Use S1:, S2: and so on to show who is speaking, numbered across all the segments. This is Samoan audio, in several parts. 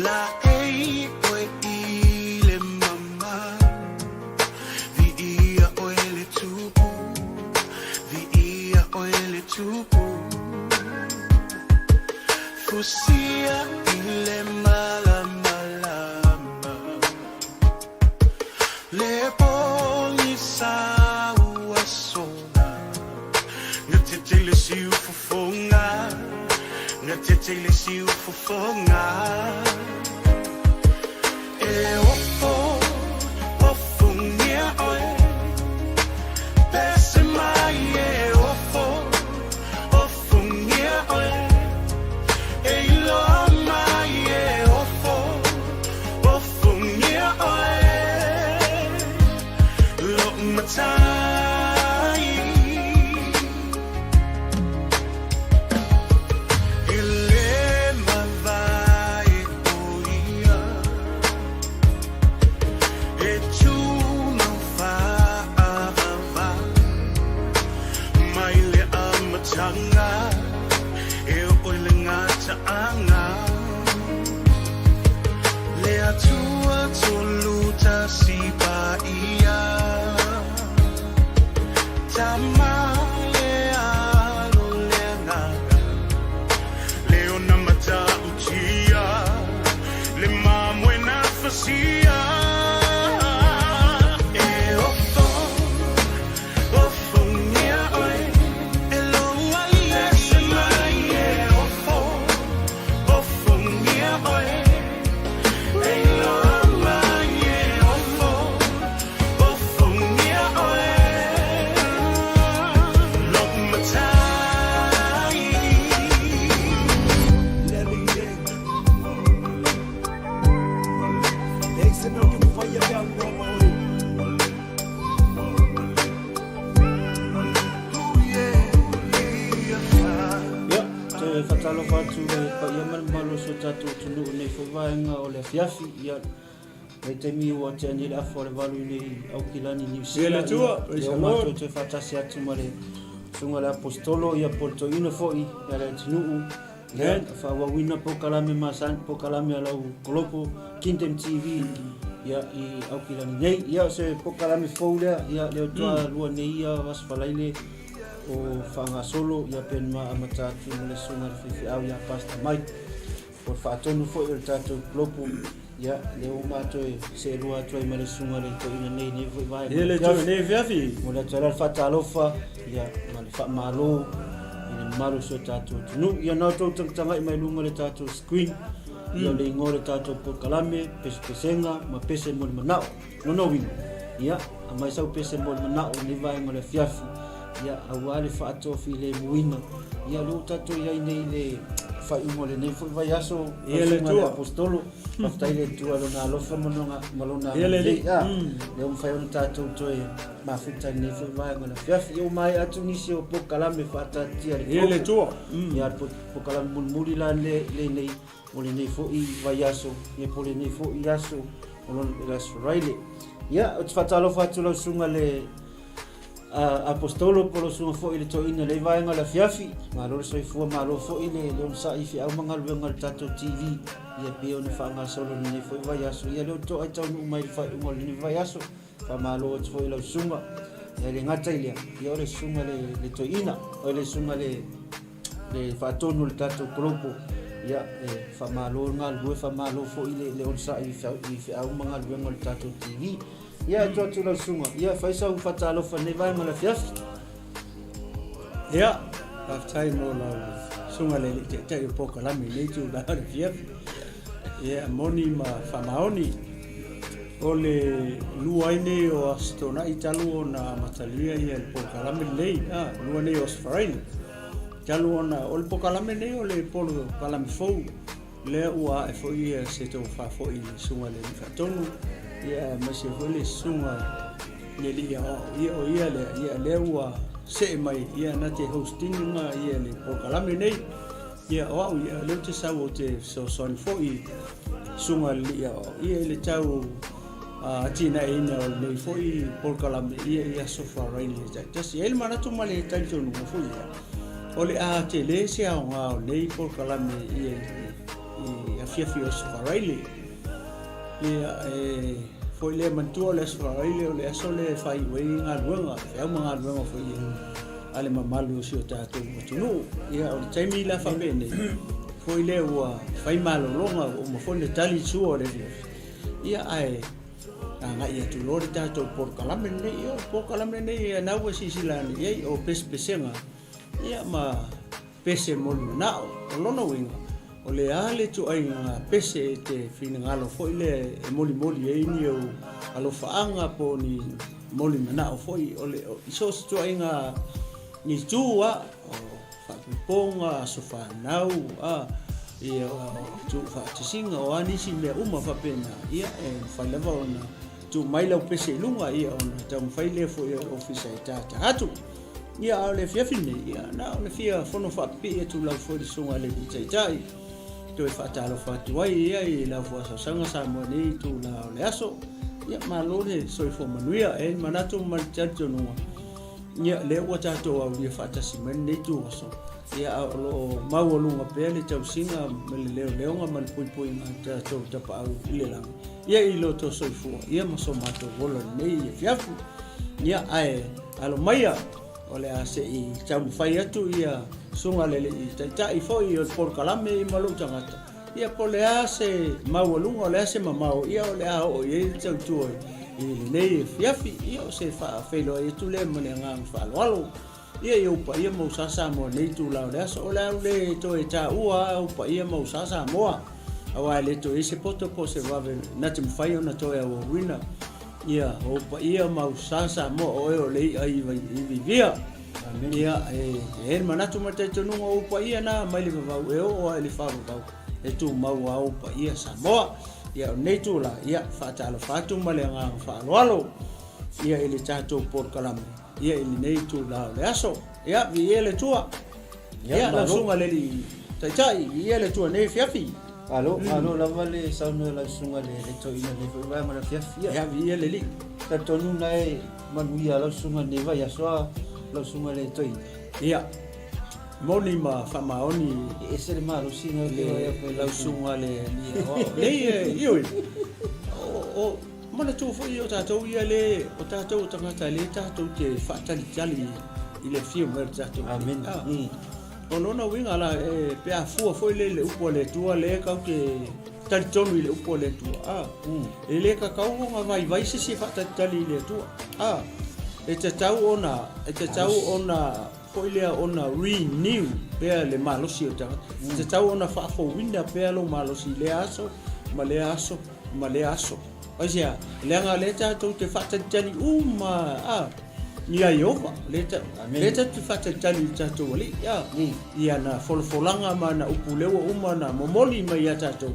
S1: Laei oe i le mama, Viia oe le Tupu, Viia oe le Tupu. Fusia i le malamalama, Le pogisa ua sola, Gatete le siufofoga, Gatete le siufofoga. E ofo, ofongia oe, Pese mai e ofo, ofongia oe, E iloa mai e ofo, ofongia oe, Lo'u matai. E le mavae o ia, E tumau faavavau Mai le amataga E oo i le gataaga Le Atua tolu tasi paia Tama le Alo le Agaga Le ona matautia Le mamoe na fasia E ofo, ofongia oe E lou alii Pese mai e ofo, ofongia oe E iloa mai e ofo, ofongia oe Lo'u matai.
S2: Ia, toe faatalofa atu le paia ma le mamalu o si o tatou atunuu i lenei foi vaega o le afiafi. Ia, lenei taimi ua tea nei le afa o le 8 i nei Aukilani, Niu
S3: Ia le
S2: Sila.
S3: Atua,
S2: Ia,
S3: praise
S2: lea
S3: the
S2: ua
S3: Lord.
S2: matou toe faatasi atu ma le susuga i le Aposetolo, ia po o le toeaina foi ia le atunuu. Ia,
S3: Amen.
S2: faaauauina polokalame masani, polokalame a lau kolopo Kingdom TV ia i Aukilani nei. Ia, o se polokalame fou lea, ia lea faatoa lua nei ia Aso Faraile o faagasolo, ia pe ma amata atu ma le susuga i le faifeau ia Pastor Mike. O le faatonu foi o le tatou kolopo, ia lea ua matou e seelua atu ai ma le susuga i le toeaina nei, nei foi vaega.
S3: Ia le toeaina nei afiafi.
S2: Momoli atu ai la le faatalofa, ia, ma le faamalo i le mamalu o si o tatou atunuu. Ia na outou tagatagai mai luga o le tatou screen, ia o le igoa o le tatou polokalame, Pesepesega ma Pese mo le Manao. Lona uiga, ia, aumai sau pese mo le manao i lenei vaega o le afiafi, ia, aua le faatoafilemuina. Ia, o lea ua tatou i ai nei i le faaiuga o lenei foi vaiaso,
S3: Ia le
S2: lau susuga i le
S3: Atua.
S2: Aposetolo, faafetai i le Atua i Lona alofa ma Lona, ma Lona
S3: Ia le
S2: agalelei.
S3: Alii.
S2: A, lea ua mafai ona tatou toe mafuta i lenei foi vaega o le afiafi. Ia ua maea atu nisi o polokalame faataatitia a le
S3: Ia le
S2: Kolopo.
S3: Atua.
S2: Ia, le polokalame mulimuli la lenei mo lenei foi vaiaso, ia po o lenei foi aso o lona le Aso Faraile. Ia, ou te faatalofa atu lau susuga le Apostolo po o lau susuga foi le toeaina i lea vaega o le afiafi. Malo le soifua, malo foi le onosai i feau ma galuega a le tatou TV, ia pei ona faagasolo i lenei foi vaiaso. Ia lea ua toai taunuu mai i le faaiuga o lenei vaiaso. Faamalo atu foi i lau susuga. Ia e le gata i lea, ia o le susuga le toeaina, o le susuga le le faatonu o le tatou kolopo. Ia, e faamalo le galulue, faamalo foi le, le onosai i feau, i feau ma galuega o le tatou TV. Ia, e tuu atu lau susuga, ia, fai sau faatalofa i lenei vaega o le afiafi.
S3: Ia, faafetai mo lau susuga le alii taitai o polokalame i lenei itula o le afiafi. Ia, moni ma faamaoni. O le lua ai nei o Aso Toonai talu ona amatalia ia le polokalame lenei, a, lua nei o Aso Faraile. Talu ona, o le polokalame lenei o le polokalame fou, lea ua ae foi ia se tofa foi i le Susuga i le Alii Faatonu, ia aemaise foi le Susuga i le Alii Aoao, ia o ia lea, ia lea ua see mai, ia na te host ina ia le polokalame lenei. Ia, o au ia, lea ou te sau ou te fesoasoani foi i Susuga i le Alii Aoao, ia i le tau atinaeina o lenei foi polokalame ia i Aso Faraile taitasi. E i ai le manatu ma le talitonuga foi ia, o le a tele se aoga o lenei polokalame ia i afiafi o Aso Faraile. Ia, e foi lea manatua o le Aso Faraile o le aso lea e faaiu ai galuega, feau ma galuega foi a le mamalu o si o tatou atunuu. Ia, o le taimi la faapenei, foi lea ua fai malologa, ua uma foi ona tali le sua o le afiafi, ia, ae agai atu loa le tatou polokalame lenei. Ia, o le polokalame lenei, ia na ua silasila ane i ai, o pesepesega, ia, ma pese mo le manao. O lona uiga, o le a le ituaiga pese e te finagalo foi lea e molimoli ai ni ou alofaaga po o ni molimanao foi, o le, i so o se ituaiga itu a, o faapupona, aso fanau, a, ia, o tuufaatasiga, o a nisi mea uma faapena, ia, e mafai lava ona tuu mai lau pese i luga, ia, ona taumafai lea foi o le ofisa e tātā atu. Ia, a o le afiafi lenei, ia, na o le fia fono faapipii atu lava foi le susuga i le Alii Taitai, toe faatalofa atu ai ia i lau fuasaosaga Samoa nei i itula o le aso. Ia, malo le soifua manuia. E i ai le manatu ma le talitonuga, ia, lea ua tatou aulia faatasi mai lenei itu aso, ia, a o lo o maualuga pea le tausiga ma le leoleoga ma le puipuiga a tatou Tapaau i le lagi, ia i lo outou soifua, ia ma so matou ola i lenei afiafi. Ia, ae alo maia, o le a se i taumafai atu ia susuga le Alii Taitai foi o le polokalame ma lou tagata, ia po o le a se maualuga, o le a se mamao, ia o le a oo i ai le tautua i lenei afiafi. Ia o se faafeiloai atu lea ma le agaga faaaloalo. Ia i ou paia ma ou sa Samoa i lenei itula o le aso, o le a ou le toe taua lava ou paia ma ou sa Samoa, aua e le toe i ai se poto po o se vave na te mafai ona toe auauina ia ou paia ma ou sa Samoa, o oe o le i'a i vaivia. Ia, e i ai le manatu ma le talitonuga o ou paia na mai le vavau e oo lava i le faavavau, e tumau lava ou paia Samoa. Ia, o lenei itula, ia, faatalofa atu ma le agaga faaaloalo ia i le tatou polokalame. Ia i lenei itula o le aso. Ia, viia le Atua. Ia, lau susuga le Alii Taitai, viia le Atua i lenei afiafi.
S2: Malo, malo lava le saunoa i lau susuga le le toeaina i lenei foi vaega o le afiafi.
S3: Ia, ia viia le Alii.
S2: Talitonu na e manuia lau susuga i lenei vaiaso a lau susuga le toeaina.
S3: Ia, moni ma faamaoni.
S2: E ese le malosi na
S3: le lau susuga le Alii Aoao. Nei, ioe, o, Manatua foi o tatou ia le, o tatou o tagata lea tatou te faatalitali i le afio mai o le tatou
S2: Amen.
S3: Ah. O lona uiga la, e, pe a fua foi le, le upu a le Atua lea kau te talitonu i le upu a le Atua. Ah. E le tatau ona vaivai se isi e faatalitali i le Atua. Ah. E tatau ona, e tatau ona foi lea ona renew pea le malosi o le tagata. E tatau ona faafouina pea lou malosi i lea aso ma lea aso ma lea aso. Aisea? Leaga lea tatou te faatalitali uma a ia Ieova, lea ta, lea tatou te faatalitali i le tatou Alii, a, i ana folafolaga ma ana upu lea ua uma ona momoli mai ia tatou,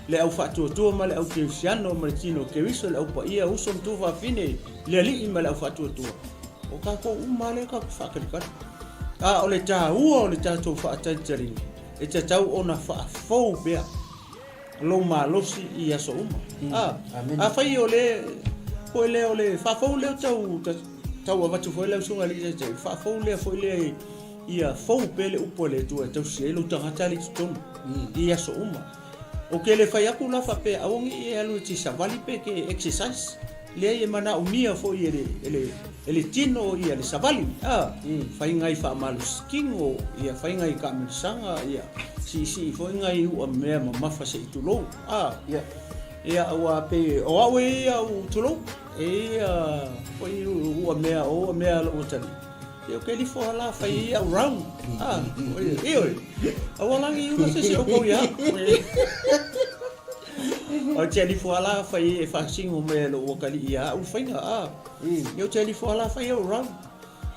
S3: le au faatuatua ma le au kerisiano ma le tino o Keriso, le au paia, uso ma tuafafine, le Alii ma le au faatuatua. O tatou uma lava lea tatou te faatalitali. A o le taua o le tatou faatalitaliga, e tatau ona faafou pea lou malosi i aso uma. A, afai o le, foi lea o le faafou lea tau, tau avatu foi lau susuga i le Alii Taitai, faafou lea foi lea ia fou pea le upu a le Atua e tausi ai lou tagata lea i totonu i aso uma. Ou te le fai atu la faapea aua ne i e alu e te savali pe te exercise, leai e manaomia foi e le, e le, e le tino ia le savali, a, fai ngai faamalosi tino, ia fai ngai taamilosaga, ia siisii foi ngai u'a mea mamafa se i tulou, a,
S2: Ia.
S3: ia aua pei o au e ia au tulou, e ia foi u'a mea, o u'a mea a lou atalii. Ia ou te lifo a la fai ai au round. A, ioe, aua la ne i ula se isi o outou ia au. Ou te lifo a la fai ai e faasino mai e lou atalii ia au le faiga, a. Ia ou te lifo a la fai au round.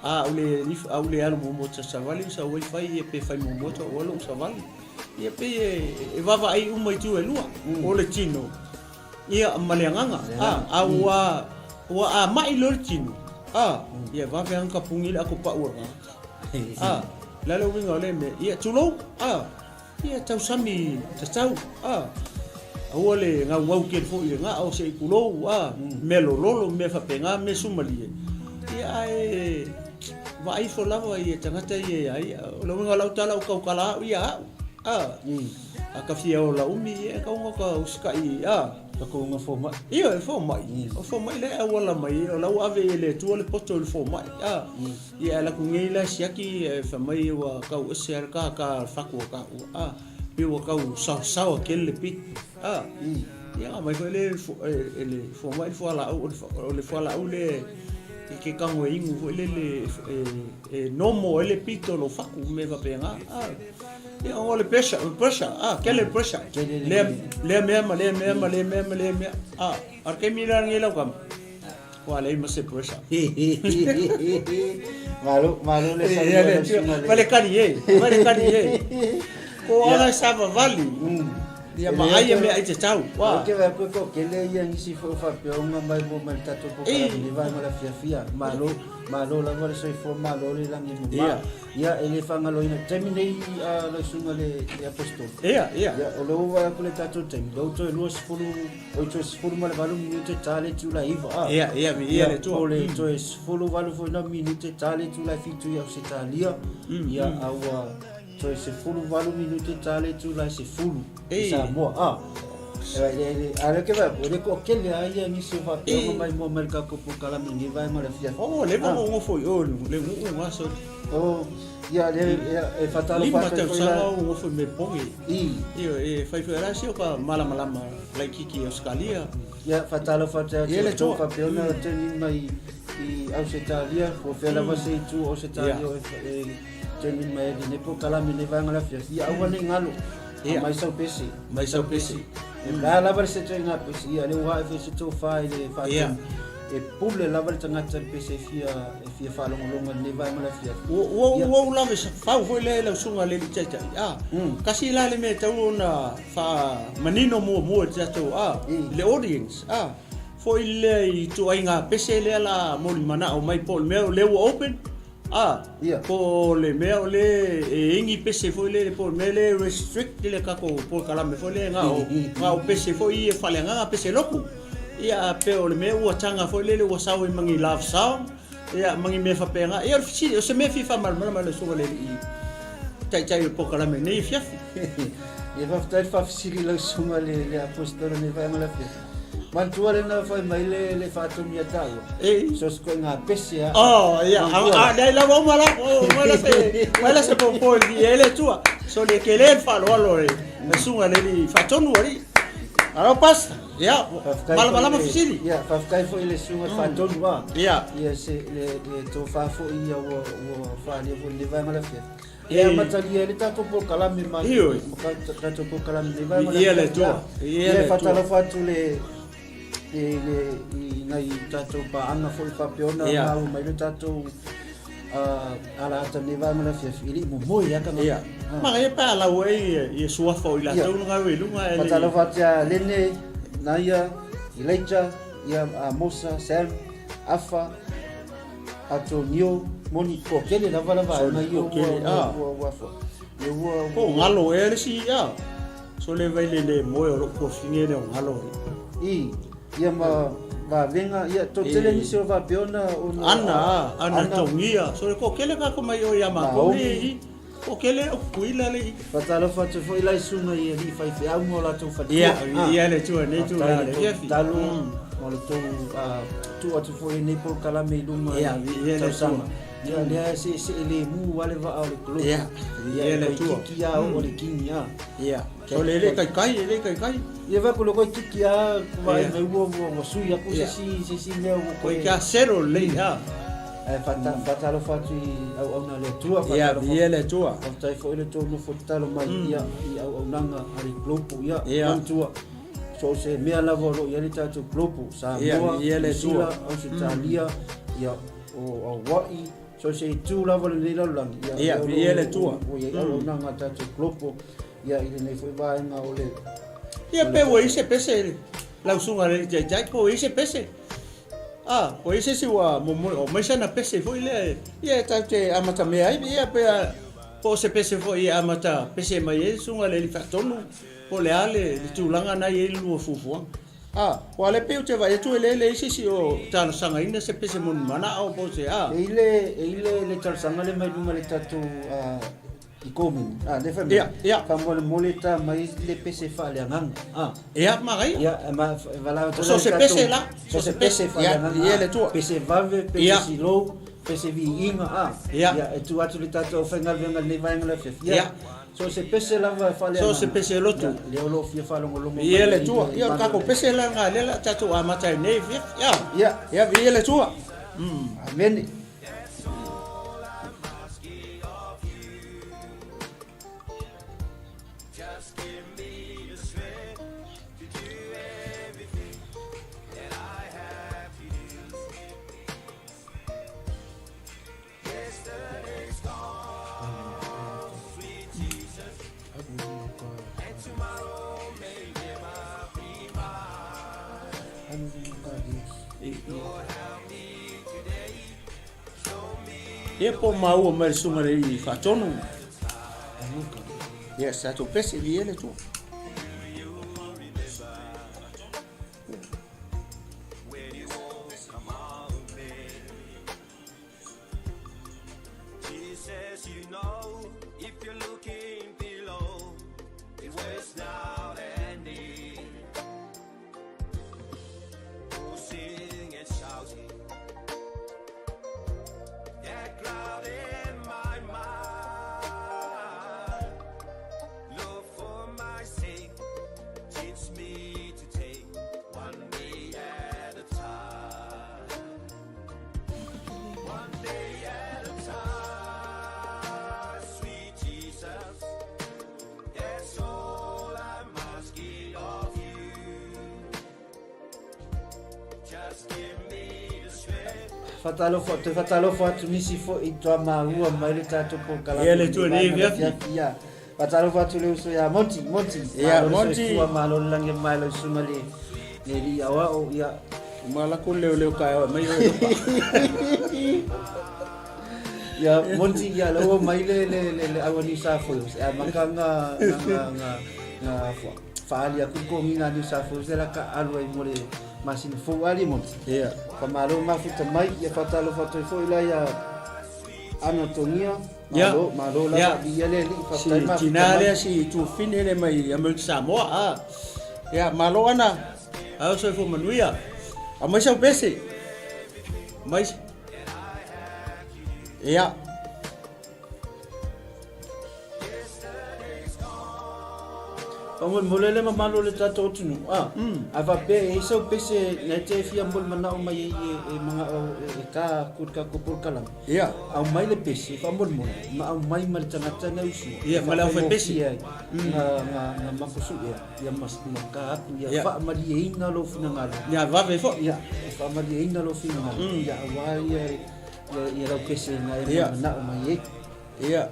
S3: A ou le lifo, a ou le alu muamua ta savali, ou sau ai fai ia pe fai muamua ta ou alu ou savali. Ia pei e vaavaai uma itu e lua, o le tino Ia, ma le agaga, a, a ua, ua amai loa le tino, a, ia vave lava ona tapuni le ato pau o le tagata. A, o le a le uiga o lea mea? Ia, tulou, a, ia tausami tatau, a, aua le gaugau tele foi i le gao se i tulou, a, mea lololo, mea faapena, mea sumalie. Ia, ae vaai ifo lava i tagata ia ia ia. O le uiga o lau tala, ua tautala au ia au. A a ka fia ola umi, ia e tatau ona ka usitai, a.
S2: Tatou uga fomai.
S3: Ioe, fomai. O fomai lea e auala mai, o la ua ave e le Atua le poto i le fomai, a. Ia e alu atu nei la e siaki ae fai mai ua tau ese lava le tata fatu a taua, a. Pei ua tau saosaoa tele le pito, a. Ia ona aumai foi lea e le fomai le fualaau, o le fualaau lea e te tago e inu foi lele e normal ai le pito o lou fatu, mea faapena, a. Ia o le pressure, o le pressure, ah, tele le pressure. Lea, lea mea ma lea mea ma lea mea ma lea mea. Ah, a le taimi la lenei lau tama, ua leai ma se pressure.
S2: Malo, malo le saunoa lau susuga
S3: le. Ma le kali e, ma le kali e. Ko ala e savavali. Ia ma ai e mea ai te tau.
S2: Wa. Ou te vaai atu e toatele ia nisi foi o faapea ona mai mo mai le tatou polokalame i le vaega o le afiafi. Malo, malo lava le soifua, malo le lagi e mama. Ia, e le faagaloina. Taimi nei a lau susuga le Aposetolo.
S3: Ia, ia.
S2: Ia, o lea ua vaai atu le tatou taimi, lea ua toe 20, oi toe 18 minute ta le itula e 9, a.
S3: Ia, ia, ia le Atua.
S2: Po o le toe 18 foi na minute ta le itula e 7 i Ausetalia. Ia, a ua toe 18 minute ta le itula e 10 i Samoa, a. A o lea ke vaai atu, e le toatele lava ia nisi o faapea ona maimoa mai le tatou polokalame i lenei vaega o le afiafi.
S3: Oh, leva ona ou nofo i o i le nuu na soli.
S2: Oh, ia lea e faatalofa
S3: atu ai foi la. 5 tausaga ou nofo i Melbourne. Ioe, e fai foi la si o ka malamalama laitiiti i Ausetalia.
S2: Ia, faatalofa atu ia te outou faapea ona tune in mai i Ausetalia, po o fea lava se itu o Ausetalia e tune in mai ai i lenei polokalame i lenei vaega o le afiafi. Ia aua ne i galo.
S3: Ia.
S2: Mai sau pese.
S3: Mai sau pese.
S2: E la lava le se ngā pese. Ia, le ua e se tō whai le whātonu.
S3: Ia.
S2: E pule lava le tangata le pese e fia, e fia whaalongolonga le vae ma le fia.
S3: Ua, ua, ua ou lave sa fau foi le lau susuga le alii taitai. A, kasi la le mea e tatau ona faamanino muamua i le tatou, a, i le audience, a, foi lea i ituaiga pese lea la molimanao mai po o le mea o lea ua open, A, po o le mea o lea e ingi pese foi lele, po o le mea lea e restrict le tatou polokalame foi lea na o, na o pese foi ia faaleagaga, pese lotu. Ia, a pei o le mea ua taga foi lele ua sau ai ma ni love song, ia, ma ni mea faapena. Ia, o le fesili, o se mea fia faamalamalama i lau susuga i le alii taitai o le polokalame i lenei afiafi.
S2: Ia, faafetai le faafesili i lau susuga i le Aposetolo i lenei vaega o le afiafi. Manatua le na fai mai le le faatonu ia taua.
S3: E.
S2: So se koinga pese a.
S3: Oh, ia. A le la wa mala, o mala se mala se popo i ele tua. So le ke le faaloalo e le susuga le alii faatonu ali. Alo pasta. Ia, malamalama fesili.
S2: Ia, faafetai foi le susuga faatonu a.
S3: Ia.
S2: Ia se le le tofa foi ia ua ua faaalia foi le vaega la fia. E amatalia ai le tatou polokalame ma
S3: Ioe.
S2: ma tatou polokalame nei vaega.
S3: Viia le Atua.
S2: Viia le Atua. Faatalofa atu le i le i nai tatou paaga foi faapea ona maua mai le tatou ala ata nei vaega o le afiafi e le i momoe lava tagata.
S3: Ia. Manaia pe a lau ai ia suafa o i latou na galue i luga e le.
S2: Faatalofa atu ia Lene, Naia, Elijah, ia Mosa, Sam, Afa, Antonio, moni toatele lava la vaega ia ua ua ua fo. Ia ua
S3: Po galo ea le isi a. So le vai le le moe o lou tuafafine le o galo
S2: ai. I ia ma vavenga ia toatele nisi o faapea ona
S3: ona Ana a, ana taugia. So le toatele tatou mai o ia matou le i. Toatele au kuila le i.
S2: Faatalofa atu foi la i susuga i alii faifeau ma o latou faletua.
S3: Ia, ia le Atua nei tulaga le afiafi.
S2: Tatalo ma le tou tuu atu foi lenei polokalame i luma
S3: i
S2: tausaga. Ia lea e seesee lemu lava le vaa o le Global.
S3: Ia,
S2: ia le Atua. Kiki a oo le kini a.
S3: Ia. So le le kaikai, le le kaikai.
S2: Ia vai ko le koi kiki a vaai mai ua ua sui atu se isi se isi mea ua
S3: koe. Koi kia settle lelei a.
S2: Ae faatalofa atu i auauna a le Atua.
S3: Ia, viia le Atua.
S2: Faafetai foi le tou nofo tatalo mai ia i auaunaga a le Global. Ia, manatua, so o se mea lava o lo o i ai le tatou Global, Samoa, Niu Sila, Ausetalia, ia, o Hawaii, so o se itu lava o lenei lalolagi,
S3: ia, viia le Atua.
S2: Ua i ai auaunaga a le tatou Global, ia, i lenei foi vaega o le...
S3: Ia, pe ua i ai se pese lau susuga i le alii taitai, po ua i ai se pese. A, ua i ai se isi ua momoli, o mai sana pese foi lea, ia e tatou te amatamea ai, ia pe a, po o se pese foi e amata pese mai ai le susuga i le Alii Faatonu, po o le a le, le tulaga na i ai le lua fuafuaga. A, aua o lea pei ou te vaai atu e le leai se isi o talosagaina se pese moni manao po o se a.
S2: E i le, e i le, le talosaga lea mai luma i le tatou, a. i komeni, a, lea fai mai,
S3: Ia, ia.
S2: faamolemole ta mai le pese faaleagaga, a.
S3: Ia, manaia.
S2: Ia, e ma, e valaau atu
S3: So
S2: la
S3: se
S2: i
S3: pese
S2: tatou-
S3: la,
S2: so se pese faaleagaga,
S3: Ia, ia
S2: a.
S3: le Atua.
S2: Pese vave, pese
S3: Ia.
S2: silou, pese viiga, a.
S3: Ia.
S2: Ia, e tuu atu le tatou aufaigaluega i lenei vaega o le afiafi. Ia.
S3: Ia.
S2: So se pese lava e faaleagaga.
S3: So se pese lotu.
S2: Ia, lea o lo o fia faalogologo mai
S3: Ia le
S2: i
S3: Atua.
S2: le
S3: Ia, o le tatou
S2: malo.
S3: pese la lena lea o le a tatou amata ai nei afiafi. Ia.
S2: Ia.
S3: Ia, viia le Atua.
S2: Amene.
S3: Ia po o maua mai le susuga i le alii faatonu. Ia se tatou pese, viia le Atua. Faatalofa, toe faatalofa atu nisi foi i toa maua mai le tatou polokalame. Ia le tua nei afiafi.
S2: Ia. Faatalofa atu le uso ia Monty, Monty.
S3: Ia,
S2: Malo le
S3: Monty.
S2: soifua, malo le lagi mai lau susuga le le alii aoao, ia.
S3: Uma la ku leoleo taeao e mai oe lopa.
S2: Ia, Monty, ia, la ua mai le le le le au a New South Wales. E amata nga nga nga nga nga faali atu le kogiga a New South Wales lea la ka alu ai mo le masina fou ali Monty.
S3: Ia.
S2: Faamalo mafuta mai, ia faatalofa atu ai foi la ia Ana Togia,
S3: Ia.
S2: malo, malo
S3: Ia.
S2: lava, viia le alii,
S3: Si
S2: faafetai mafuta
S3: tina
S2: mai.
S3: lea si Tufine lea mai Amerika Samoa. Ah. Ia, malo Ana. Ao soifua manuia. Aumai sau pese. Aumai. Ia.
S2: Faamolemole le mamalu o le tatou atunuu, a, a faapea e i ai sau pese na e te fia molimanaʻo mai ai e, e manaʻo e ta atu i le tatou polokalame.
S3: Ia.
S2: Aumai le pese, faamolemole, ma aumai ma le tagata na usua.
S3: Ia, ma le aufaipese.
S2: Faamaigofie ai, na, na, na makusuʻea, ia ma, ma ta atu, ia
S3: Ia.
S2: faamalieina lou finagalo.
S3: Ia vave foi.
S2: Ia, e faamalieina lou finagalo, ia aua ia, ia, ia lau pese na e
S3: Ia.
S2: molimanaʻo mai ai.
S3: Ia.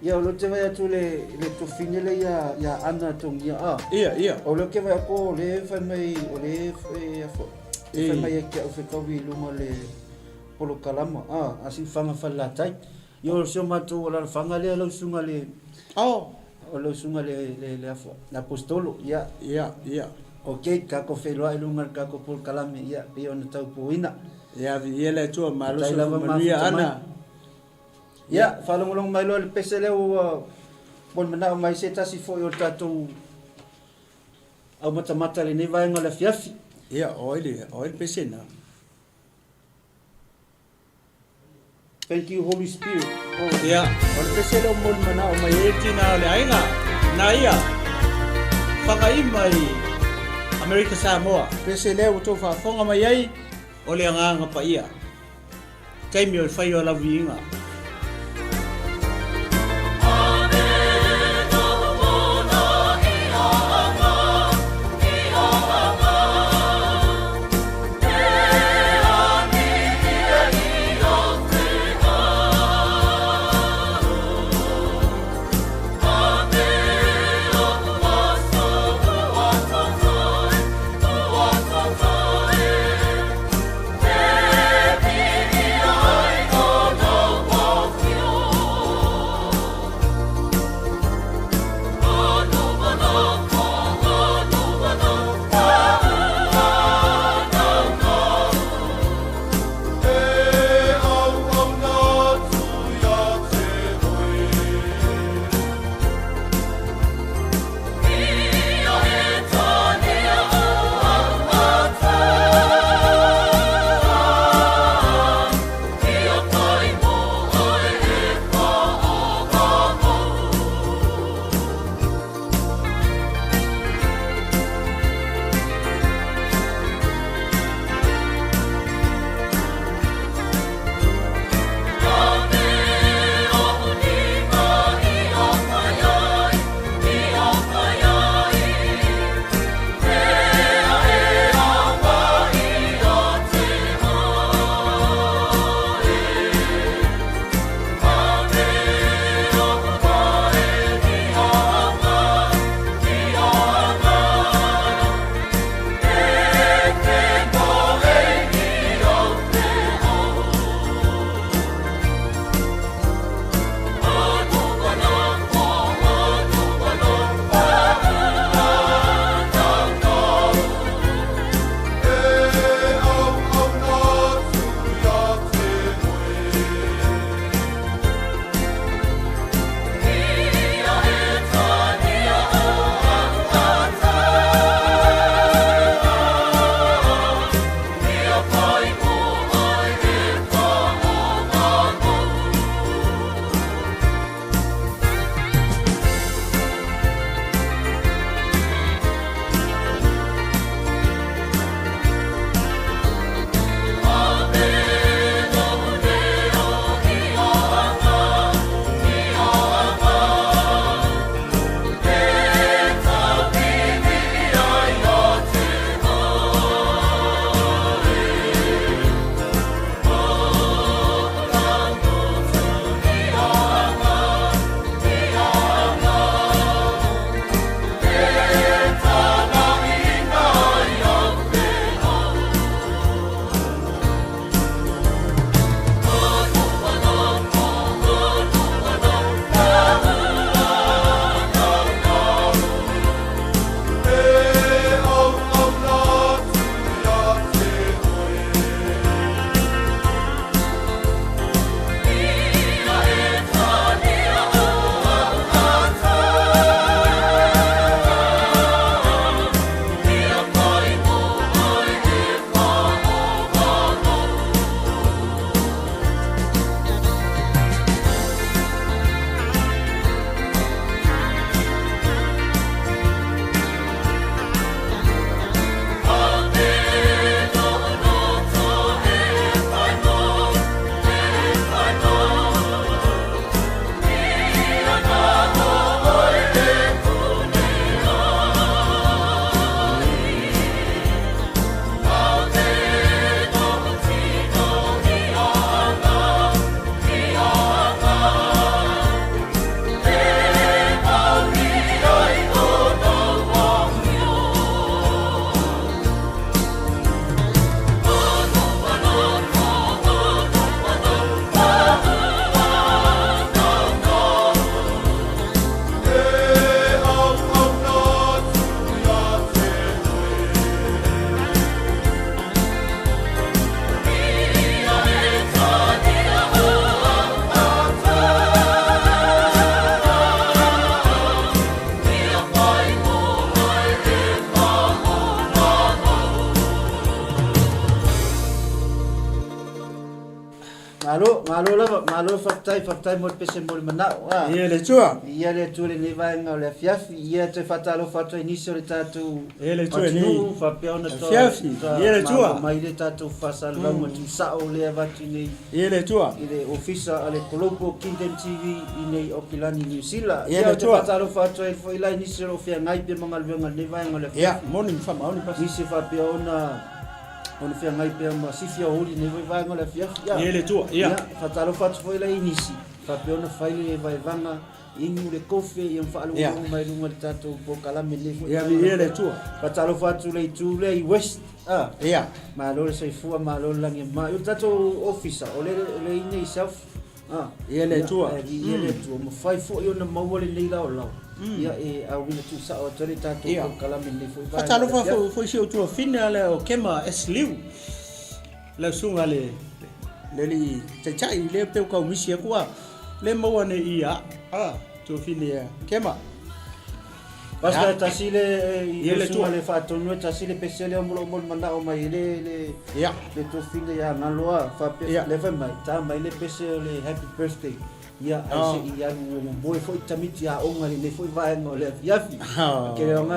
S2: Ia, o lea ou te vaai atu le, le tofine lea ia, ia Ana Togia, a.
S3: Ia, ia.
S2: O lea ou te vaai atu o lea e fai mai, o lea e, e fai mai e ke au fetaui i luga o le polokalama, a, a Siufaga Falelatai. Ia, o si o matou alaalafaga lea lau susuga le,
S3: Oh.
S2: o lau susuga le, le, le, afo, le Aposetolo, ia.
S3: Ia, ia.
S2: Ok, tatou feiloai i luga o le tatou polokalame, ia, pei ona taupuina.
S3: Ia, viia le Atua, malo
S2: Faafetai
S3: soifua
S2: lava
S3: manuia
S2: mafuta mai.
S3: Ana.
S2: Ia, faalogologo mai loa i le pese lea ua molimanaʻo mai se tasi foi o le tatou aumatamata i lenei vaega o le afiafi.
S3: Ia, o ai le, o ai le pese na?
S2: Thank you Holy Spirit. Oh.
S3: Ia, o le pese lea ua molimanaʻo mai ai le tina o le aiga, na ia, Fagaima i Amerika Samoa. Pese lea ua tou faafofoga mai ai, o le Agaga Paia. Taimi o le fai o lau viiga.
S2: Malo, malo lava, malo faafetai, faafetai mo le pese mo le manao. Ah.
S3: Ia le Atua.
S2: Ia le Atua lenei vaega o le afiafi. Ia toe faatalofa atu ai nisi o le tatou
S3: Ia le Atua nei.
S2: atunuu faapea ona toa
S3: Afiafi. Ia le Atua.
S2: mai le tatou faasalalauga tuusao lea avatu nei
S3: Ia le Atua.
S2: i le ofisa a le Global Kingdom TV i nei Aukilani, Niu Sila.
S3: Ia
S2: Ia
S3: le
S2: ou te
S3: Atua.
S2: faatalofa atu ai foi la i nisi o lo o feagai pea ma galuega i lenei vaega o le afiafi.
S3: Ia, moni ma faamaoni pasi.
S2: Nisi faapea ona ona feagai pea ma sifi aoauli i lenei foi vaega o le afiafi. Ia,
S3: Ia le Atua. Ia.
S2: Ia, faatalofa atu foi la i nisi faapea ona fai le vaevaga inu le kofe ia ma faalogologo mai luga i le tatou polokalame lenei foi.
S3: Ia, viia le Atua.
S2: Faatalofa atu le itu lea i West. Ah.
S3: Ia.
S2: Malo le soifua, malo le lagi e ma. I le tatou ofisa, o le, le ine i self. Ah.
S3: Ia le Atua.
S2: Ia, viia le Atua. Mafai foi ona maua lenei laolao. Ia e auina tuusao atu ai le tatou polokalame lenei foi vaega.
S3: Faatalofa foi foi si ou tuafine lea o Kema S. Liu. Lau susuga le le alii taitai lea peu kau misi aku a le maua nei ia a tuafine ia Kema.
S2: Basta e tasi le i
S3: Ia le
S2: le susuga
S3: Atua.
S2: le faatonu e tasi le pese lea mo lou molimanaʻo mai le le
S3: Ia.
S2: le tofine ia Galoa faapea
S3: Ia.
S2: le fai mai ta mai le pese o le happy birthday ia ai
S3: Oh.
S2: se i alu ua momoe foi tamaiti aoga i lenei foi vaega o le afiafi.
S3: Oh.
S2: Ke le aoga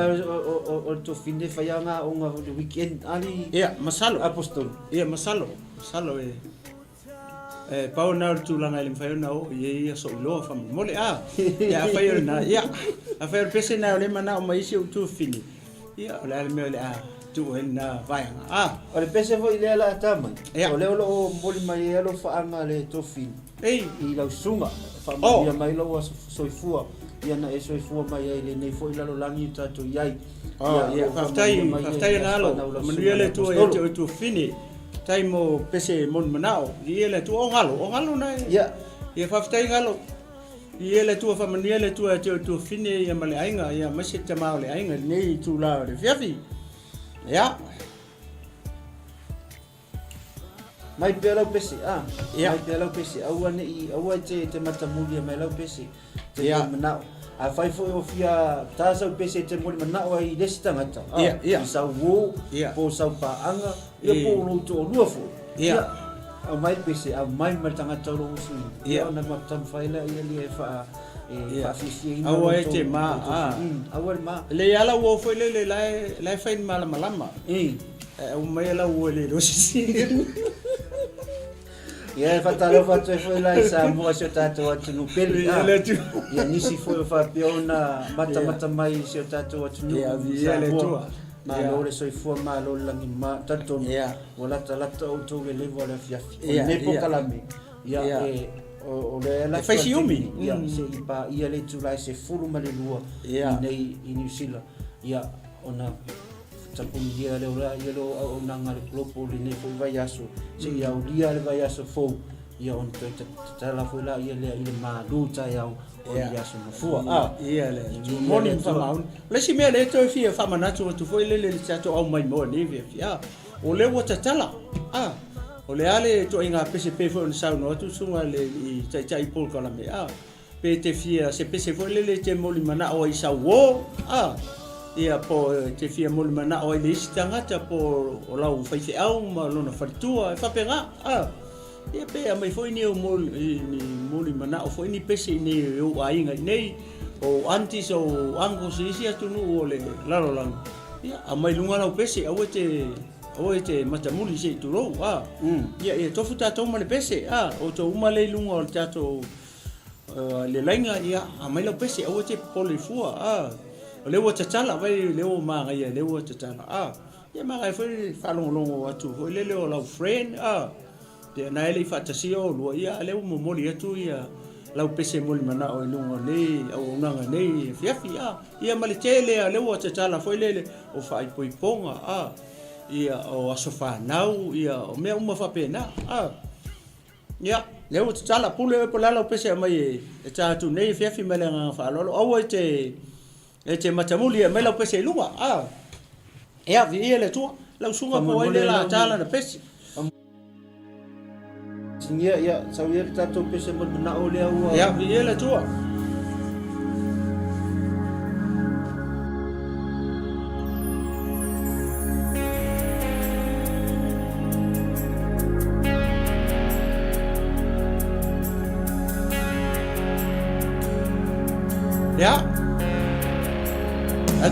S2: o le tofine fai aoga aoga o le weekend ali
S3: Ia, masalo.
S2: Apostolo.
S3: Ia, masalo. Masalo e e pau na o le tulaga e le mafai ona oo i ai ia soʻu iloa faamolemole a. Ia afai o lena, ia afai o le pese lena o lea e manao mai ai si ou tuafafine, ia o le a le mea o le a tuu ai lena vaega a.
S2: O le pese foi lea la ta mai.
S3: Ia.
S2: O lea o lo o momoli mai ai alofaaga a le tofine.
S3: Ei.
S2: I lau susuga, faamanuia mai lou aso soifua, ia na e soifua mai ai i lenei foi lalolagi ua tatou i ai.
S3: Oh,
S2: Ia,
S3: ia,
S2: o
S3: faafetai,
S2: faamanuia mai ai
S3: faafetai
S2: i aso
S3: Galo.
S2: fanau lau
S3: Manuia
S2: susuga
S3: le
S2: le
S3: Atua ia te
S2: Aposetolo.
S3: oe tuafafine. Faafetai mo pese moni manao. Viia le Atua. O Galo, o Galo na e.
S2: Ia.
S3: Ia faafetai Galo. Viia le Atua, faamanuia le Atua ia te oe tuafafine ia ma le aiga, ia aemaise tama o le aiga i lenei itula o le afiafi. Ia.
S2: Mai pea lau pese, a.
S3: Ia.
S2: Mai pea lau pese, aua ne i, aua e te, te matamulia mai lau pese, te
S3: Ia.
S2: moli manao. Afai foi o fia tā sau pese e te moli manao ai i le isi tagata, a,
S3: Ia, ia.
S2: i sau uo,
S3: Ia.
S2: po o sau paaga, ia
S3: E.
S2: po o lou toalua foi.
S3: Ia.
S2: Ia, aumai le pese, aumai ma le tagata o lou usuina.
S3: Ia.
S2: Ia ona taumafai lea ia e faa, e
S3: Ia.
S2: faafiafiaina
S3: Aua
S2: lou
S3: e te
S2: tou-
S3: ma,
S2: lou tou
S3: a.
S2: aua le ma.
S3: E lelei lava lau uo foi lele la e, la e fai i le malamalama.
S2: E.
S3: Ae aumai lau uo e le iloa se isi.
S2: Ia, e faatalofa atu ai foi la i Samoa i si o tatou atunuu pele.
S3: Ia le Atua.
S2: Ia, nisi foi o faapea ona matamata mai i si o tatou atunuu
S3: Ia, viia le
S2: Samoa.
S3: Atua.
S2: Malo
S3: Ia.
S2: le soifua, malo le lagi ma, talitonu,
S3: Ia.
S2: ua latalata outou le levo o le afiafi. O
S3: Ia,
S2: lenei
S3: ia.
S2: polokalame, ia,
S3: Ia.
S2: e, o, o le ala
S3: E fai si umi.
S2: Ia, se i paia le itula e 12
S3: Ia.
S2: i nei i Niu Sila. Ia, ona tapunigia lea o la ia leo auaunaga a le kolopo i lenei foi vaiaso, seia aulia le vaiaso fou, ia ona toe tatala foi laia lea i le malu taeao o le aso mafua. A,
S3: Ia le moni ma faamaoni. O le isi mea lea e toe fia faamanatu atu foi lele i le tatou aumaimoa nei fiafia, o lea ua tatala. A, o le a le ituaiga pese pei foi ona saunoa atu susuga i le Taitai Polokalame, a, Pe te fia se pese foi lele e te moli manao ai i sau uo, a, ia po e te fia moli manao ai i le isi tagata po o lau faifeau ma lona faletua, e faapena, a. Ia pe aumai foi ni ou moli, ni moli manao foi ni pese i nei ou aiga i nei, o aunties o uncles i isi atunuu o le lalolagi, ia aumai luga lau pese, aua e te, aua e te matamuli se i tulou, a. Ia, ia tofu tatou ma le pese, a, outou uma lea i luga o le tatou Le laina, ia, aumai lau pese, aua e te popole i fua, a. O lea ua tatala, vaai o lea ua magaia, o lea ua tatala, a. Ia magaia foi le faalogologo atu foi lele o lau friend, a. Ia na e le i faatasia oulua, ia a lea ua momoli atu ia lau pese molimanao i luga o nei auaunaga nei afiafi, a. Ia ma le tele lava, o lea ua tatala foi lele o faaipoipoga, a. Ia, o aso fanau, ia, o mea uma faapena, a. Ia, lea ua tatala, pule oe po o le a lau pese e aumai e ta atu nei afiafi ma le agaga faaaloalo. Aua e te, e te matamuli e aumai lau pese i luga. A, ia, viia le Atua, lau susuga po o ai lea o le a ta lana pese.
S2: Ia, ia, sau ia le tatou pese mo le manao lea ua.
S3: Ia, viia le Atua.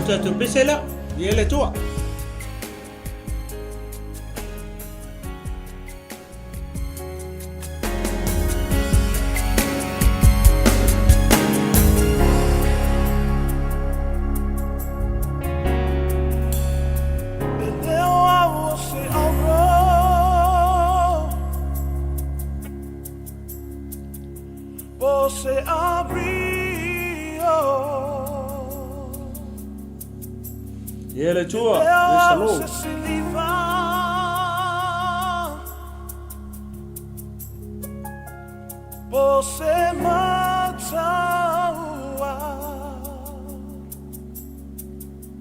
S3: tatou pese lea. Ia le Atua. Ia le Atua, ia shalom.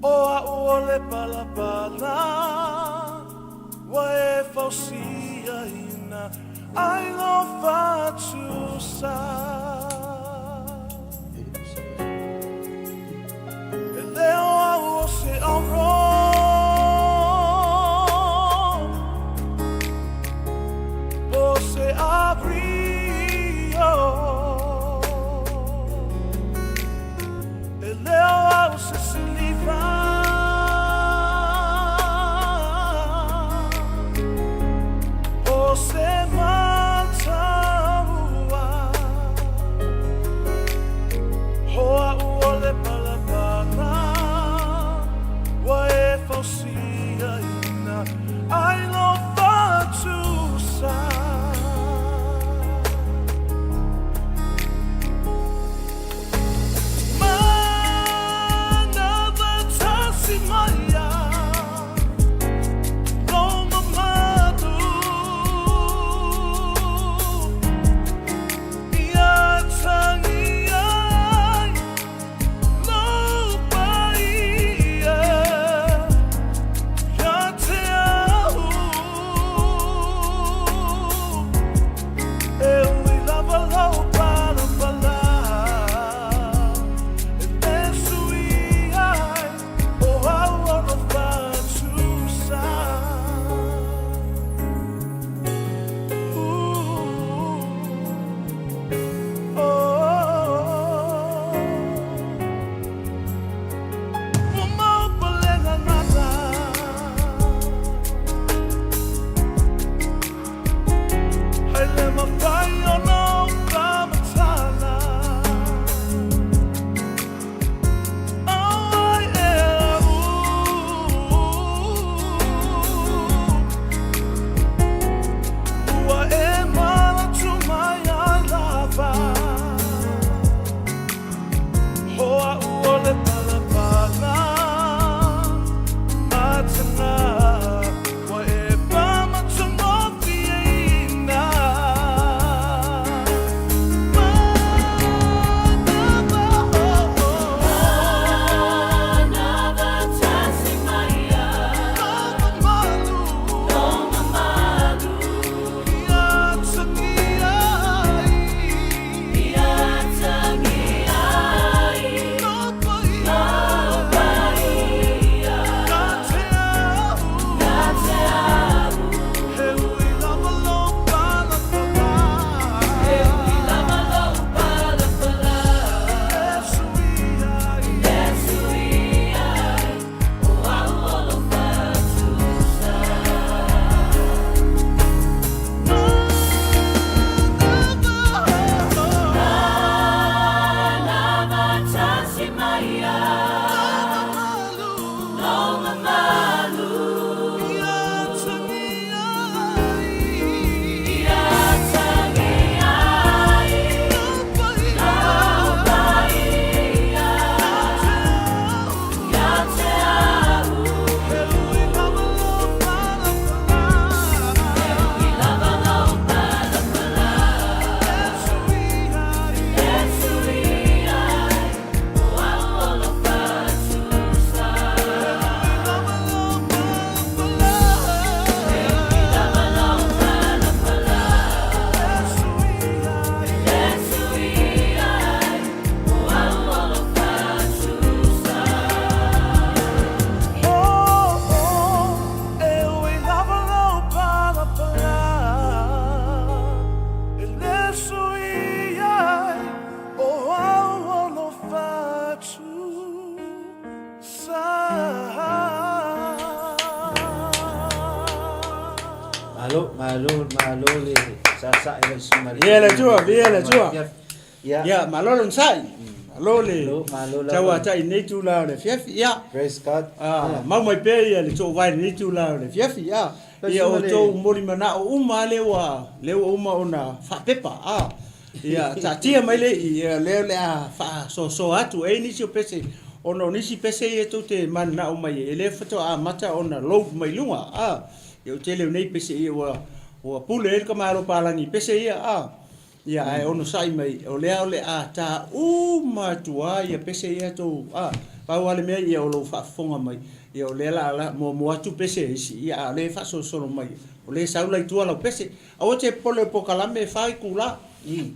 S1: O a'u o le palapala ua e fausiaina ai lou fatusa. E le o au o se auro, po o se abrio. E le o au se siliva. O se mataua. O a'u o le palapala ua e fausiaina ai lou fatusa.
S2: Malo, malo, malo le sasae lau susuga i le.
S3: Ia le Atua, viia le Atua. Ia, ia malo le onosai. Malo le tauatai i lenei itula o le afiafi. Ia.
S2: Praise God.
S3: Ah, mau mai pea ia le toovae i lenei itula o le afiafi. Ia, ia outou molimanao uma lea ua lea ua uma ona faapepa. Ah, ia taatia mai le i ia lea o le a faasoasoa atu e nisi o pese ona o nisi pese ia tou te mananao mai ai, e le faatoa amata ona load mai luga. Ah, ia o tele o nei pese ia ua ua pule ai le tamalo palagi i pese ia. Ah, Ia, ae onosai mai, o lea o le a ta uma atu lava ia pese ia tou, a, pau lava le mea ia o lou faafofoga mai, ia o lea la a muamua atu pese a isi, ia a o lea e faasolosolo mai, o lea e sau la i tua lau pese. Aua te popole o polokalame e fa itula,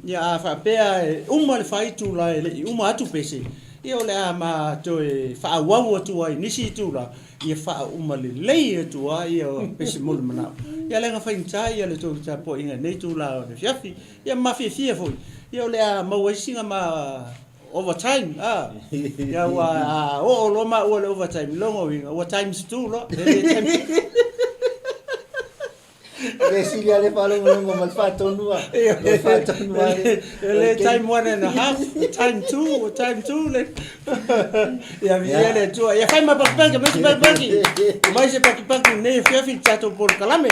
S3: ia a faapea e uma le fa itula e le i uma atu pese, ia o le a ma toe faaauau atu ai i nisi itula, ia faauma lelei atu lava ia pese mo le manao. Ia lea na faigata ia le tou tapuaiga i lenei itula o le afiafi, ia ma mafiafia foi, ia o le a maua ai sina ma overtime, a. Ia ua a oo loa maua i le overtime, lona uiga ua times two loa, e le times.
S2: Le sili a le faalogologo ma le faatonu a. Le faatonu a le.
S3: E le time one and a half, time two, time two le. Ia viia le Atua. Ia fai ma pakipaki, mai se pakipaki. Mai se pakipaki nei afiafi le tatou polokalame.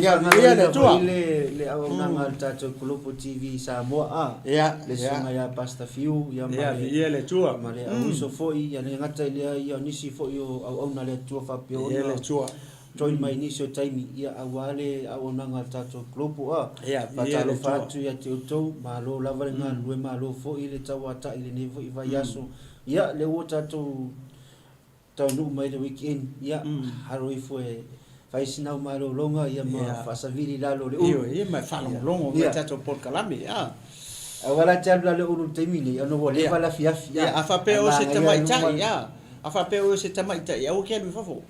S3: Ia viia le Atua.
S2: Le le auaunaga a le tatou Kolopo TV Samoa a.
S3: Ia,
S2: le susuga ia Pastor Fiu ia ma
S3: le. Ia viia le Atua.
S2: Ma le auuso foi ia le gata i lea ia o nisi foi o auauna a le Atua faapea ona.
S3: Viia le Atua.
S2: Join mai nisi o taimi, ia aua le auaunaga a le tatou Global a.
S3: Ia, viia le
S2: Faatalofa
S3: Atua.
S2: atu ia te outou, malo lava le galulue, malo foi le tauatai i lenei foi vaiaso. Ia, lea ua tatou taunuu mai i le weekend, ia, alo ifo e fai sina au malologa ia ma faasavili i lalo o le ulu.
S3: Ioe, ia ma e faalogologo mai i tatou polokalame, ia.
S2: Aua la te alu lalo ulu i le taimi nei, ona ua leva le afiafi,
S3: Ia, a faapea oe o se tamaitai, ia, a faapea oe o se tamaitai, aua ke alu i fafo.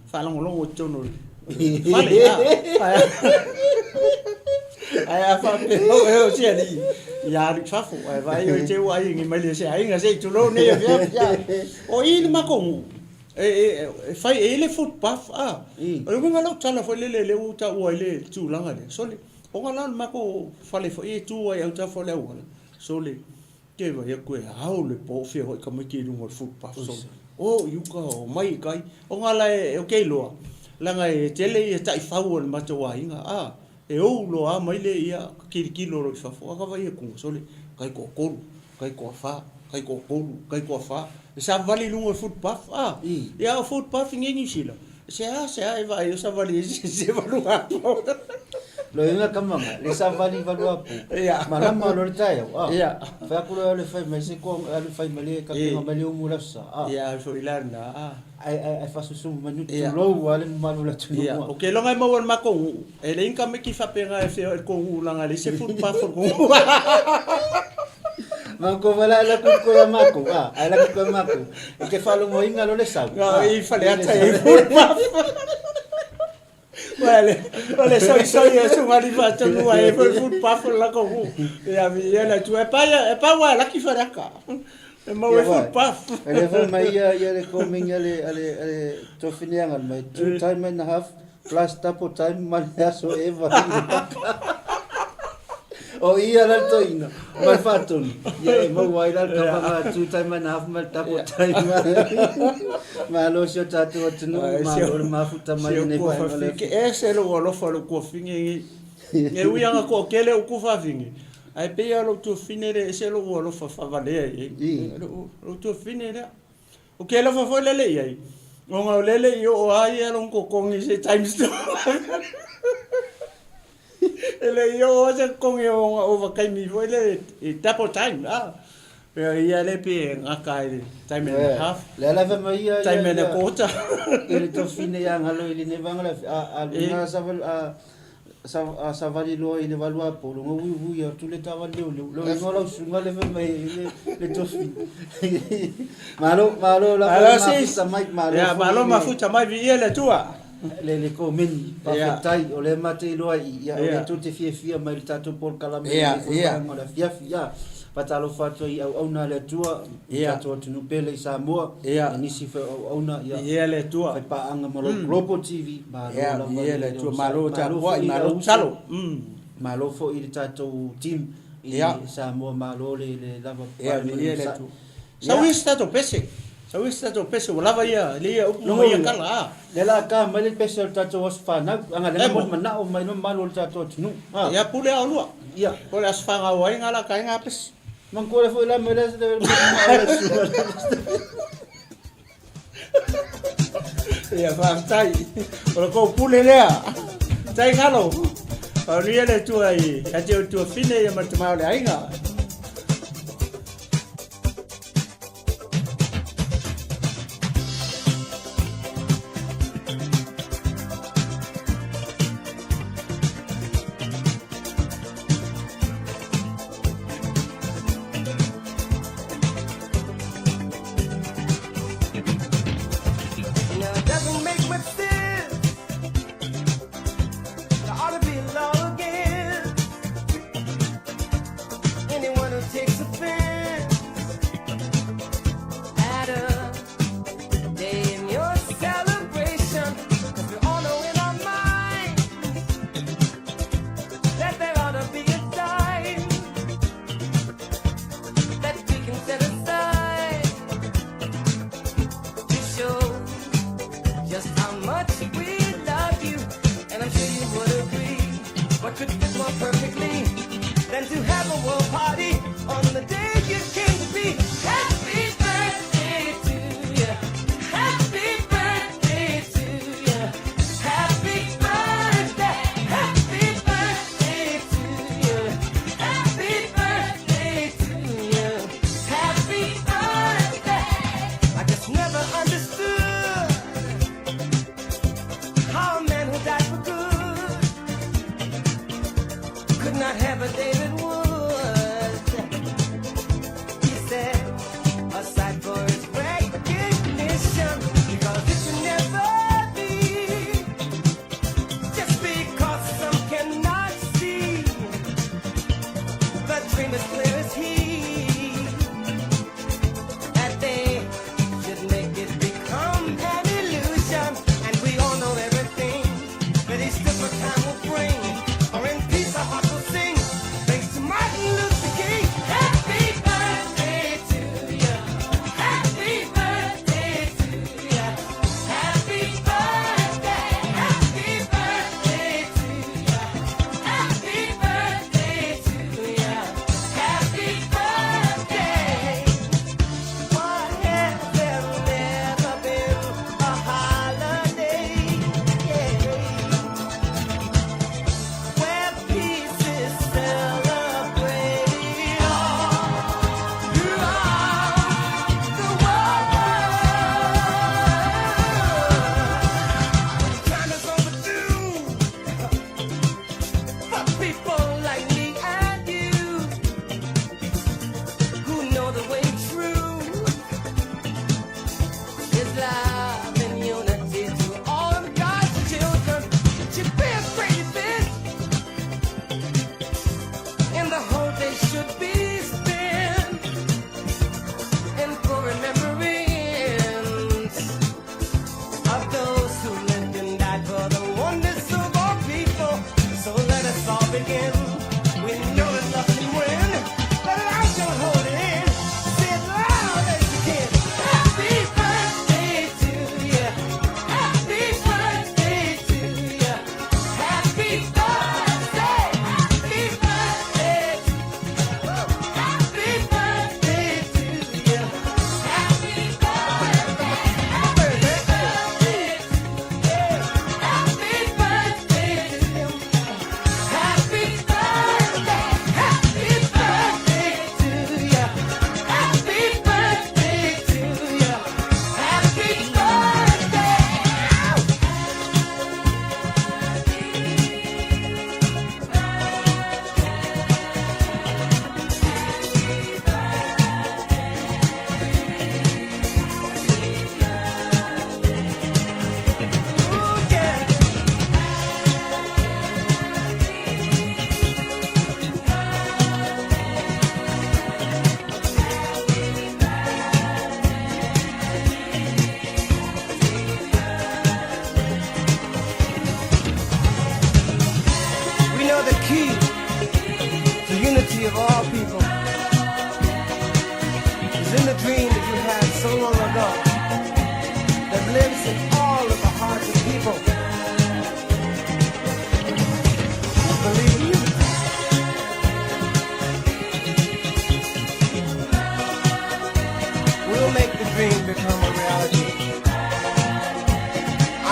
S3: Faalogologo i totonu o le fale, ae a faapea oe o se alii, ia alu i fafo, ae vaai oe te ua aiga mai le se aiga se i tulou nei afiafi. O i le matou nuu, e fai, e i ai le footpath, a, o le uiga o lau tala foi lele lea ua ou taua ai le tulaga lea, sole, ona la o le matou fale foi e tu ai autafa o le auala, sole, Te vaai atu e ao le po fia hoi tamaiti i luga o le footpath solo. O i uka o mai i kai. O ngā la e o kei loa. Langa e tele ia taifau o le matou aiga. A, e ou loa a mai le ia kilokilo loa i fafo. A ka vaai atu sole, kai toatolu, kai toafa, kai toatolu, kai toafa. E savali i luga o le footpath. A, ia o footpath i nei Niu Sila. Seasea e vaai o savali ai se se valuapo.
S2: Loiga kamaga, le savali valuapo.
S3: Ia.
S2: Malama loa le taeao. Ah.
S3: Ia.
S2: Fai atu loa le fai mai se ko alu fai mai le kapenga mai le umu le aso Sa. Ah.
S3: Ia, alu foi la lena. Ah.
S2: Ai ai ai fasusu manu tulou a le mamalu o le atunuu.
S3: Ia, o ke loga e maua i le matou nuu, e leai ni tamaiti faapena e feoai i le tou nuu leaga e leai se footpath o le tou nuu.
S2: Mako wala la ku ko ya mako a ai la ku ko mako e te faalogoina lo le sau
S3: a i Faleata e footpath Wale, wale soi soi e sunga ni whatonua e foi footpath o la kohu. Ia mi ia la tu e pa e pa wa la ki wharaka. E mau e footpath.
S2: E le foi mai ia ia le koming ia le ale ale tofine anga mai two time and a half plus double time ma le aso e vai i le paka. O ia la le toeaina ma le faatonu, ia e maua ai la le kavaga two time and a half ma le double time. Malo si o tatou atunuu, malo le mafuta mai lenei vaega o le
S3: atunuu. E ese lou alofa i lou tuafafine nei. E ui lava ina toatele ou tuafafine, ae pei lava o lou tuafafine lea e ese lou alofa faavalea i ai. Lou tuafafine lea. Ou te alofa foi lele i ai, ona o lele i oo lava ia lona totogi i se times two. E le i oo lava se totogi o ona ovataimi foi lele i double time, a. Ia ia le pei e gata ai le time and a half.
S2: Le ala fai mai ia
S3: time and a quarter.
S2: Ia le tofine ia galo i lenei vaega le a luga a A savali loa i le 8 apo, lona uiui atu le taavale leoleo, lona igoa lau susuga le fai mai le tofi. Malo, malo lava le mafuta mai, malo
S3: foi. Malo mafuta mai, viia le Atua.
S2: Le le komeni, faafetai, o lea matou te iloa i i, o lea tou te fiafia mai i le tatou polokalame i lenei foi vaega o le afiafi. Faatalofa atu ai i auauna a le Atua, i
S3: Ia.
S2: tatou atunuu pele i Samoa,
S3: Ia.
S2: ia nisi foi o auauna, ia,
S3: Viia le Atua.
S2: faipaaga ma lou Global TV, malo
S3: Ia,
S2: lava
S3: viia
S2: le
S3: le Atua.
S2: onosai,
S3: Malo
S2: malo
S3: tapuai,
S2: foi i
S3: malo
S2: le auuso,
S3: tatalo. Mm.
S2: malo foi i le tatou team i
S3: Ia.
S2: Samoa, malo le le lava
S3: Ia,
S2: papale ma le
S3: viia le
S2: onosai.
S3: Atua. Sau
S2: Ia.
S3: ia se tatou pese. Sau ia se tatou pese, ua lava ia, le ia upu ma ia tala, a.
S2: Lea la ka mai le pese o le tatou aso fanau, aga lea
S3: E
S2: na
S3: mo.
S2: manao mai le mamalu o le tatou atunuu. A.
S3: Ia pule a olua.
S2: Ia.
S3: O le aso fanau ai nga la ka ai nga pese.
S2: Manatua le foi la mai le
S3: Ia faafetai. O le kou pule lea. Tai galo. Faaulia le Atua i ia te outou tuafine ia ma le tama o le aiga.
S4: Now it doesn't make much sense. There ought to be a law against anyone who takes offense at a day in your celebration. 'Cause we all know in our mind that there ought to be a time that we can set aside to show just how much we love you. And I'm sure you would agree. What could fit more perfectly than to have a world party on the day you came to be? Happy birthday to you. Happy birthday to you. Happy birthday. Happy birthday to you. Happy birthday to you. Happy birthday. I just never understood how a man who died for good could not have a David Wood.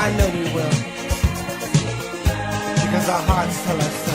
S4: I know we will. Because our hearts tell us so.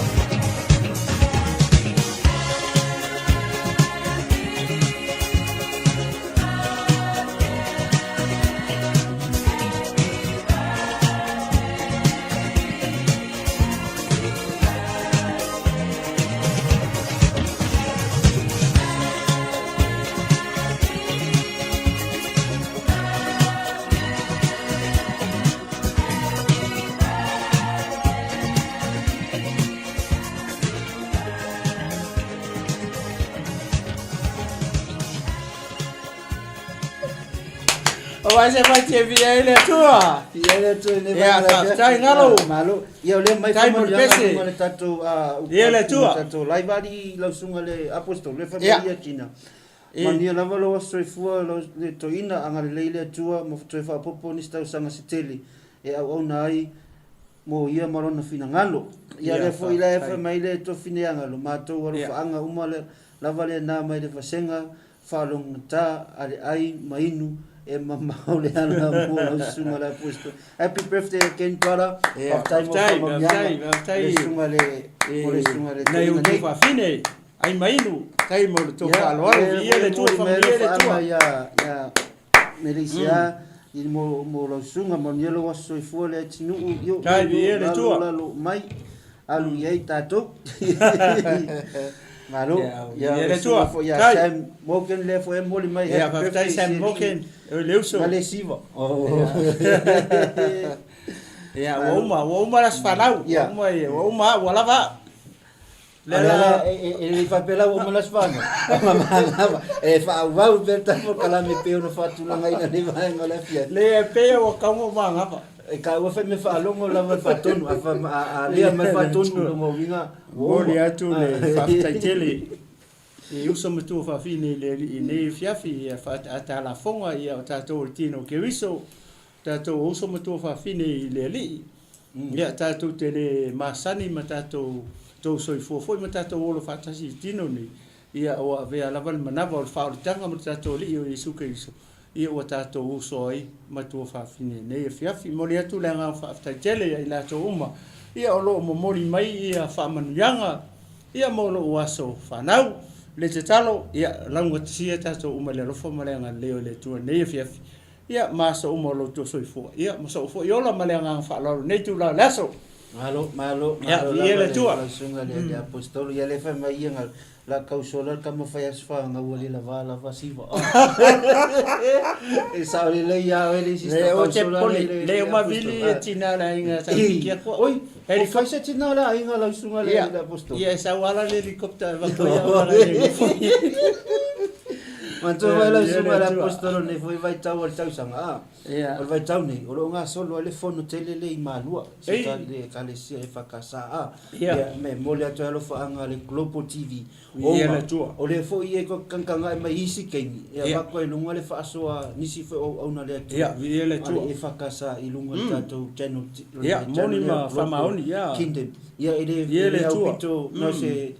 S3: Aua se fai te via i le Atua.
S2: Ia le Atua i
S3: Ia, faafetai galo.
S2: Malo. Ia o lea mai
S3: Faafetai mo le pese.
S2: ma le tatou
S3: Ia le Atua.
S2: tatou live ali lau susuga le apostol le fai
S3: Ia.
S2: mai ia tina. Manuia lava lou aso soifua lau le toeaina agalelei le Atua ma toe faaopoopo nisi tausaga se tele e auauna ai mo ia ma lona finagalo. Ia lea foi la e fai mai le tofineaga lo matou alofaaga uma le lava lena mai le vasega faalogogata a le ai ma inu e mamao le ala mo lau susuga le Aposto. Happy birthday again brother. Faafetai mo faamanuiaga le susuga le mo le susuga le
S3: Nai
S2: toeaina
S3: outou
S2: nei.
S3: faafine ai ma inu tai mo le tou faaaloalo viia le Atua faamanuia le Atua.
S2: Ia ia Meleisia i mo mo lau susuga manuia lou aso soifua le atunuu io
S3: Tai viia le
S2: lalo
S3: Atua.
S2: lalo mai alu i ai tatou. Malo.
S3: Ia,
S2: Ia
S3: viia
S2: le
S3: le
S2: susuga
S3: Atua.
S2: foi ia
S3: Tai.
S2: Sam Morgan lea foi e momoli mai
S3: Ia
S2: happy
S3: faafetai
S2: birthday
S3: Sam
S2: si
S3: Morgan
S2: alii
S3: o le uso.
S2: ma le siva.
S3: Ia ua uma le aso fanau.
S2: Ia.
S3: Ua uma ia, ua uma au, ua lava au.
S2: Le la e le faapea ua uma le aso fanau. E faaauau pea le tatou kalame e pei ona faatulagaina nei vaega o le afiafi.
S3: Le e pei ua kauma magava.
S2: E taua foi mea faalogo lava le faatonu a fa a lea mai faatonu lona uiga ua
S3: Momoli
S2: uma.
S3: atu le faafetai tele i uso ma tuafafine i le alii i nei afiafi ia faaataatalafoga ia o tatou o le tino o Keriso, tatou o uso ma tuafafine i le alii. Ia tatou te le masani ma tatou tou soifua foi ma tatou olo faatasi i tino nei, ia ua avea lava le manava o le faaolitaga ma le tatou Alii o Iesu Keriso, ia ua tatou uso ai ma tuafafine i nei afiafi. Momoli atu le agaga faafetai tele ia i latou uma ia o lo o momoli mai ia faamanuiaga ia mo lou aso fanau. Le tatalo ia laugatasia tatou uma i le alofa ma le agalelei o le Atua i nei afiafi ia ma aso uma o lo outou soifua ia ma sou foi ola ma le agaga faaaloalo i lenei itula o le aso.
S2: Malo, malo,
S3: Ia,
S2: malo
S3: viia
S2: lava
S3: le
S2: le
S3: Atua.
S2: lau susuga le le apostolo. Ia le fai mai ia nga la kau sola le kama fai aso whangaua le lava lava siva. E sao lelei ia oe le sister
S3: Le o
S2: kau
S3: te
S2: sola
S3: pole,
S2: le le
S3: le
S2: le
S3: o mavili
S2: apostolo.
S3: e tina le aiga sa piki aku.
S2: Oi, o fai se tina le aiga lau susuga le
S3: Ia,
S2: le apostolo.
S3: ia e sau ala le helicopter e vato ia ala le nofo.
S2: Manatua mai lau
S3: Ia,
S2: susuga
S3: le
S2: le
S3: Atua.
S2: apostolo nei foi vaitau o le tausaga. Ah.
S3: Ia.
S2: O le vaitau nei, o lo o gasolo ai le fono tele le i Malua, se
S3: Ei.
S2: ta le ekalesia e whakasa
S3: Ia.
S2: Ia, me momoli atu ai alofaaga le Global TV.
S3: Ia
S2: Ona,
S3: le Atua.
S2: o lea foi e kankanga e mai isi keimi, e
S3: Ia.
S2: avatu ai luga le faasoa nisi foi o auauna le Atua.
S3: Ia, viia le Atua.
S2: A le EFKS i luga le tatou channel, le
S3: Ia,
S2: channel
S3: moni
S2: lea
S3: ma
S2: Global
S3: faamaoni, ia.
S2: Kingdom. Ia, e le,
S3: Ia
S2: e
S3: le
S2: le
S3: Atua.
S2: aupito, no se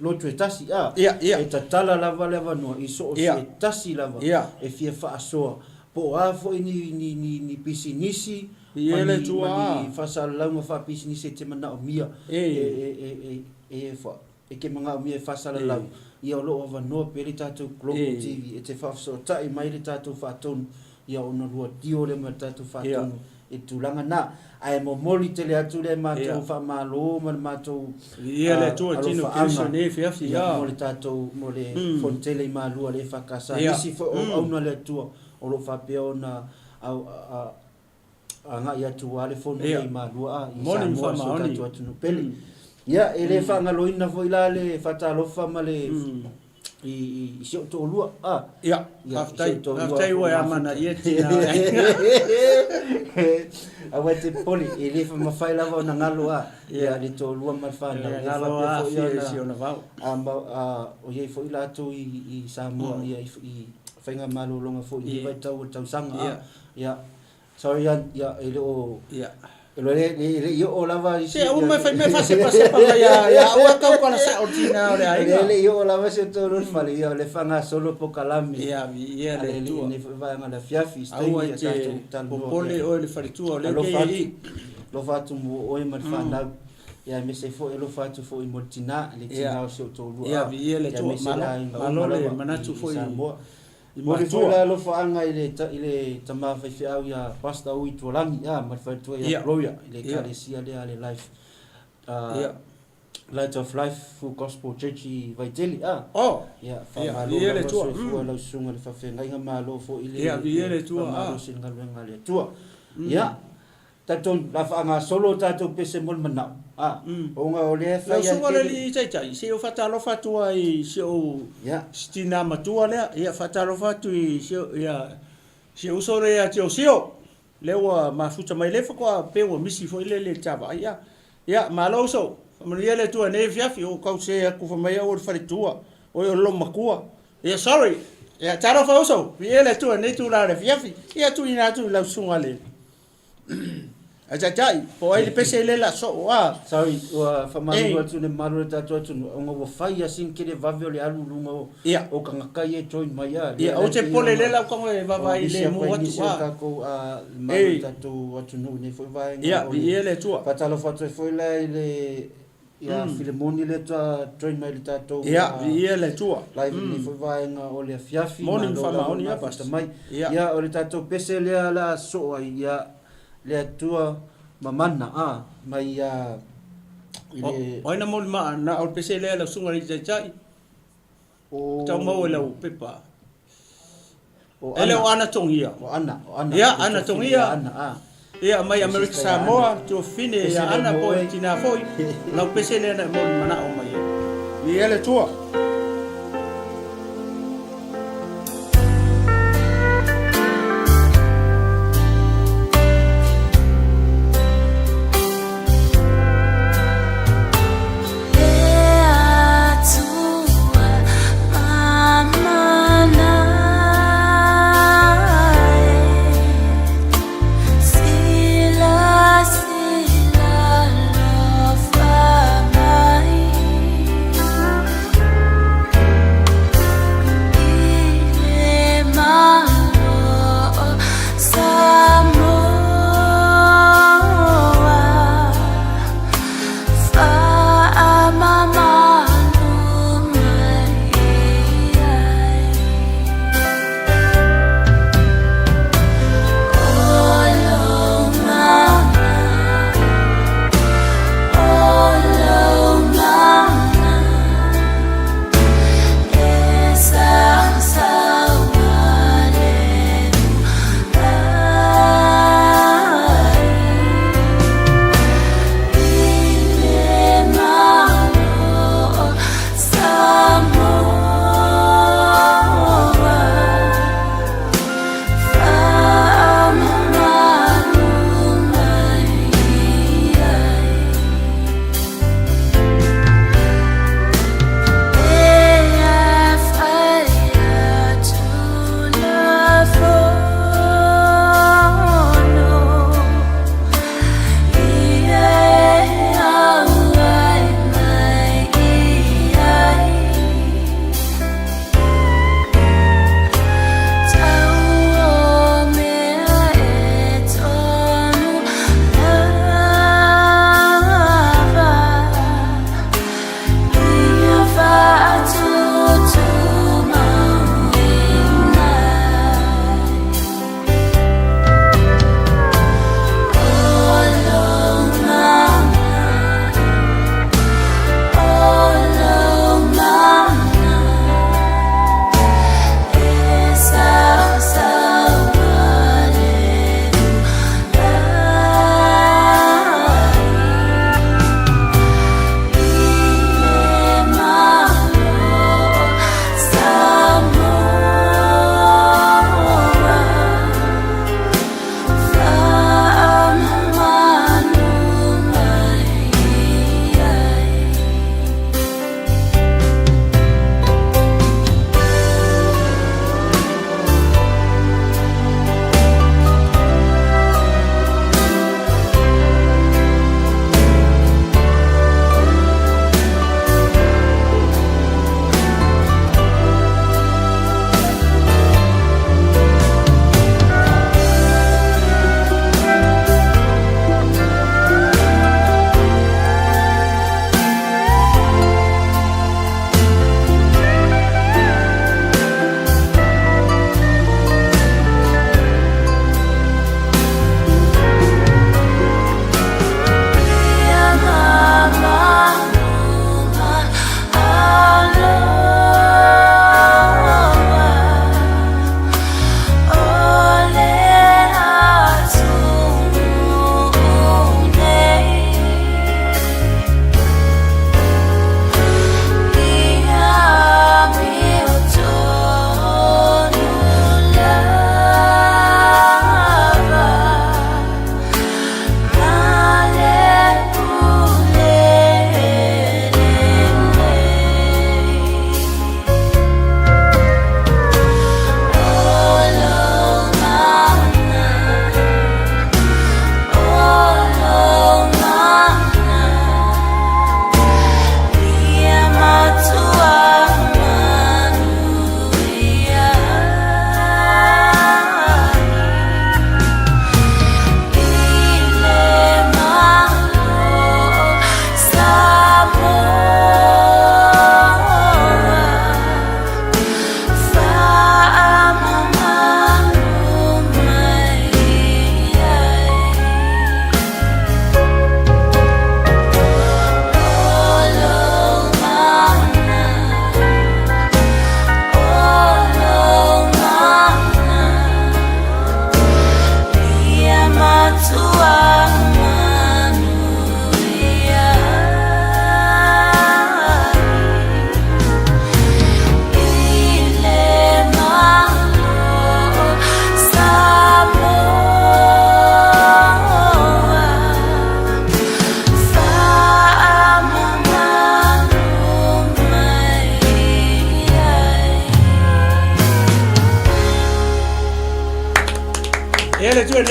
S2: lotu e tasi, a.
S3: Ia, ia.
S2: E tatala lava le avanoa i so o
S3: Ia.
S2: se tasi lava
S3: Ia.
S2: e fia faasoa. Po o a foi ni, ni, ni, ni pisinisi,
S3: Ia
S2: ma
S3: le
S2: ni,
S3: Atua.
S2: ma ni faasalalauga faapisinisi e te manaomia.
S3: E.
S2: E, e, e, e, e, fa, e ke manaomia e faasalalau. Ia o loo avanoa pea le tatou Global
S3: E.
S2: TV e te faafesootai mai le tatou faatonu. Ia ona lua tio lea ma le tatou faatonu i le tulaga na. Ae momoli tele atu le matou
S3: Ia.
S2: faamalo ma le matou
S3: Viia le Atua tino
S2: alofaaga.
S3: Keriso nei afiafi,
S2: Ia,
S3: ia.
S2: mo le tatou mo le fono tele i Malua le EFKS.
S3: Ia.
S2: Nisi foi o auauna le Atua o loo faapea ona au a agai atu aua le fono
S3: Ia.
S2: lea i Malua a i
S3: Moni ma
S2: Samoa si o
S3: faamaoni.
S2: tatou atunuu pele. Ia e le faagaloina foi la le faatalofa ma le i i si ou toalua a.
S3: Ia,
S2: Ia,
S3: faafetai,
S2: si ou toalua
S3: faafetai ua e
S2: foi
S3: amanaia tina o le aiga.
S2: Aua e te popole, e le mafai lava ona galo a.
S3: Ia.
S2: Ia le toalua ma le fanau.
S3: Ia,
S2: Ia
S3: galo
S2: faapea
S3: a
S2: foi
S3: afia i
S2: ona
S3: si ona vao.
S2: a ma a o iai foi latou i i Samoa ia i faiga malologa foi i
S3: Ia.
S2: vaitau o le tausaga a.
S3: Ia.
S2: Ia, sorry Ian, ia e le o
S3: Ia.
S2: Le le le i oo lava i
S3: Se aua ma fai mea faasepasepa mai ia ia au e tau kala sao le tina o le aiga.
S2: Le le i oo lava si o taulua i le fale, ia o lea e faagasolo polokalame.
S3: Ia, viia le Atua.
S2: Lenei foi vaega o le afiafi, se
S3: Aua
S2: taimi
S3: e
S2: ia
S3: te
S2: tatou talanoa
S3: popole
S2: pea.
S3: oe i le faletua o lea e
S2: Alofa
S3: te i
S2: atu,
S3: ai i.
S2: alofa atu mo oe ma le fanau, ia aemaise ai foi alofa atu foi mo le tina, le
S3: Ia,
S2: tina o si ou toalua,
S3: ia, viia le
S2: ia
S3: Atua.
S2: aemaise le
S3: Malo,
S2: aiga uma
S3: malo le
S2: lava
S3: manatu
S2: i
S3: foi
S2: Samoa.
S3: i
S2: Momoli foi
S3: matua.
S2: le alofaaga i le i le tama faifeau ia Pastor Ui Tualagi a ma le faletua ia Gloria i le Ekalesia lea a le Life Light of Life Full Gospel Church i Vaitele a. Ia faamalo lava soifua lau susuga i le faafeagaiga malo foi le faamalosi i le galuega a le Atua. Ia Talitonu, la faagasolo tatou pese mo le manao, a, ona o lea e
S3: Lau
S2: fai a e
S3: susuga le
S2: tele.
S3: alii taitai, se i ou faatalofa atu lava i si ou tina matua lea, ia faatalofa atu i si ou, ia, si ou uso lea ia Tiosio, lea ua mafuta mai, lea faatoa pei ua misi foi lele i le ta vaai, ia. Ia, malo uso, faamanuia le Atua i lenei afiafi, ua ou tau se atu fai mai au o le faletua, oi o le loomatua. Ia, sorry. Ia, talofa uso, viia le Atua i lenei itula o le afiafi. Ia, tuuina atu i lau susuga le Ai taitai, po o ai le pese lea la soo a.
S2: Sorry, ua faamalulu atu i le mamalu o le tatou atunuu, ona ua fai lava sina tele vave o le alu i luga o o tagata ia e join mai a.
S3: Ia, ou te popole lea la ua tago e vaavaai
S2: Nisi
S3: lemu
S2: atu ai
S3: atu
S2: nisi o
S3: a.
S2: tatou le mamalu o le tatou atunuu i lenei foi vaega
S3: Ia,
S2: o le
S3: viia le Atua.
S2: Faatalofa atu ai foi la i le ia Filemoni lea faatoa join mai i le tatou
S3: Ia, viia le Atua.
S2: live i lenei foi vaega o le afiafi.
S3: Moni ma
S2: Malo lava
S3: faamaoni
S2: le
S3: ia,
S2: mafuta
S3: Pastor.
S2: mai.
S3: Ia.
S2: Ia, o le tatou pese lea o le a soo ai, ia, le Atua mamana, a, mai ia i le.
S3: O ai na moni ma na o le pese lea lau susuga i le taitai?
S2: O.
S3: Tau maua i lau pepa.
S2: O
S3: E le
S2: Ana.
S3: o Ana Togia.
S2: O Ana, o Ana.
S3: Ia, Ana Togia.
S2: Ana, a.
S3: Ia, mai Amerika Samoa, tuafafine ia Ana po o le tina foi. Lau pese lea na e moni manao mai ai. Viia le Atua.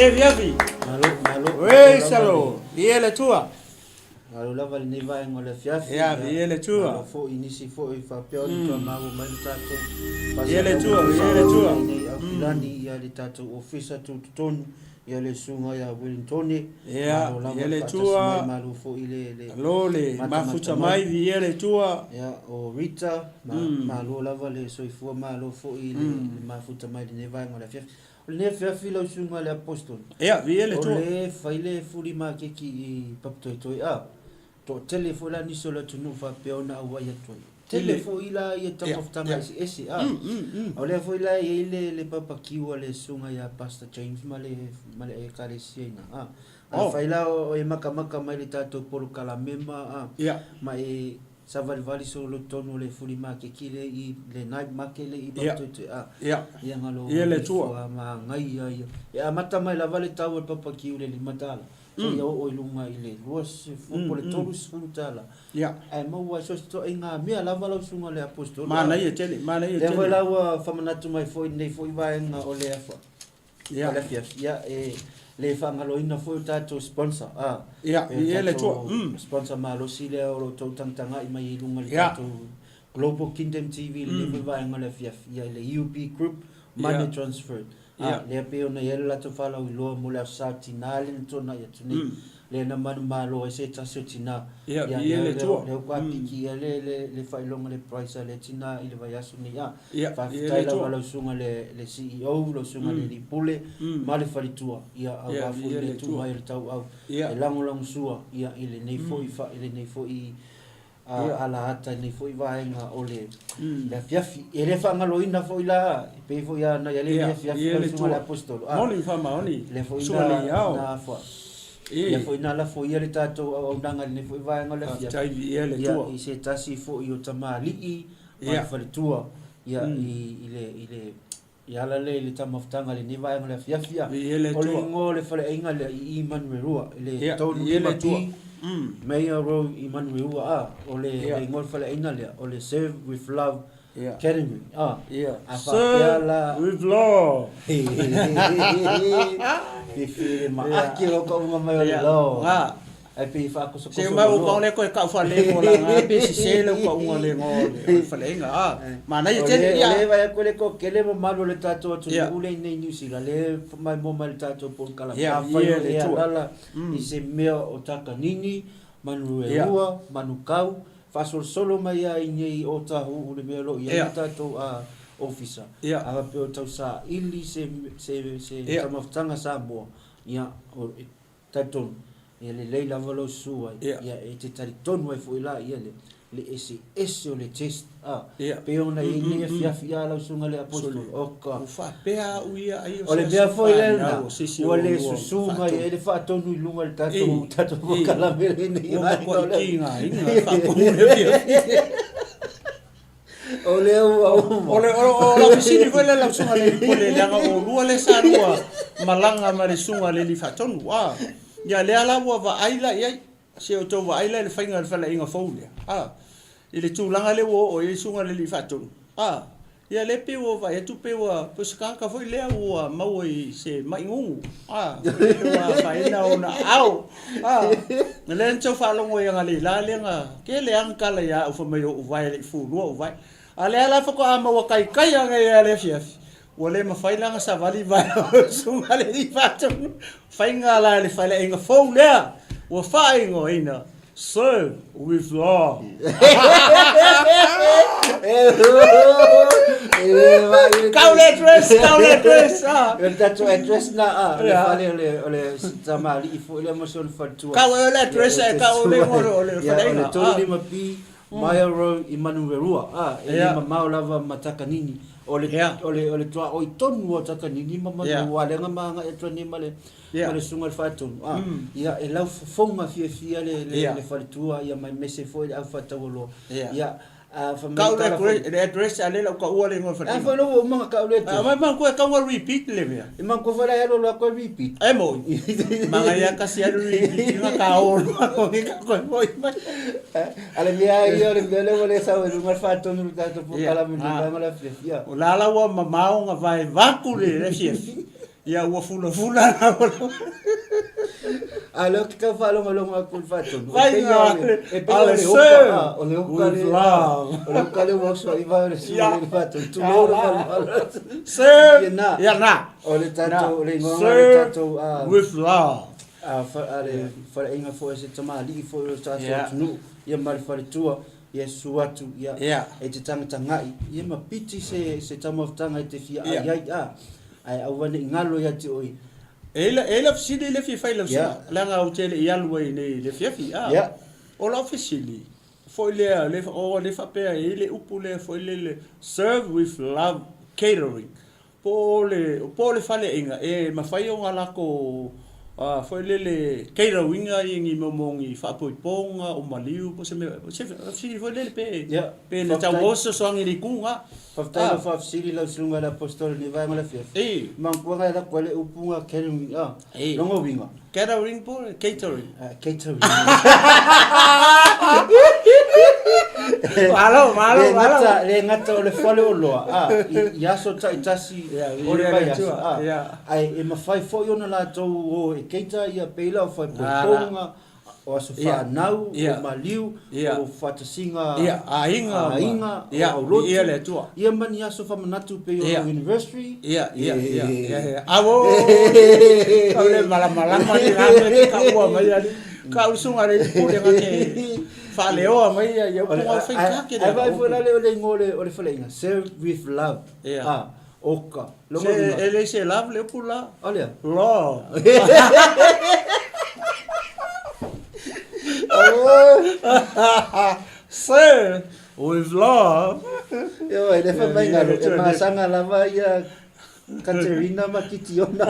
S3: le afiafi.
S2: Malo, malo.
S3: Praise the Lord. Viia le Atua.
S2: Malo lava lenei vaega o le afiafi.
S3: Ia, viia le Atua.
S2: Malo foi i nisi foi faapea ona toe maua mai le tatou
S3: Viia le Atua, viia le Atua.
S2: Nei Aukilani, ia le tatou ofisa tutotonu, ia le susuga ia Wellingtone.
S3: Ia,
S2: Malo lava
S3: viia le
S2: le faatasi
S3: Atua.
S2: mai, malo foi le le
S3: Alo le mafuta mai, viia le Atua.
S2: Ia, o Rita, ma, malo lava le soifua, malo foi le, le mafuta mai lenei vaega o le afiafi. O lenei afiafi lau susuga le Apostolo.
S3: Ia, viia le
S2: O
S3: Atua.
S2: le fai le fuli makeki i Papatoetoe, a, toatele foi la nisi o le atunuu faapea ona auai atu ai. Tele foi la ia taumafataga eseese, a. O lea foi la e i ai le, le papakiu a le susuga ia Pastor James ma le, ma le ekalesia i ina, a. Afai la o e makamaka mai le tatou polokalame ma, a, ma e savalivali solo totonu o le fuli makeki lea i le night market lea i Papatoetoe, a. Ia galo
S3: Ia le Atua.
S2: ma agai ia. E amata mai lava le tau o le papakiu i le $5. Seia oo i luga i le 20 po o le 30 tala. Ae maua ai so o se ituaiga mea lava lau susuga i le Aposetolo.
S3: Manaia tele, manaia tele.
S2: Lea foi la ua faamanatu mai foi i lenei foi vaega o le afa, o le afiafi, ia e le faagaloina foi o tatou sponsor, a.
S3: Ia,
S2: E
S3: ia le
S2: tatou
S3: Atua.
S2: sponsor malosi lea o lo o outou tagatagai mai i luga i le tatou Global Kingdom TV i lenei foi vaega o le afiafi, ia i le UB Group Money Transfer. A, lea pei ona i ai le latou faalauiloa mo le Aso Sa Tina lea na tuanai atu nei, lea na manumalo ai se tasi o tina.
S3: Ia,
S2: Ia,
S3: viia
S2: lea,
S3: le
S2: lea,
S3: Atua.
S2: lea ua piki ai le, le, le faailoga le price a lea tina i le vaiaso nei. A,
S3: Ia, viia
S2: faafetai
S3: le
S2: lava
S3: Atua.
S2: lau susuga le, le CEO, lau susuga le Alii Pule, ma le faletua, ia,
S3: Ia,
S2: aua foi
S3: viia
S2: le
S3: le
S2: tu
S3: Atua.
S2: mai o le tauau
S3: Ia.
S2: e lagolagosua, ia, i lenei foi, fa, i lenei foi a ala ata i lenei foi vaega o le le afiafi. E le faagaloina foi la, e pei foi a nai alii le afiafi
S3: Ia
S2: lau
S3: le
S2: susuga le
S3: Atua.
S2: Aposetolo. A,
S3: Moni faamaoni.
S2: lea foi
S3: Susuga
S2: na
S3: le Ao.
S2: na afa.
S3: E.
S2: Lea foi na lafoia le tatou auaunaga i lenei foi vaega o le afiafi.
S3: Faafetai viia le
S2: Ia,
S3: Atua.
S2: i se tasi foi o tamalii ma le faletua, ia, i i le i le i ala lea i le taumafataga i lenei vaega o le afiafi. A,
S3: Viia le
S2: o le
S3: Atua.
S2: igoa o le faleaiga lea i Manuelua, i le
S3: Ia,
S2: tolu
S3: viia le
S2: lima
S3: Atua.
S2: P, Mayor Road i Manuelua. A, o le
S3: Ia.
S2: le igoa o le faleaiga lea, o le Serve with Love
S3: Ia.
S2: Academy. A,
S3: Ia.
S2: a faapea la
S3: Serve with love.
S2: Fifi le maaki o kauga mai o le
S3: Ia.
S2: lo.
S3: Nga.
S2: Ai pei faakosokoso
S3: Se mai o
S2: loa.
S3: kau le koe kau fale mo la nga pe si se le kau nga le ngo le fale nga a. Manaia
S2: O
S3: tele
S2: le-
S3: ia.
S2: o le vai aku le ko kele mo malu le tatou atu
S3: Ia.
S2: ule nei New Zealand le mai mo mai le tatou polokalame.
S3: Ia,
S2: Afai
S3: ia
S2: o
S3: le
S2: le
S3: tua.
S2: alala i se mea o Takanini, manu e
S3: Ia.
S2: rua, manu kau, faasolosolo mai ai nei o tahu le mea o lo o i ai
S3: Ia.
S2: le tatou a ofisa.
S3: Ia.
S2: A faapea o tausaili se se se
S3: Ia.
S2: taumafataga Samoa. Ia, o e talitonu, ia lelei lava lou susu ai.
S3: Ia.
S2: Ia e te talitonu ai foi la ia le le eseese o le test. A,
S3: Ia.
S2: pei ona i ai nei afiafi a lau susuga le apostolo.
S3: Sole.
S2: O ka.
S3: Ua faapea au ia ai
S2: O le mea foi lea lena,
S3: o se isi
S2: ua
S3: o
S2: le
S3: lua
S2: susu mai
S3: faatonu.
S2: ai le faatonu i luga i le tatou
S3: E,
S2: tatou
S3: e.
S2: polokalame lenei
S3: Ua
S2: vaega o
S3: matua
S2: le
S3: kiga iga faatonu le afiafi.
S2: O lea ua uma.
S3: O le o o lau fesili foi lea lau susuga le Pole leaga o lua lea sa lua malaga ma le susuga le alii faatonu. A, ia lea la ua vaai la i ai. Se o tou vaai la i le faiga o le faleaiga fou lea. A, i le tulaga lea ua oo i ai le susuga le alii faatonu. A, ia lea pei ua vaai atu pei ua pei o se tagata foi lea ua maua i se mai gugu. A, foi lele ua afaina ona aao. A, lea na tau faalogo ai agalelei lea na tele lava na tala ia au fai mai o ou vae e le i fulua ou vae. A lea la faatoa maua kaikai ane ia le afiafi, ua le mafai la ona savali vae o le susuga le alii faatonu. Faiga la le faleaiga fou lea ua faaigoaina Serve with Love. Kau le address, kau le address. Ah.
S2: O le tatou address na, a, o le
S3: Ia.
S2: fale o le, o le tamalii foi lea ma sona faletua.
S3: Kau e o le address
S2: Ia,
S3: e kau le igoa o le
S2: Ia, o le
S3: faleaiga.
S2: 35B Mile Road i Manuwerua, a, e le
S3: Ia.
S2: mamao lava ma Takanini. O le,
S3: Ia.
S2: o le, o le tuaoi tonu o Takanini ma
S3: Ia.
S2: Manuwerua, lea na maga atu nei ma le,
S3: Ia.
S2: ma le susuga i le faatonu. A, ia, e laufofoga fiafia le, le,
S3: Ia.
S2: le faletua, ia ma aemaise foi le au faataualoa.
S3: Ia.
S2: Ia, a, fai mai
S3: Kau le
S2: tala foi-
S3: address, le address a le lau kaua le igoa o le
S2: A
S3: faleaiga.
S2: foi lou ua uma ona kau le
S3: Ah,
S2: address.
S3: mai manatu e kau a repeat le mea.
S2: E manatu foi la e alu alu atu e repeat.
S3: E moi. Magaia kasi alu repeat ina ka olo ko ke ka ko moi mai.
S2: A le mea ia o le mea lea ua le sau e luga le faatonu i le tatou
S3: Ia.
S2: polokalame i le
S3: Ah.
S2: vaega o le afiafi. Ia.
S3: O la la ua mamao nga vae vaku le le afiafi. Ia ua fulafula la
S2: A lea ou te tau faalogologo atu i le faatonu.
S3: Fai
S2: E pei
S3: nga
S2: o le- e pei
S3: a
S2: o
S3: le
S2: le
S3: serve
S2: oka, o le oka
S3: with
S2: le,
S3: love.
S2: o le oka le ua oso ai vai o le sua
S3: Ia.
S2: le faatonu. Tulou le
S3: Ia.
S2: malumalu.
S3: Serve.
S2: Ia na.
S3: Ia na.
S2: O le tatou, o le igoa le
S3: Serve
S2: tatou, ah,
S3: with love.
S2: a fa- a le faleaiga foi a se tamalii foi o le tatou
S3: Ia.
S2: atunuu, ia ma le faletua, ia susu atu, ia,
S3: Ia.
S2: e te tagatagai, ia ma piti se, se taumafataga e te fia
S3: Ia.
S2: ai ai, a, ae aua ne i galo ia te oe.
S3: E i ai lau fesili lea e fia fai i lau
S2: Ia.
S3: susuga, leaga ou te le i alu ai nei i le afiafi, a.
S2: Ia.
S3: O lau fesili, foi lea, le, o le faapea e i ai le upu lea foi lele, serve with love catering. Po o le, po o le faleaiga e mafai ona latou foi lele cater-ina ni mea mo ni faapoipoga o maliu po o se mea, se fesili foi lele pe,
S2: Ia,
S3: pe na
S2: faafetai.
S3: tau maua se fesoasoani i le itu lena.
S2: Faafetai lau faafesili lau susuga i le Aposetolo i lenei vaega o le afiafi.
S3: E.
S2: Manatua e lako ai le upu na catering, a,
S3: E.
S2: lona uiga.
S3: Catering po o le catering?
S2: Catering.
S3: Malo, malo,
S2: Le
S3: malo.
S2: gata, le gata o le fale oloa, a, i, i aso taitasi
S3: Ia,
S2: o le
S3: ia,
S2: vaiaso,
S3: ia,
S2: a,
S3: ia.
S2: ae e mafai foi ona latou o e cater ia peila o faaipoipoga, o aso
S3: Ia.
S2: fanau,
S3: Ia.
S2: o maliu,
S3: Ia.
S2: o faatasiga
S3: Ia, aiga ma-
S2: aiga, o
S3: Ia,
S2: aulotu.
S3: ia le Atua.
S2: Ia ma ni aso faamanatu pei o
S3: Ia.
S2: anniversary.
S3: Ia, ia, ia, ia, ia. Awo! Kau le malamalama ni la mea te kaua mai ali. Kau usuga le pule nga te faaleoa mai ia ia upu nga fai kake
S2: Ai vai foi la le o le ingoa o le faleaiga, serve with love.
S3: Ia.
S2: Ah, oka. Longa
S3: Se
S2: uiga.
S3: e le se love le upu la.
S2: O lea.
S3: Love. Serve with love.
S2: Ia vai, le fai mai ngalo,
S3: Ia,
S2: e
S3: ia,
S2: masaga lava ia Katerina ma Kitiona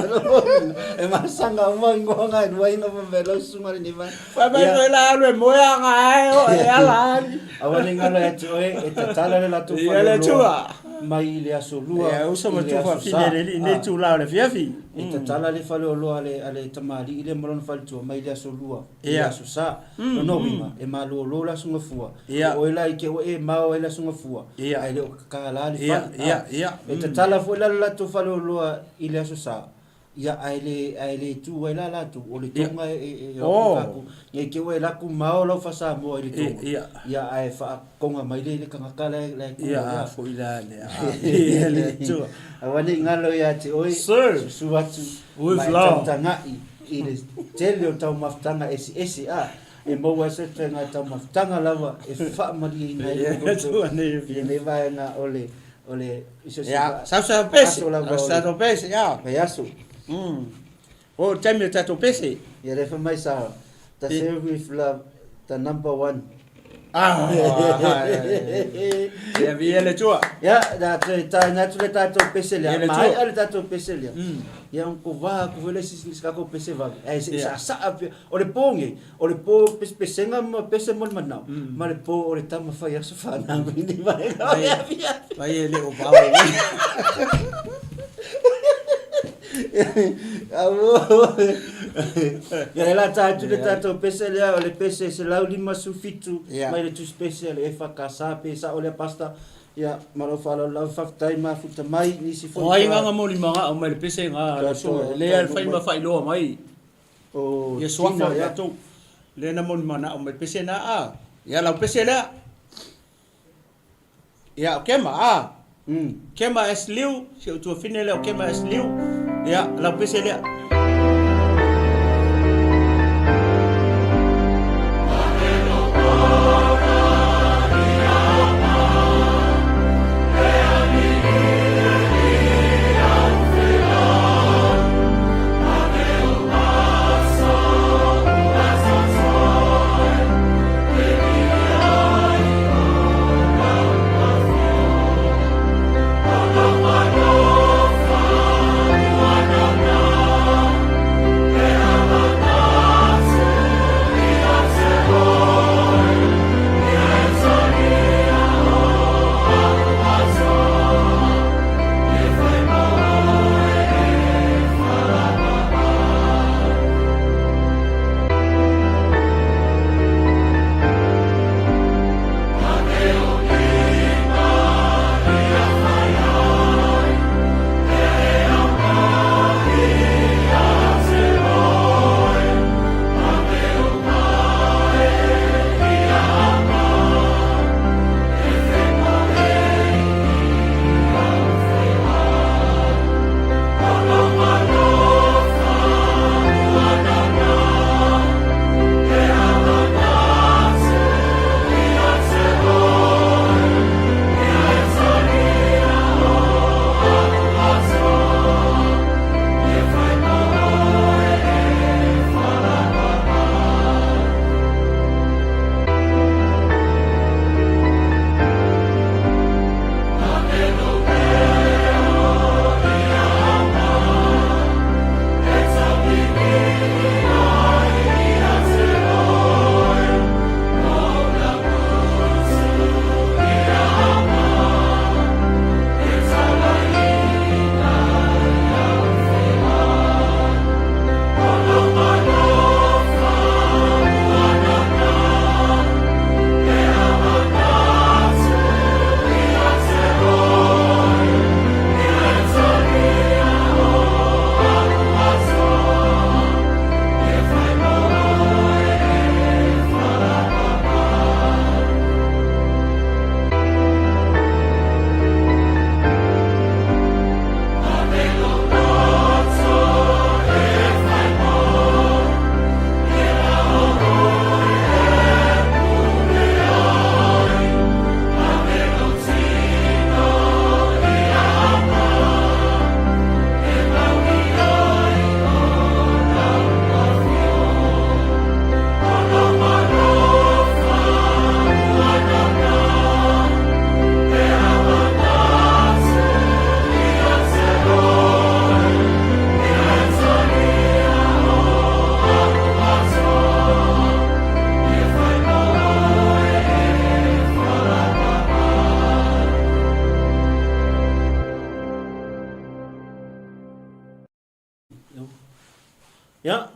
S2: e masaga uma ingoa nga e lua inga ma vela usuga lenei vai.
S3: Fai mai foi la alu e moe anga ai o e ala ali.
S2: Aua ne i galo ia te oe e tatala le latou
S3: Ia le
S2: faleoloa
S3: Atua.
S2: mai le aso lua
S3: Ia uso
S2: i
S3: ma
S2: le
S3: tufa
S2: aso
S3: fine
S2: sa.
S3: le li nei
S2: Ah.
S3: tula o le afiafi.
S2: E tatala le faleoloa a le, a le tamalii lea ma lona faletua mai le aso lua i le
S3: Ia.
S2: aso sa. Lona uiga, e malolo le aso gafua.
S3: Ia.
S2: O oe la i te ua e mao ai le aso gafua,
S3: Ia.
S2: ae le o kakala le
S3: Ia,
S2: fale.
S3: ia,
S2: Ah.
S3: ia.
S2: E tatala foi la le latou faleoloa i le aso sa, ia ae le, ae le tu ai la latou, o le
S3: Ia.
S2: tonga e, e, e
S3: Oh.
S2: aku. Nei te ua e laku mao lau faa-Samoa i le tonga.
S3: Ia.
S2: Ia ae faakoga mai le, le tagata la e, la e ku
S3: Ia,
S2: ai.
S3: a foi la le a. Ia le Atua.
S2: Aua ne i galo ia te oe,
S3: Sir.
S2: susu atu
S3: With
S2: ma e
S3: love.
S2: tautaga'i i le tele o taumafataga eseese a e maua ai se faiga taumafataga lava e faamalieina ai
S3: Ia,
S2: le loto
S3: Atua nei
S2: i lenei vaega o le o le i so se
S3: Ia,
S2: va-
S3: sau sau pese.
S2: aso lava
S3: Sau
S2: o le
S3: sau pese, ia.
S2: vaiaso.
S3: O le taimi o tatou pese.
S2: Ia lea fai mai Sarah, the
S3: E.
S2: serve with love, the number one.
S3: Ah, ia viia le Atua.
S2: Ia, na toe taina atu le tatou pese lea.
S3: Ia le
S2: Ma
S3: Atua.
S2: ai le tatou pese lea. Ia on ko va ko vele si si ka ko pese va. Ai se
S3: Ia.
S2: sa sa pe o le po nge, o le po pese pesenga ma pese mo le manao. Ma le po o le tama fai aso fa na ni vai.
S3: Vai.
S2: Ia ia.
S3: Vai e le o pau.
S2: Amo. Ia le la ta atu le tatou pese lea o le pese 157
S3: Ia.
S2: mai le tusi pese a le EFKS pe sao lea pasta. Ia, ma lou faaaloalo lava, faafetai mafuta mai nisi foi
S3: O ai nganga mo limaga o mai le pese nga
S2: Tatou-
S3: so le al fai ma failoa mai.
S2: O
S3: Ia suafa
S2: Tina,
S3: o
S2: ia.
S3: tatou. Le na mo limana o mai le pese na a. Ia lau pese lea. Ia o Kema a. Kema S Liu, si o tuafine lea o Kema S Liu. Ia lau pese lea.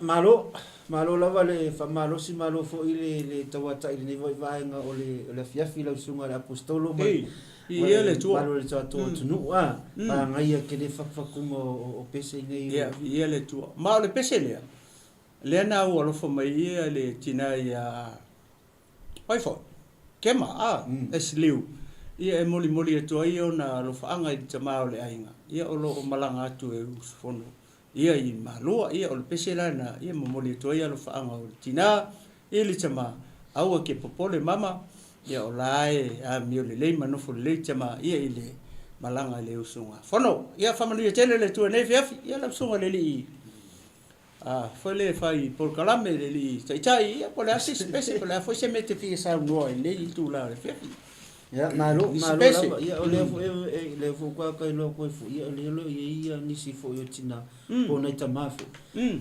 S2: malo, malo lava le faamalosi, malo foi le le tauatai i lenei foi vaega o le o le afiafi lau susuga i le Aposetolo ma
S3: Ei, i ia le Atua.
S2: Malo le tatou atunuu a, pagaia tele fakufakuga o pese nei.
S3: Ia, viia le Atua. Ma o le pese lea, lea na ua alofa mai ia le tina ia Ai foi, Kema, a, S. Liu, ia e molimoli atu ai ona alofaaga i le tama o le aiga, ia o lo o malaga atu e usufono ia i Malua, ia o le pese la lena, ia momoli atu ai alofaaga o le tina i le tama, aua ke popole mama, ia o la e amio lelei ma nofo lelei tama ia i le malaga i le usugafono. Ia faamanuia tele le Atua i lenei afiafi, ia lau susuga i le Alii A foi lea e fai polokalame i le alii taitai, ia po o le a se isi pese, po o le a foi se mea e te fia saunoa ai i lenei itula o le afiafi.
S2: Ia, malo,
S3: Nisi
S2: malo
S3: pese.
S2: lava. Ia, o lea foi e, lea foi ua ka iloa atu ai foi, ia, o lea o lo o i ai ia nisi foi o tina, po o nai tama foi.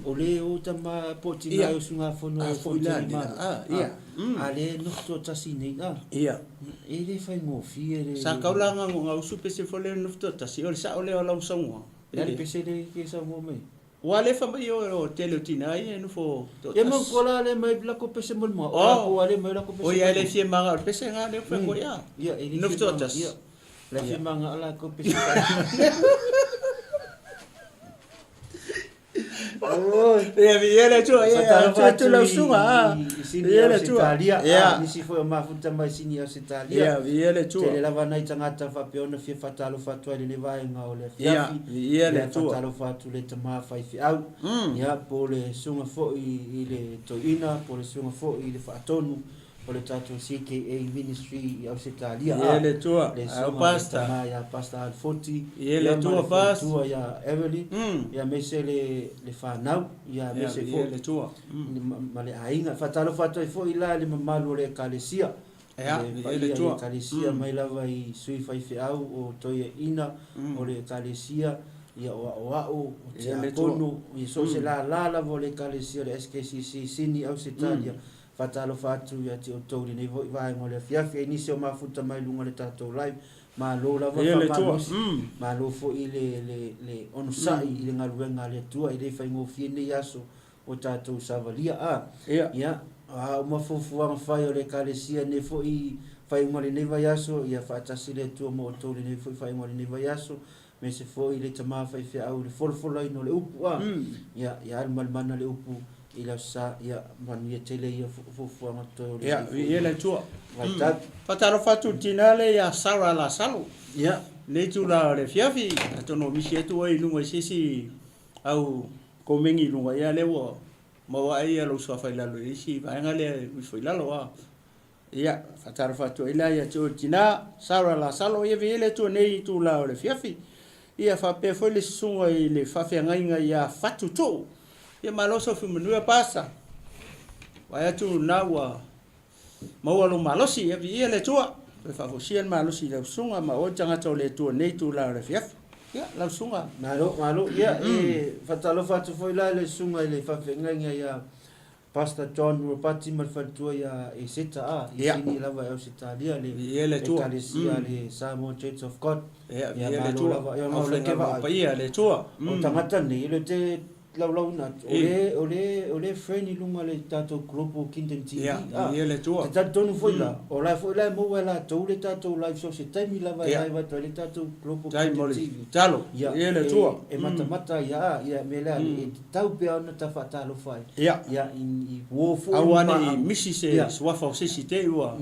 S2: O lea e o tama po o tina e usugafono
S3: A
S2: ai
S3: foi
S2: foi
S3: la
S2: i
S3: lea,
S2: Malo.
S3: a, ia.
S2: A lea e nofo toatasi nei, a.
S3: Ia.
S2: E le faigofie le...
S3: Sa kau la gausu pese foi lea e nofo toatasi, o le sao lea o lau saunoaga.
S2: O le a le pese lea e te saunoa mai ai?
S3: Ua le fa mai o tele o tina ia e nofo toatasi.
S2: Ia mau kola le mai lako pese mo le moa. O la ko ale mai lako pese.
S3: O ia le fia manga o le pese nga le fa ko ia.
S2: Ia e le
S3: nofo toatasi.
S2: Ia. La fia manga ala ko pese.
S3: Ia vi le tua ia tua tu lau sunga a.
S2: Ia le tua. Ia nisi foi o mafuta mai sini o Sitalia.
S3: Ia vi le tua.
S2: Tele lava nai tagata faapea ona fia faatalofa atu ai i lenei vaega o le afiafi.
S3: Ia, viia le Atua.
S2: Faatalofa atu i le tama faifeau. Ia, po o le susuga foi i le toeaina, po o le susuga foi i le faatonu o le tatou CKA Ministry i Ausetalia.
S3: Viia le Atua.
S2: Le
S3: Au
S2: susuga i le
S3: Pastor.
S2: tama ia Pastor Alfoti.
S3: Viia le
S2: Ia, ma
S3: Atua,
S2: le
S3: Pastor.
S2: faletua ia Everly. Ia, aemaise le fanau. Ia,
S3: Ia,
S2: aemaise
S3: viia
S2: foi
S3: le Atua.
S2: ma le aiga. Faatalofa atu ai foi la i le mamalu o le Ekalesia.
S3: Ia,
S2: Le
S3: viia
S2: paia
S3: le
S2: i le
S3: Atua.
S2: Ekalesia mai lava i sui faifeau o toeaiina o le Ekalesia, ia o aoao, o
S3: Viia le Atua.
S2: tiakono, ia so o se lala lava o le Ekalesia o le SKCC Sini Ausetalia. Faatalofa atu ia te outou i lenei foi vaega o le afiafi. Ai nisi o mafuta mai luga o le tatou live. Malo lava
S3: Viia le Atua.
S2: faamalosi. Malo foi le le le onosai i le galuega a le Atua e le faigofie nei aso o tatou savalia a.
S3: Ia.
S2: Ia, a uma fuafuaga fai o le Ekalesia nei foi faaiuga o lenei vaiaso, ia faatasi le Atua ma outou i lenei foi faaiuga o lenei vaiaso, aemaise foi le tama faifeau i le folafolaina o le upu a. Ia, ia alu ma le mana le upu i le Aso Sa, ia manuia tele ia fuafuaga totoe o lenei
S3: Ia,
S2: foi
S3: viia le Atua.
S2: vaitau.
S3: Faatalofa atu i le tina lea ia Sarah Lasalo.
S2: Ia.
S3: Lenei itula o le afiafi, atonu o misi atu oe i luga i se isi au komeni i luga, ia lea ua maua ae ia lou suafa i lalo i isi vaega lea e ifo i lalo a. Ia, faatalofa atu ai la ia te oe le tina, Sarah Lasalo, ia viia le Atua i lenei itula o le afiafi. Ia faapea foi le susuga i le faafeagaiga ia Fatu Tuu. Ia malo soifua manuia Pastor. Vaai atu lena ua Maua lou malosi, ia viia le Atua. Toe faafoisia le malosi i lau susuga ma oe le tagata o le Atua i lenei itula o le afiafi. Ia, lau susuga.
S2: Malo, malo. Ia, e faatalofa atu foi la i le susuga i le faafeagaiga ia Pastor John Ropati ma le faletua ia Eseta a, i Sini lava i Ausetalia, le
S3: Viia le Atua.
S2: Ekalesia le Samoa Church of God.
S3: Ia,
S2: Ia,
S3: viia le
S2: malo
S3: Atua.
S2: lava. Ia, ma o le te
S3: Aufaigaluega
S2: vaai.
S3: paia a le Atua.
S2: O tagata nei, e le te laulauina atu. O le, o le, o le friend i luga le tatou Global Kingdom TV.
S3: Ia,
S2: ah.
S3: ia le Atua.
S2: Te talitonu foi la, o la foi la e maua e latou le tatou live so se taimi lava e
S3: Ia.
S2: live atu ai le tatou Global
S3: Tai mo
S2: Kingdom
S3: le
S2: TV.
S3: talo.
S2: Ia,
S3: Ia le
S2: e,
S3: Atua.
S2: e matamata ia, ah, ia mea lea, e tatau pea ona ta faatalofa ai.
S3: Ia.
S2: Ia, i, i uo foi
S3: Aua
S2: ma
S3: ne i
S2: paaga.
S3: misi se
S2: Ia.
S3: suafa o se isi te i ua.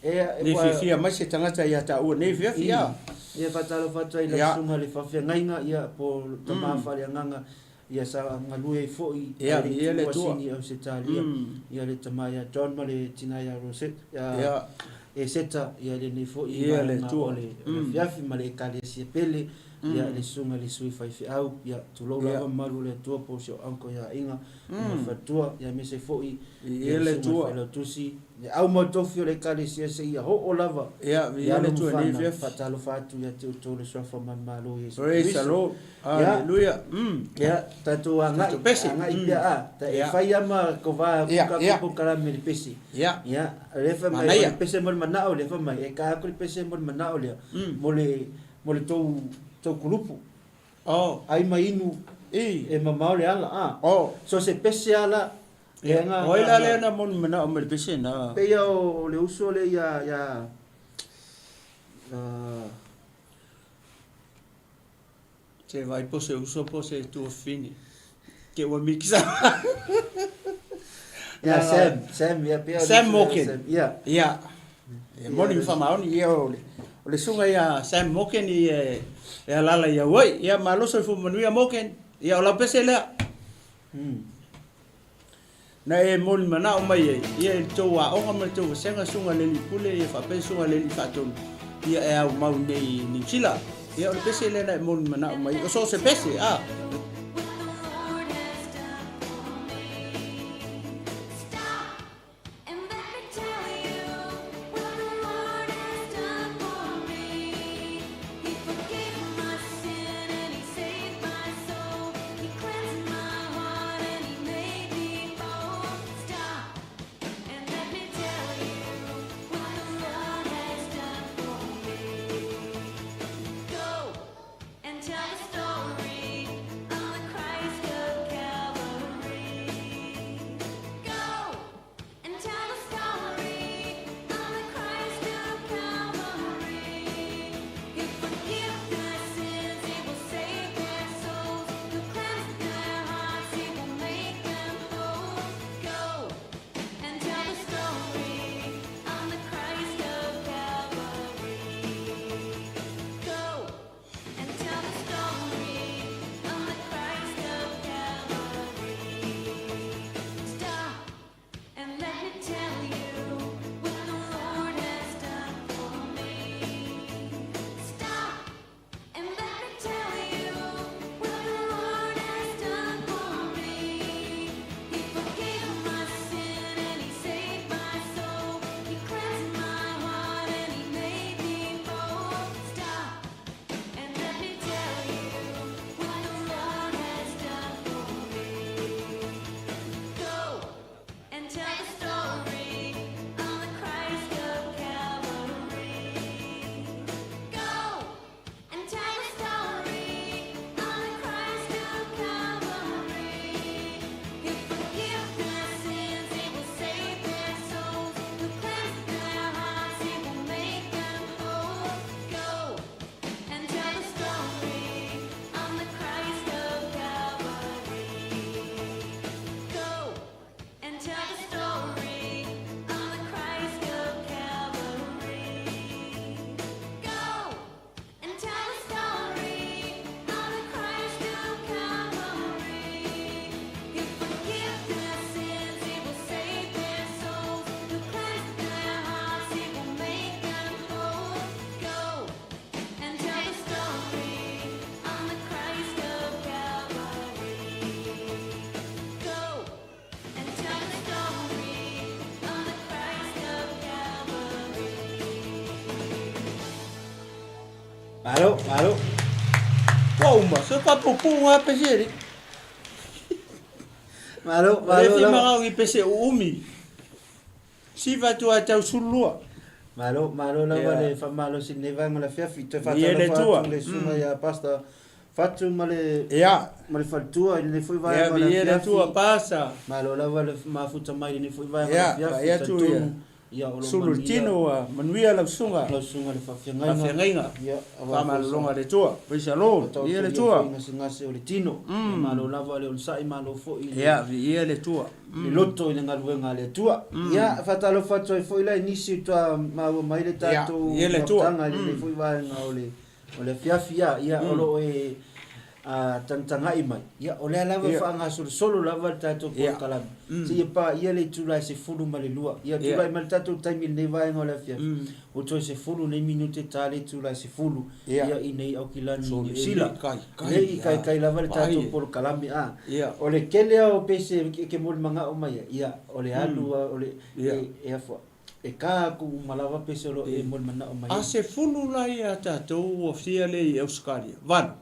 S2: E, e,
S3: Ne
S2: ua-
S3: fiafia mai se tagata ia taua nei fiafia.
S2: Ia faatalofa atu ai i lau
S3: Ia.
S2: susuga i le faafeagaiga, ia, po o tama faaleagaga, ia sa galue ai foi
S3: Ia,
S2: ai le
S3: ia le
S2: Atua
S3: Atua.
S2: Sini Ausetalia, ia le tama ia John ma le tina ia Rosetta, ia
S3: Ia.
S2: Eseta, ia lenei foi
S3: Ia le
S2: vaega
S3: Atua.
S2: o le o le afiafi ma le Ekalesia pele, ia le susuga i le sui faifeau, ia tulou
S3: Ia.
S2: lava mamalu o le Atua po o si ou uncle ia Aiga ma le faletua, ia aemaise foi
S3: Ia le
S2: le susuga i le
S3: Atua.
S2: failautusi, le au ma tofi o le Ekalesia seia oo lava
S3: Ia,
S2: i
S3: viia
S2: alo
S3: le
S2: ma
S3: Atua i lenei
S2: fanau.
S3: afiafi.
S2: Faatalofa atu ia te outou le suafa manumalo o Iesu
S3: Praise the
S2: Keriso.
S3: Lord.
S2: Ia.
S3: Hallelujah.
S2: Ia, tatou agai,
S3: Tatou pese.
S2: agai pea a. Ta e
S3: Ia.
S2: fai lava ma kova
S3: Ia,
S2: ka
S3: ia.
S2: polokalame i le pese.
S3: Ia.
S2: Ia, o lea fai mai,
S3: Manaia.
S2: o le pese mo le manao lea, fai mai, e ka aku le pese mo le manao lea, mo le, mo le tou, tou kulupu.
S3: Oh.
S2: Ai ma inu. E mamao le ala a.
S3: Oh.
S2: So se pese ala e
S3: aga. O ai la lea na moni manao mai le pese na.
S2: Pei ia o le uso lea ia ia
S3: Se vai po se uso po se tuafafine. Ke ua mikisa.
S2: Ia Sam, Sam ia pea.
S3: Sam Morgan.
S2: Ia.
S3: Ia. E moni ma faamaoni ia o le o le suga ia Sam Morgan i e e alala ia oi. Ia malo soifua manuia Morgan. Ia o lau pese lea. Na e moni manao mai ai, ia i le tou aoga ma le tou vasega, suga le alii pule, ia faapea suga le alii faatonu, ia e aumau nei i Niu Sila. Ia o le pese lea na e moni manao mai ai, o so o se pese, a.
S2: Malo, malo.
S3: Ua uma, se faapuupuu lava pese le.
S2: Malo, malo.
S3: Le fia magao i pese uumi. Siva atu a tau sulua.
S2: Malo, malo lava le faamalosi i lenei vaega o le afiafi. Toe faatalofa atu i le susuga ia Pastor Fatu ma le ma le faletua i lenei foi vaega o le afiafi. Malo lava le mafuta mai i lenei foi vaega o le afiafi. Talitonu ia o lo
S3: Sulu le tino ua manuia lau susuga.
S2: Lau susuga le faafeagaiga.
S3: Faafeagaiga.
S2: Ia,
S3: Faamalologa a le Atua. Praise the Lord. Viia le Atua.
S2: Foi gasegase o le tino. Ia malo lava le onosai, malo foi i le.
S3: Ia, viia le Atua.
S2: Le loto i le galuega a le Atua. Ia, faatalofa atu ai foi la i nisi ua maua mai le tatou mafutaga i lenei foi vaega o le O le afiafi a, ia, o lo o e tagatagai mai, ia, o lea lava e faagasolosolo lava le tatou polokalame, seia paia le itula e 12. Ia, tulai mai le tatou taimi i lenei vaega o le afiafi, ua toe 10 nei minute ta le itula e 10, ia, i nei Aukilani i Niu Sila. Ne i kaikai lava le tatou polokalame, a. O le tele lava o pese e ke molimagao mai ai, ia, o le alu a, o le, e, e, E ka aku uma lava pese o lo e molimanaʻo mai
S3: ai. A sefulu la ia tatou ua fia le i Ausekaria? Valu.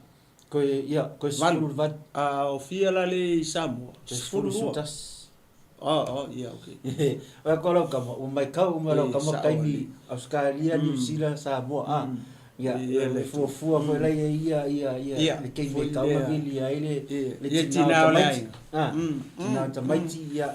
S2: Koe, ia, koe sefulu le valu.
S3: A o fia la le i Samoa?
S2: Koe sefulu siu tasi.
S3: Oh, oh, ia, ok.
S2: Oe ko lau kama, ua maikau uma lau kama taimi Ausekaria, Niu Sila, Samoa, a. Ia, e fuafua foi la ia ia ia ia
S3: Ia,
S2: le taimi
S3: foi
S2: e tau ma
S3: lea.
S2: vili ai le
S3: Ia,
S2: le
S3: ia
S2: tinā o
S3: tinā o le
S2: tamaiti.
S3: aiga.
S2: Ah, tinā o tamaiti, ia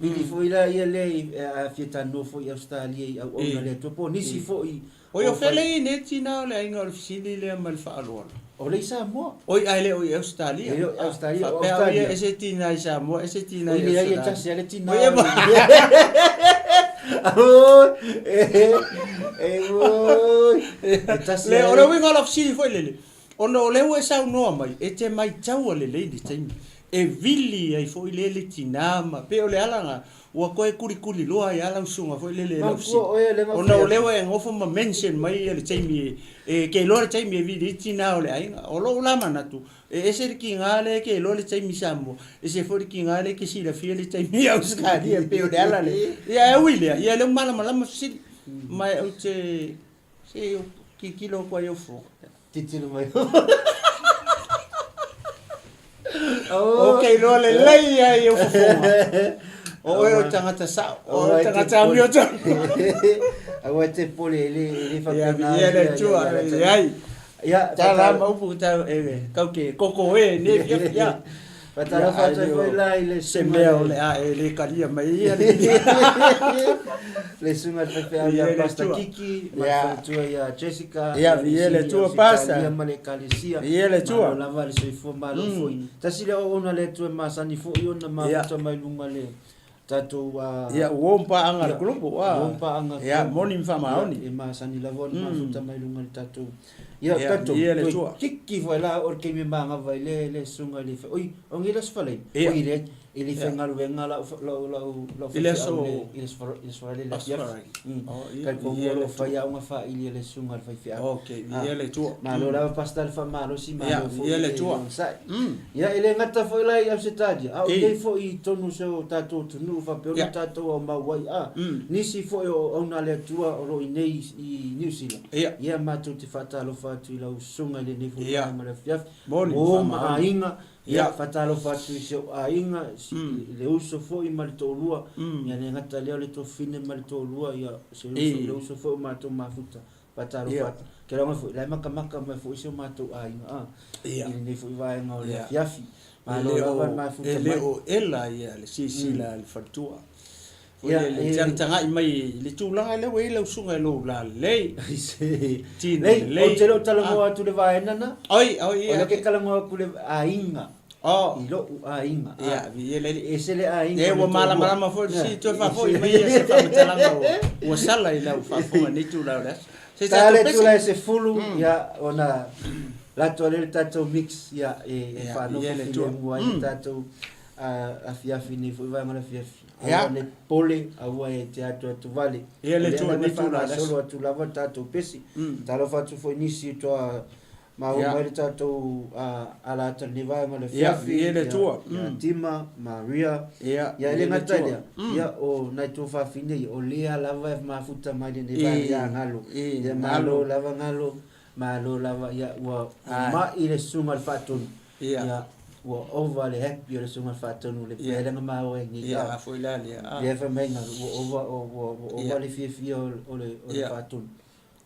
S2: vili foi la ia lea i a fia talanoa foi i Ausetalia i auauna
S3: I.
S2: le Atua po o nisi foi
S3: Oi,
S2: o
S3: o fea
S2: fai
S3: le i nei tinā o le aiga o le fesili lea ma le faaaloalo?
S2: O le i Samoa.
S3: Oi, ae le o i Ausetalia.
S2: E le o i Ausetalia, o
S3: Faapea au ia
S2: Ausetalia.
S3: e se tinā i Samoa, e se tinā
S2: Oi,
S3: i
S2: leai, e
S3: Ausetalia.
S2: tasi lava le tinā.
S3: Oi, e ma-
S2: Oi, e, e, oi, e tasi
S3: Le,
S2: lava
S3: o le
S2: le-
S3: uiga o lau fesili foi lele, ona o lea ua e saunoa mai, e te maitaua lelei le taimi e vili ai foi lea le tinā ma, pei o le ala lena, ua toe kulikuli loa ai lava lau susuga foi lele i lau
S2: Manatua
S3: fesili.
S2: oe lea na
S3: Ona
S2: fai
S3: o lea
S2: atu.
S3: ua e gofo ma mention mai ia le taimi e, e ke iloa le taimi e vili ai tinā o le aiga. O lou la manatu, e ese le kiga lea e ke iloa le taimi i Samoa, ese foi le kiga lea e ke silafia le taimi i Ausetalia, pei o le ala lea. Ia e ui lea, ia lea ua malamalama fesili, ma ou te, se i ou tilotilo atu ai i ou fofoga.
S2: Tilotilo mai.
S3: Ou te iloa lelei ai i ou fofoga. O oe o le tagata sao, o oe o le tagata amiotonu.
S2: Aua e te pole, e le, e le
S3: Ia,
S2: faapena.
S3: ia le Atua, leai.
S2: Ia,
S3: Tala ma upu tau e kau ke koko e nei fiafi ia.
S2: Faatalofa atu ai foi la i le
S3: Se mea o le a e le kalia mai ia le
S2: le susuga i le faifeau
S3: Ia
S2: ia
S3: le
S2: Pastor
S3: Atua.
S2: Kiki ma le
S3: Ia.
S2: faletua ia Jessica
S3: Ia,
S2: le
S3: ia le
S2: Sini
S3: Atua,
S2: o Sitalia
S3: Pastor.
S2: ma le Ekalesia.
S3: Ia le Atua.
S2: Malo lava le soifua malo foi. Tasi lea auauna a le Atua e masani foi ona mafuta mai luga le tatou a
S3: Ia, ua o mpaaga a le kolopo.
S2: Ua o mpaaga a le
S3: Ia,
S2: kolopo.
S3: moni ma faamaoni.
S2: Ia, e masani lava ona mafuta mai luga le tatou Ia,
S3: Ia,
S2: tatou
S3: ia le
S2: toe
S3: Atua.
S2: kiki foi la o le taimi e magava ai le le susuga i le Oi, o nei le Aso Faraile.
S3: Ia.
S2: Oi, le e le faigaluega lau lau lau lau
S3: I le aso
S2: i le Aso Faraile i le
S3: Aso
S2: afiafi.
S3: Faraile. Oh, ia,
S2: Talitonu
S3: ia
S2: o
S3: le
S2: lo o
S3: Atua.
S2: fai aoga faaili a le susuga i le faifeau.
S3: Okay, ia le Atua.
S2: Malo lava Pastor le faamalosi,
S3: Ia,
S2: malo foi
S3: ia le
S2: le
S3: Atua.
S2: onosai. Ia, e le gata foi la i Ausetalia, a o
S3: Ei.
S2: nei foi i totonu o si o tatou atunuu faapea ona tatou aumau ai, a, nisi foi o auauna a le Atua o lo o i nei i Niu Sila.
S3: Ia.
S2: Ia, matou te faatalofa atu i lau susuga i lenei foi
S3: Ia.
S2: vaega ma le afiafi.
S3: Moni,
S2: Mo ma
S3: faamaoni.
S2: aiga, ia,
S3: Ia.
S2: faatalofa atu i si ou aiga, i le uso foi ma le toalua, ia le gata lea o le tuafafine ma le toalua, ia, se uso,
S3: Ei.
S2: le uso foi o matou mafuta. Faatalofa
S3: Ia.
S2: atu. Kelaga foi, la e makamaka mai foi si o matou aiga, a,
S3: Ia.
S2: i lenei foi vaega o le
S3: Ia.
S2: afiafi.
S3: E
S2: Malo
S3: le
S2: lava
S3: o,
S2: le mafuta
S3: e le
S2: mai.
S3: o ela ia le silasila a le faletua. Foi
S2: Ia,
S3: le le
S2: e-
S3: tagatagai mai i le tulaga lea ua i ai lau susuga i lou lalelei. Tino
S2: Lei,
S3: lelei.
S2: ou te le o talanoa atu i le vaega lena.
S3: Oi, oi,
S2: O
S3: ia.
S2: lea ke talanoa atu i le aiga.
S3: Oh.
S2: I lou aiga.
S3: Ia, viia le Alii.
S2: E ese le aiga
S3: E
S2: o le
S3: ua
S2: toalua.
S3: malamalama foi le
S2: Ia.
S3: fesili toe faafoi mai ia se faamatalaga ua ua sala i lau faafofoga i lenei itula o le aso. Se i
S2: Ta
S3: tatou
S2: le
S3: pese.
S2: tula e sefulu, ia, ona latou ale le tatou mix, ia, e, e
S3: Ia,
S2: faanofo
S3: viia le Atua.
S2: filemu ai le tatou afiafi nei foi vaega o le afiafi.
S3: Ia.
S2: Aua ne pole, aua e te atu vale.
S3: Ia le
S2: O lea
S3: Atua
S2: lava
S3: nei tula o le aso.
S2: faagasolo atu lava le tatou pesi. Talofa atu foi nisi toa maua
S3: Ia.
S2: mai le tatou ala ata i lenei vaega o le
S3: Ia,
S2: afiafi.
S3: ia le Atua.
S2: Ia Tima, Maria.
S3: Ia,
S2: Ia, e le
S3: ia le
S2: gata i
S3: Atua.
S2: lea. Ia, o nai tuafafine ia, o lea lava e mafuta mai lenei vaega ia Galo. Ia, malo lava Galo, malo lava, ia, ua mai le susuga i le faatonu.
S3: Ia.
S2: Ia, ua ova le happy o le susuga i le faatonu, le
S3: Ia.
S2: pele na maua e nei.
S3: Ia, a foi la lea.
S2: Lea fai mai Galo, ua ova, ua ova
S3: Ia.
S2: le fiafia o le
S3: Ia.
S2: faatonu.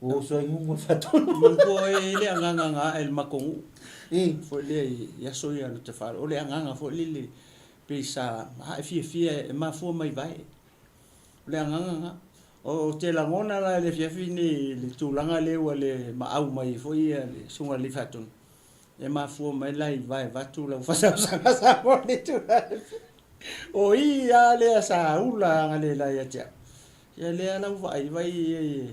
S2: Ua uso ai gugu o le faatonu.
S3: Manatua e le agaga ga e le matou nuu.
S2: I.
S3: Foi lea i aso ia na te falo. O le agaga foi lele pei sa ae fiafia e mafua mai vae. O le agaga ga. O te lagona la i le afiafi nei le tulaga lea ua le maau mai ai foi ia le susuga i le alii faatonu. E mafua mai la i vae vatu lau fasausaga Samoa i le tulaga lea. O i a lea sa ula agalelai ia te au. Ia lea la ua vaai vai e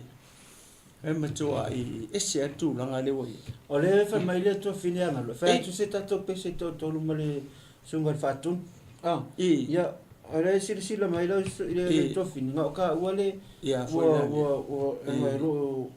S3: e matuai ese lava le tulaga lea ua i ai.
S2: O lea e fai mai le tuafine a Galu, e fai atu se tatou pese toatolu ma le susuga i le faatonu. Ah, ia, o lea e silasila mai lau i le tuafine, na o kaua le ua ua ua e lo o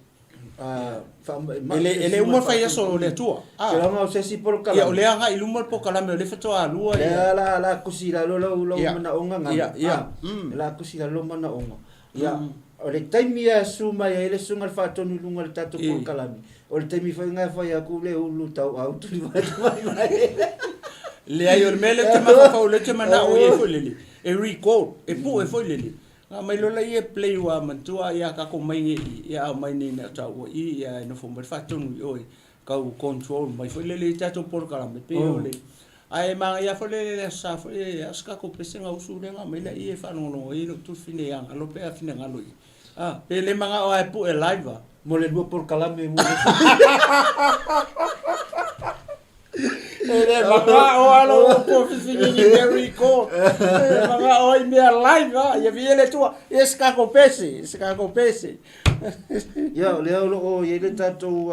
S3: E le uma le fai aso o le Atua.
S2: Ke o se isi polokalame.
S3: Ia, o lea agai i luma le polokalame o lea faatoa alua
S2: ia. Lea la la kusi i lalo lau lau manaoga ngana.
S3: Ia, ia.
S2: La kusi i lalo manaoga. Ia, o le taimi e asu mai ai le susuga i le faatonu i luga o le tatou polokalame, o le taimi foi lena e fai atu le ulu tauau tuli mai mai mai.
S3: Leai, o le mea lea ou te mafaufau, lea ou te manao i ai foi lele, e record, e pue foi lele. Na aumai loa laia e play ua manatua ia tatou mai nei i ia aumai nei na taua i ia e nofo mai le faatonu i o e tau control mai foi lele i tatou polokalame pei o le ae manaia foi lele le Aso Sa foi e a o se tatou pesega usu lea na aumai laia e faalogologo ai lou tufine ia galo pe a finagalo i a pe le manao lava e pue live a.
S2: Mo le lua polokalame mo le
S3: E le manao lava lou kofifini i mea record. E manao ai mea live a. Ia viia le Atua. Ia se tatou pese, se tatou pese.
S2: Ia, o lea o lo o i ai le tatou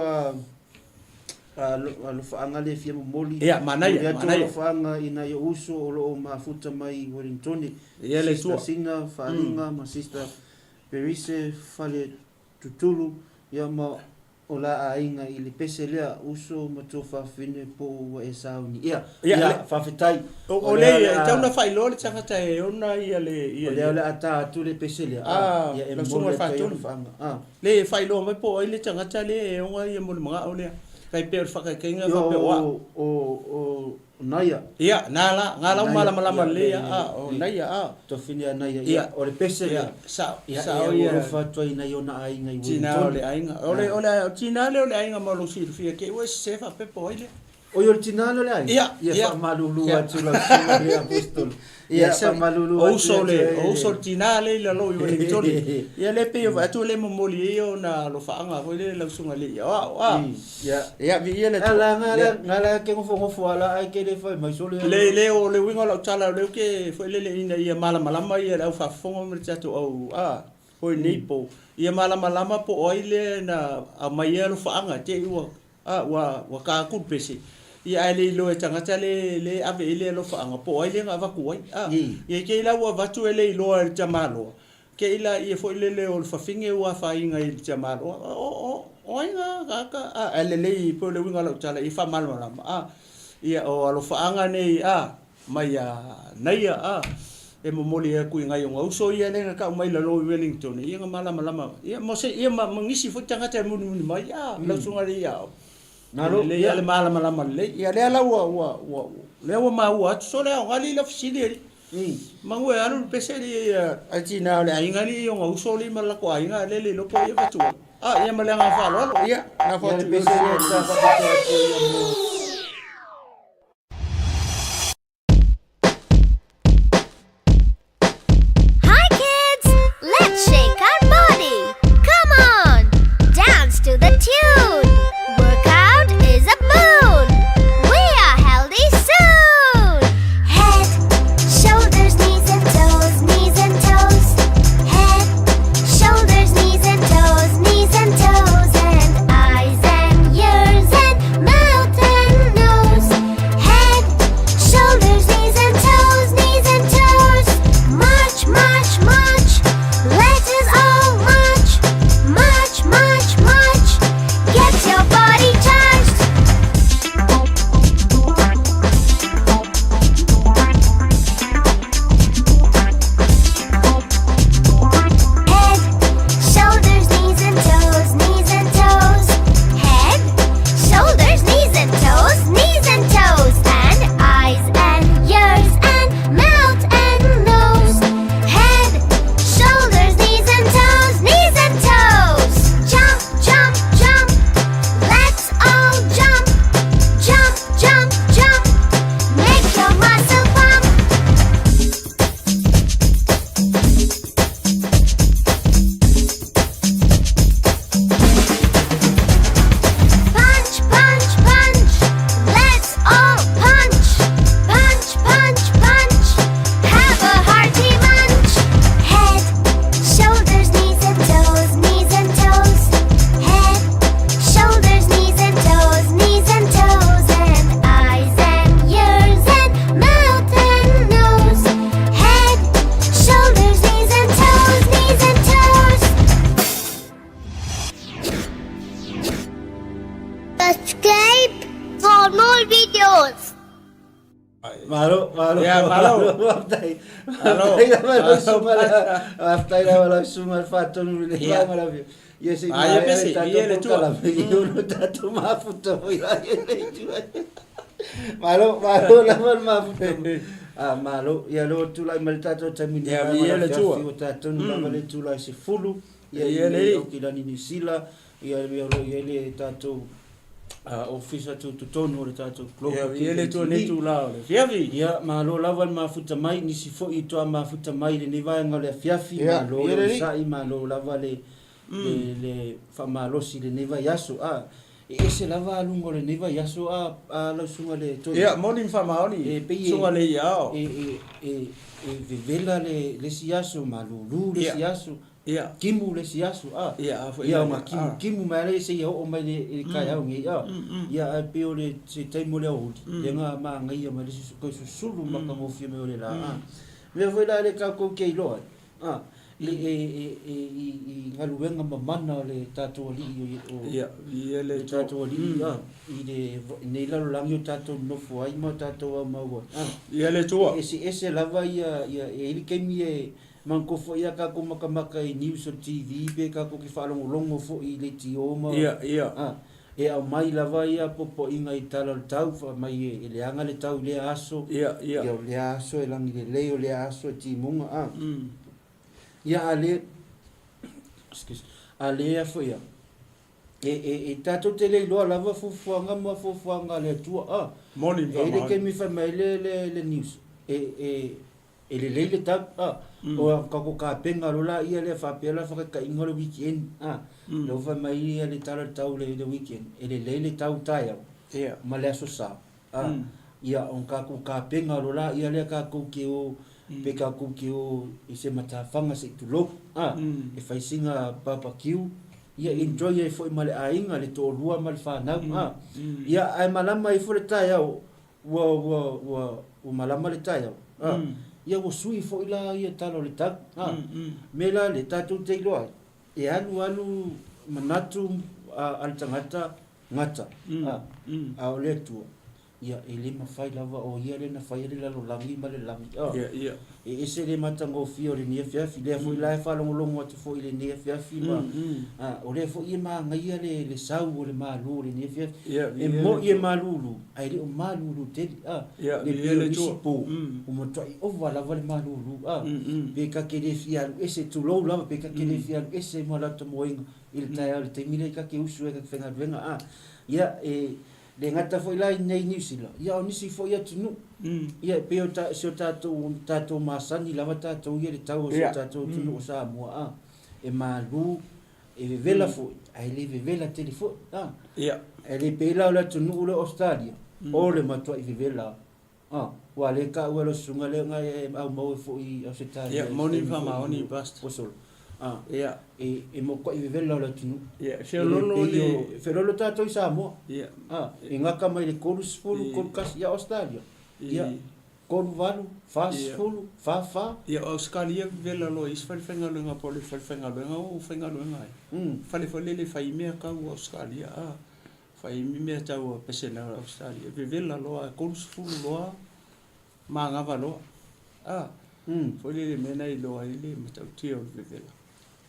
S2: alofaaga lea e fia momoli.
S3: Ia, manaia,
S2: manaia.
S3: Momoli
S2: atu alofaaga i nai ou uso o lo o mafuta mai i Wellingtone.
S3: Ia le Atua.
S2: Sister Sina Faaliga ma Sister Perise Faletutulu, ia ma O la aiga i le pese lea, uso ma tuafafine po ua e sauni. Ia,
S3: Ia,
S2: ia,
S3: le-
S2: faafetai.
S3: O, o
S2: O lea
S3: le,
S2: o le
S3: e
S2: a-
S3: tau na faailoa le tagata e ona ia le, ia,
S2: O lea o le a ta atu le pese lea.
S3: Ah,
S2: ia, e
S3: lau susuga
S2: momoli atu ai
S3: Faatonu.
S2: ona faaga. Ah.
S3: Le e faailoa mai po o ai le tagata lea e ona ia mo le magao lea. Tai pei o le faakaikaiga
S2: Ia,
S3: faapea o au.
S2: o, o, o Naia.
S3: Ia, na la, nga la u
S2: Naia,
S3: malamalama
S2: ia,
S3: lelei
S2: le-
S3: a, a, o
S2: le-
S3: Naia, a.
S2: Tofine a Naia,
S3: Ia.
S2: ia, o le pese
S3: Ia,
S2: lea.
S3: sao,
S2: Ia,
S3: sao
S2: ia,
S3: ia.
S2: ua alofa atu ai i nai ona aiga i
S3: Tina o
S2: Wellington.
S3: le aiga. O le, o le, o tina lea o le aiga ma lou silafia kei ua e sese faapea po o ai lea.
S2: Oi, o le tina lea o le aiga?
S3: Ia,
S2: Ia,
S3: ia.
S2: faamalulu
S3: Ia.
S2: atu lau susuga le apostolo. Ia, faamalulu
S3: O
S2: atu
S3: uso
S2: ia
S3: le,
S2: te
S3: o uso le tina lea i lalo i Wellington. Ia lea pei o vaai atu lea e momoli ai ona alofaaga foi lea lau susuga alii aoao, a.
S2: Ia.
S3: Ia, viia le Atua.
S2: Ala, nga la, nga la ke ngofongofo ala ai ke le fai mai sole.
S3: Le, le, o le uiga o lau tala o lea ou te foi lele ina ia malamalama ia le au faafofoga ma le tatou au, a, foi nei po. Ia malamalama po o ai lea na aumai ai alofaaga te i ua A, ua, ua ka atu le pese, ia ae le iloa e tagata le, le ave i ai le alofaaga, po o ai lea na avatu ai. A, ia i te i la ua avatu e le iloa e le tamaloa, te i la ia foi lele o le fafine ua afaina i le tamaloa, o, o, o ai na tagata, a, ae lelei pei o le uiga o lau tala ia faamalamalama, a, ia o alofaaga nei, a, mai a Naia, a, e momoli atu i nai ona uso ia lea na tau mai lalo i Wellington, ia na malamalama, ia mo se, ia ma, ma nisi foi tagata e mulimuli mai, a, lau susuga le ia,
S2: Malo,
S3: lelei
S2: ia.
S3: le malamalama lelei, ia lea la ua, ua, ua, lea ua maua atu, sole aoga alii la fesili alii. Manu e alu le pese alii ia, ai tina o le aiga alii i ona uso alii ma le latou aiga lea le iloa po o ai e avatu ai. A, ia ma le agaga faaaloalo, ia, lafo
S2: Ia le
S3: atu i lau
S2: pese lea e
S3: susuga.
S2: ta faapitoa atu ia mo.
S5: Hi kids! Let's shake our body! Come on! Dance to the tune! Workout is a boon! We are healthy soon! Head, shoulders, knees and toes, knees and toes. Head, shoulders, knees and toes, knees and toes. And eyes and ears and mouth and nose. Head, shoulders, knees and toes, knees and toes. March, march, march. Let us all march. March, march, march. Get your body charged. Head, shoulders, knees and toes, knees and toes. Head, shoulders, knees and toes, knees and toes. And eyes and ears and mouth and nose. Head, shoulders, knees and toes, knees and toes. Jump, jump, jump. Let's all jump. Jump, jump, jump. Make your muscle pump. Punch, punch, punch. Let's all punch. Punch, punch, punch. Have a hearty munch. Head, shoulders, knees and toes, knees and toes. Head, shoulders, knees and toes, knees and toes. And eyes and ears and mouth and nose. Head, shoulders, knees and toes, knees and toes. Subscribe for more videos.
S2: Malo, malo.
S3: Ia, malo.
S2: Faafetai.
S3: Malo.
S2: Faafetai lava lau
S3: Malo.
S2: susuga le, faafetai lava lau susuga le faatonu i le
S3: Ia.
S2: vaega lau afioga. Ia se i
S3: Ah,
S2: maea
S3: ia
S2: le
S3: pese,
S2: tatou
S3: ia le tua.
S2: polokalame, ia ono tatou mafuta foi la ia le itu ai. Malo, malo lava le mafuta. Ah, malo. Ia lea ua tulai mai le tatou taimi nei
S3: Ia,
S2: vaega
S3: viia
S2: o le
S3: le Atua.
S2: afiafi, ua tatou tonu lava le itula e 10, ia
S3: Viia
S2: i
S3: le
S2: nei
S3: Alii.
S2: Aukilani Niu Sila, ia o lo o i ai le tatou ofisa tutotonu o le tatou
S3: Ia,
S2: Global
S3: viia le
S2: Kingdom
S3: Atua i lenei
S2: TV.
S3: itula o le afiafi.
S2: Ia, malo lava le mafuta mai, nisi foi i toa mafuta mai i lenei vaega o le afiafi,
S6: Ia,
S2: malo
S6: viia
S2: le
S6: le Alii.
S2: onosai, malo lava le, le, le faamalosi i lenei vaiaso. Ah, e ese lava aluga o lenei vaiaso a, a lau susuga le Toeaina.
S3: Ia, moni ma faamaoni,
S2: E pei e,
S3: susuga le Iao.
S2: e, e, e, e vevela le, le isi aso, malulu le isi
S3: Ia.
S2: aso,
S3: Ia.
S2: kimu le isi aso, a.
S3: Ia, a foi
S2: Ia,
S3: la
S2: o ngā
S3: lea,
S2: kimu,
S3: a.
S2: kimu mai ala seia oo mai le, i le taeao nei, a. Ia, ae pei o le, se taimi o le aoauli, lea na magaia mai le isi toe susulu matagofie mai o le la, a. Mea foi la le tatou te iloa ai, a, le, e, e, e, i, i galuega mamana o le tatou alii o, o,
S3: Ia, ia le
S2: le tatou alii, a, i le, nei lalolagi o tatou nonofo ai ma o tatou aumau ai, a.
S3: Ia le Atua.
S2: E eseese lava ia, ia, e i ai le taimi e manatua foi a tatou matamata i news o le TV pe tatou te faalogologo foi i leitio ma,
S3: Ia, ia.
S2: a, e aumai lava ia popoiga i tala o le tau, fai mai e leaga le tau i lea aso,
S3: Ia, ia.
S2: ia o lea aso e lagi lelei, o lea aso e timuga, a. Ia a le, excuse, a lea foi ia, e, e, e tatou te le iloa lava fuafuaga ma fuafuaga a le Atua, a.
S3: Moni
S2: E i ai le taimi fai mai le, le, le news, e, e, E lelei le tau, a, o a tatou tapena loa laia lea faapea la faataitaiga o le weekend, a, lea ua fai mai ia le tala o le tau i le weekend, e lelei le tau taeao ma le aso Sa, a, ia ona tatou tapena loa laia lea tatou te o, pe tatou te o i se matafaga se i tulou, a, e fai sina barbecue, ia enjoy ai foi ma le aiga, le toalua ma le fanau, a, ia ae malama ifo le taeao, Ua, ua, ua, ua malama le taeao, a, ia ua sui foi la ia tala o le tau, a. Me la le tatou te iloa ai, e alu alu manatu a, a le tagata gata, a, a o le Atua, ia e le mafai lava o Ia lea na faia le lalolagi ma le lagi, a.
S3: Ia, ia.
S2: E ese le matagofie o lenei afiafi, lea foi la e faalogologo atu foi i lenei afiafi ma, a, o lea foi e magaia le, le sau o le Malo o lenei afiafi.
S3: Ia,
S2: E mo'i e malulu, ae le o malulu tele, a,
S3: Ia,
S2: le
S3: ia
S2: pei o
S3: le
S2: nisi
S3: Atua.
S2: po, ua matuai ova lava le malulu, a, pe ta te le fia alu ese, tulou lava, pe ta te le fia alu ese ma lau tamoaiga i le taeao i le taimi lea ta te usu ai ta te faigaluega, a. Ia, e le gata foi la i inei i Niu Sila, ia o nisi foi atunuu, Ia, e pei o ta, si o tatou, tatou masani lava tatou ia i le tau o si o tatou atunuu o Samoa, a, e malu, e vevela foi, ae le vevela tele foi, a.
S3: Ia.
S2: Ae le pei la o le atunuu lea o Ausetalia, o le matuai vevela, a, ua le taua e lau susuga lea na e aumau ai foi i Ausetalia
S3: Ia,
S2: i le
S3: moni
S2: taimi foi
S3: faamaoni, Pastor.
S2: ua sola, a,
S3: Ia.
S2: e, e matuai vevela o le atunuu.
S3: Ia,
S2: E le
S3: feololo
S2: pei
S3: le...
S2: o, e feololo tatou i Samoa.
S3: Ia.
S2: A, e gata mai le 30, 31, ia Ausetalia, ia, 38, 40, 44.
S3: Ia, o Ausetalia vevela loa i isi falefaigaluega po o le falefaigaluega o faigaluega ai. Fale foi lele fai mea tau Ausetalia, a, fai mea tau a pesena o Ausetalia, vevela loa, 30 loa, manava loa, a, foi lele mea na iloa ai le matautia o le vevela.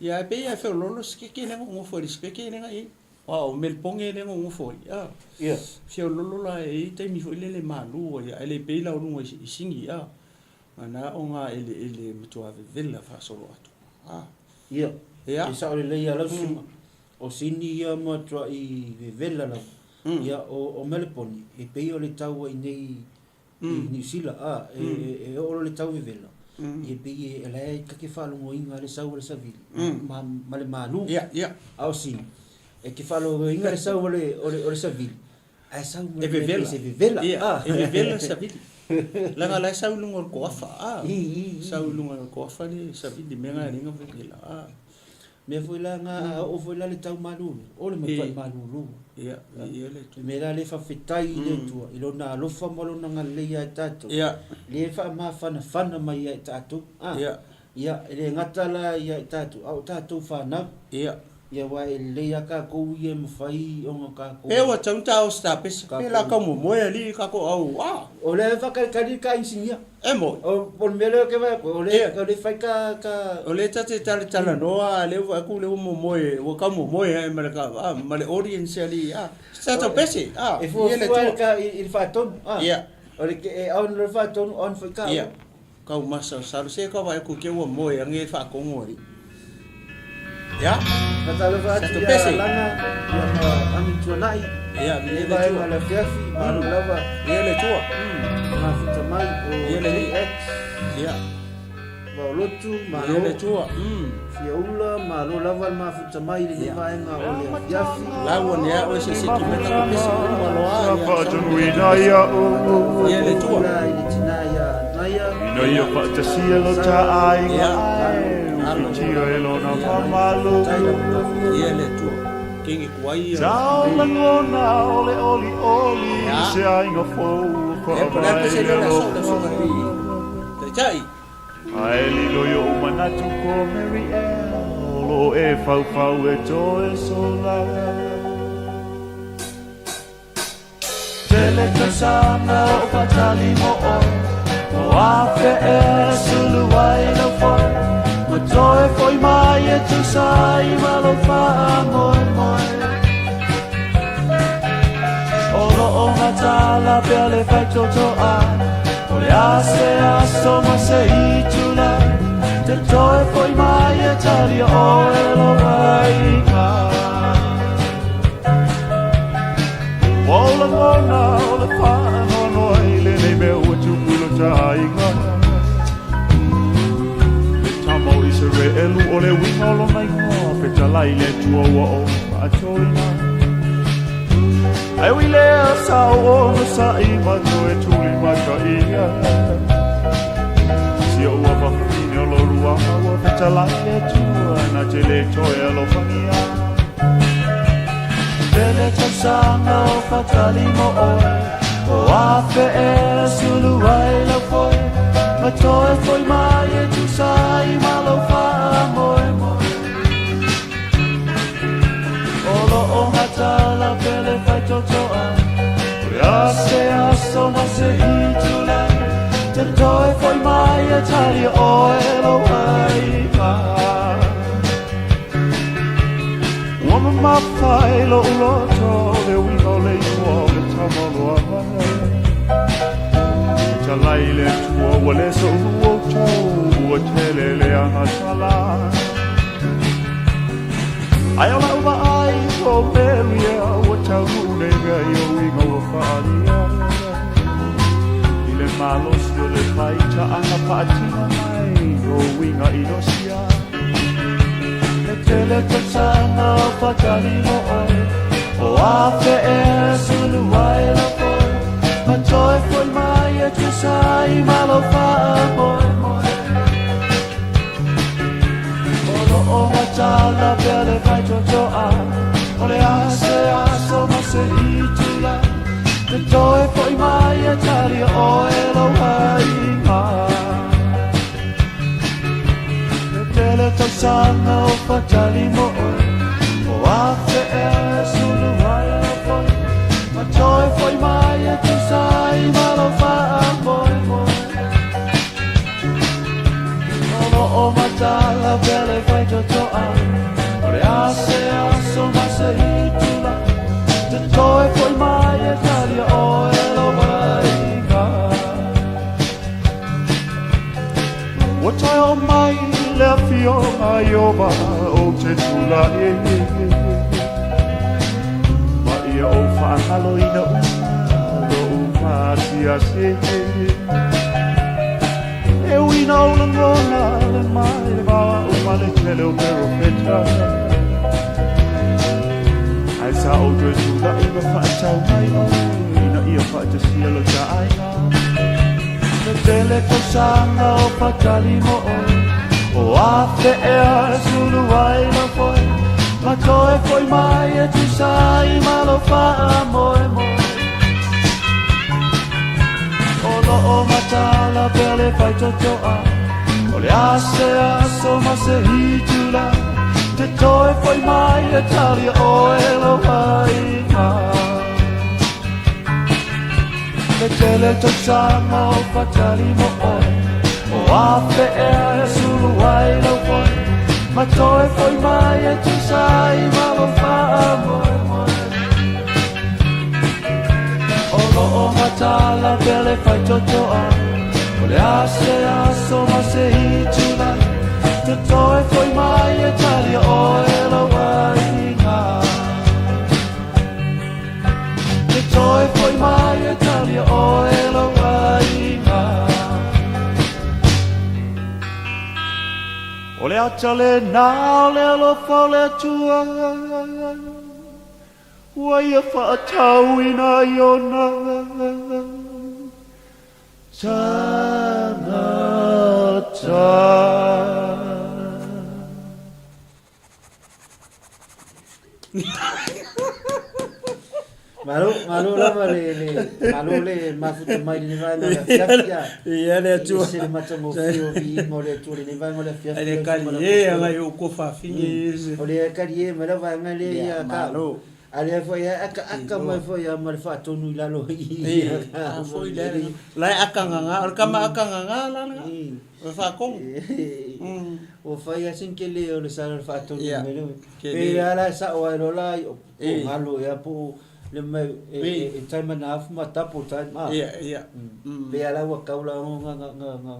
S3: Ia, ae pei lava e feoloolo se keke lea na ou nofo ai i le sipeke lea na i ai. Aua o Melbourne lea na ou nofo ai, a.
S2: Ia.
S3: Feoloolo la e i ai taimi foi lele malu ai, ae le pei la o luga i Sini, a. Na o ngā eleele matua vevela faasolo atu, a.
S2: Ia.
S3: Ia.
S2: E sao lelei lava lau susuga. O Sini ia matuai vevela lava. Ia, o Melbourne, e pei o le tau ai nei i Niu Sila, a, e oo loa le tau vevela, ia pei e la e ta te faalogoina le sau o le savili ma, ma le malu.
S3: Ia, ia.
S2: A o Sini, e te faalogoina le sau o le, o le, o le savili, ae sau ma
S3: E vevela.
S2: se vevela.
S3: Ia,
S2: a.
S3: e vevela le savili. Leaga la e sau i luga o le koafa, a.
S2: I, i, i.
S3: Sau i luga o le koafa le savili, mea na e ala ai ona vevela, a.
S2: Mea foi la na a oo foi la le tau malulu, o le matuai malulu.
S3: Ia, ia le
S2: Le mea la lea e faafetai i le Atua i Lona alofa ma Lona agalelei ia i tatou,
S3: Ia.
S2: lea e faamafanafana mai ia i tatou. A,
S3: Ia.
S2: ia, e le gata la ia i tatou, a o tatou fanau.
S3: Ia.
S2: Ia aua e lelei lava tatou ia e mafai ona tatou.
S3: Pe ua tau ta o sta pesa, pe la kau momoe alii kako au, a.
S2: O lea e faakalikali ka inisinia.
S3: E moi.
S2: O, o le mea lea ou te vaai atu, o lea, o lea e fai ka, ka.
S3: O lea ta te talatalanoa, a lea ua vaai atu lea ua momoe, ua kau momoe ae ma le ka, a, ma le audience alii, a. Se tatou pese, a.
S2: E fuafua i le faatonu, a.
S3: Ia.
S2: O le ke e on le faatonu on foi ka.
S3: Ia, kau masalosalo se ka vaai atu ke ua moe age le faatogo alii. Ia.
S2: Faatalofa atu
S3: Sa
S2: ia
S3: Topese.
S2: Lana ia ma Ami Tuanai.
S3: Ia,
S2: Lenei
S3: le
S2: vaega
S3: Atua.
S2: o le afiafi, malo lava.
S3: Ia le Atua.
S2: Mafuta mai o
S3: Ia le Alii.
S2: JX.
S3: Ia.
S2: Vaolotu, malo.
S3: Ia le Atua.
S2: Fiaula, malo lava le mafuta mai i lenei vaega o le afiafi.
S3: Lau ane a oe se se ki meta ko pese o malo a ia.
S1: Faatonuina ia
S3: Ia le Atua.
S2: Ula i le tina ia Naia.
S1: Ina ia faatasia lo ta aiga
S3: Ia.
S1: Ae ufitia e lona mamalu
S3: Ia le Atua. Kenge kuai ia.
S1: Tau lagona o le oli oli
S3: Ia.
S1: Se aiga fou
S3: Ia po le a pese
S1: whaavae
S3: le la so la
S1: alofa
S3: so ka pi. Taitai.
S1: Ae lilo i ou manatu ko Mary L O e faufau e toe sola Tele tausaga o fatali mo oe O afe e sulu ai lau foe Ma toe foi mai e tusa ai ma lou faamoemoe O loo matala pea le faitotoa O le a se aso ma se itula Te toe foi mai e talia oe lou aiga Ua ou lagona o le faanoanoa i lenei mea ua tupu i lo ta aiga Le tama o Isaraelu o le uiga o lona igoa Fetalai le Atua ua ou faatoina Ae ui lea sa ou onosai ma toe tulimataia Si ou afafafine o Lo-Ruama ua fetalai le Atua na te le toe alofagia Tele tausaga o fatali mo oe O afe e sulu ai lau foe Ma toe foi mai e tusa ai ma lou faamoemoe O loo matala pea le faitotoa O le a se aso ma se itula Te toe foi mai e talia oe lou aiga Ua mamafa i lou loto le uiga o le igoa o le tama o Loama Fetalai le Atua ua le soulua outou ua tele le agatala Ae o lau vaai o Mary ea ua taunuu nei mea i ou uiga ua faaalia I le malosi o le faitaaga faatina mai o uiga inosia E tele tausaga o fatali mo oe O afe e sulu ai lau foe Ma toe foi mai e tusa ai ma lou faamoemoe O loo matala pea le faitotoa O le a se aso ma se itula Te toe foi mai e talia oe lou aiga E tele tausaga o fatali mo oe O afe e sulu ai lau foe Ma toe foi mai e tusa ai ma lou faamoemoe O loo matala pea le faitotoa O le a se aso ma se itula Te toe foi mai e talia oe lou aiga Ua toe oo mai le afioga a Ieova ou te tulai Ma ia ou faagaloina uma lou maasiasi E ui ina ou lagona le mai le vaoaʻu ma le tele o perofeta Ae sa ou toe tulai ma faatau mai oe ina ia faatasia lo ta aiga E tele tausaga o fatali mo oe O afe ea e sulu ai lau foe Ma toe foi mai e tusa ai ma lou faamoemoe O loo matala pea le faitotoa O le a se aso ma se itula Te toe foi mai e talia oe lou aiga E tele tausaga o fatali mo oe O afe ea e sulu ai lau foe Ma toe foi mai e tusa ai ma lou faamoemoe O loo matala pea le faitotoa O le a se aso ma se itula Te toe foi mai e talia oe lau aiga Te toe foi mai e talia oe lau aiga O le ata lena o le alofa o le Atua Ua ia faatauina i ona tagata.
S2: Malo, malo lava le, le, malo le mafuta mai le vaega o le afiafi a.
S3: Ia le Atua.
S2: E ese le matagofie o viiga o le Atua i lenei vaega o le afiafi.
S3: Ai le kali e agai o ko fafine ese.
S2: O le kali e mai la vaega le ia ka.
S3: Malo.
S2: A lea foi e akaaka mai foi a ma le faatonu i lalo i.
S3: A foi le. La e akanganga, o le kama akanganga la la. O le faakogo.
S2: Ua fai lava sina tele o le sala o le faatonu i le mea lea. Pe a la e sao ai loa la, po o galo ea po o le mea e time and a half ma double time a. Pe a la ua tau la ona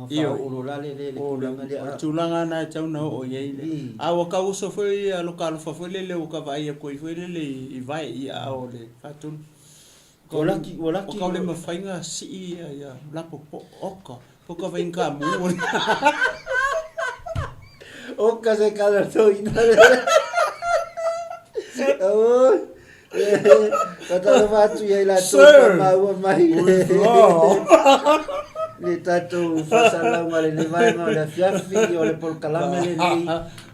S2: faaoo loa la le tulaga lea.
S3: O le tulaga lena e tatau ona oo i ai le. A ua tau oso foi ia loka alofa foi lele ua ka vaai atu ai foi lele i vae i aao o le faatonu.
S2: Ua laki, ua laki.
S3: Ua kau le mafai na sii ia ia lapo po oka. Poka vai ka mu.
S2: Oka se kala to ina. Oi. Ka talo atu ia ila to maua mai. Le tatou faasalalauga lenei vaega o le afiafi o le polokalame lenei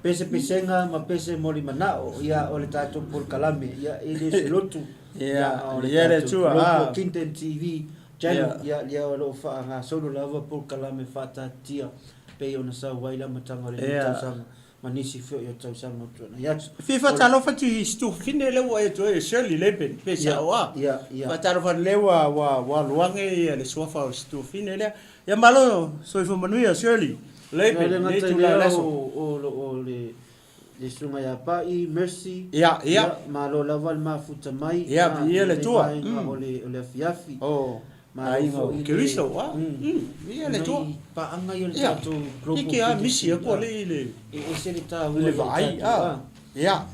S2: pesepesega ma pese molimanao ia o le tatou polokalame ia e le o se lotu
S3: Ia, ia le Atua.
S2: Global Kingdom TV Channel, ia, lea o lo o faagasolo lava polokalame faataatitia pei ona sau ai le amataga o lenei tausaga ma nisi foi o tausaga o tuanai atu.
S3: Fia faatalofa atu i si tuafafine lea ua e atu ai, Shirley Leben, pe sao a?
S2: Ia, ia.
S3: Faatalofa atu lea ua, ua, ua alu age ia le suafa o si tuafafine lea. Ia malo, soifua manuia Shirley Leben,
S2: lenei itula o le aso. O, o, o le Le susuga ia Pa'i Mercy.
S3: Ia, ia.
S2: Malo lava le mafuta mai.
S3: Ia, viia le Atua.
S2: I lenei vaega o le, o le afiafi.
S3: Oh.
S2: Malo
S3: Aiga o
S2: foi le.
S3: Keriso, a. Viia le Atua.
S2: Nai paaga ia o le tatou Global
S3: Ike a misi
S2: Fitness.
S3: aku alii i le.
S2: E ese le taua
S3: I le
S2: ia
S3: vaai,
S2: tatou,
S3: a. Ia.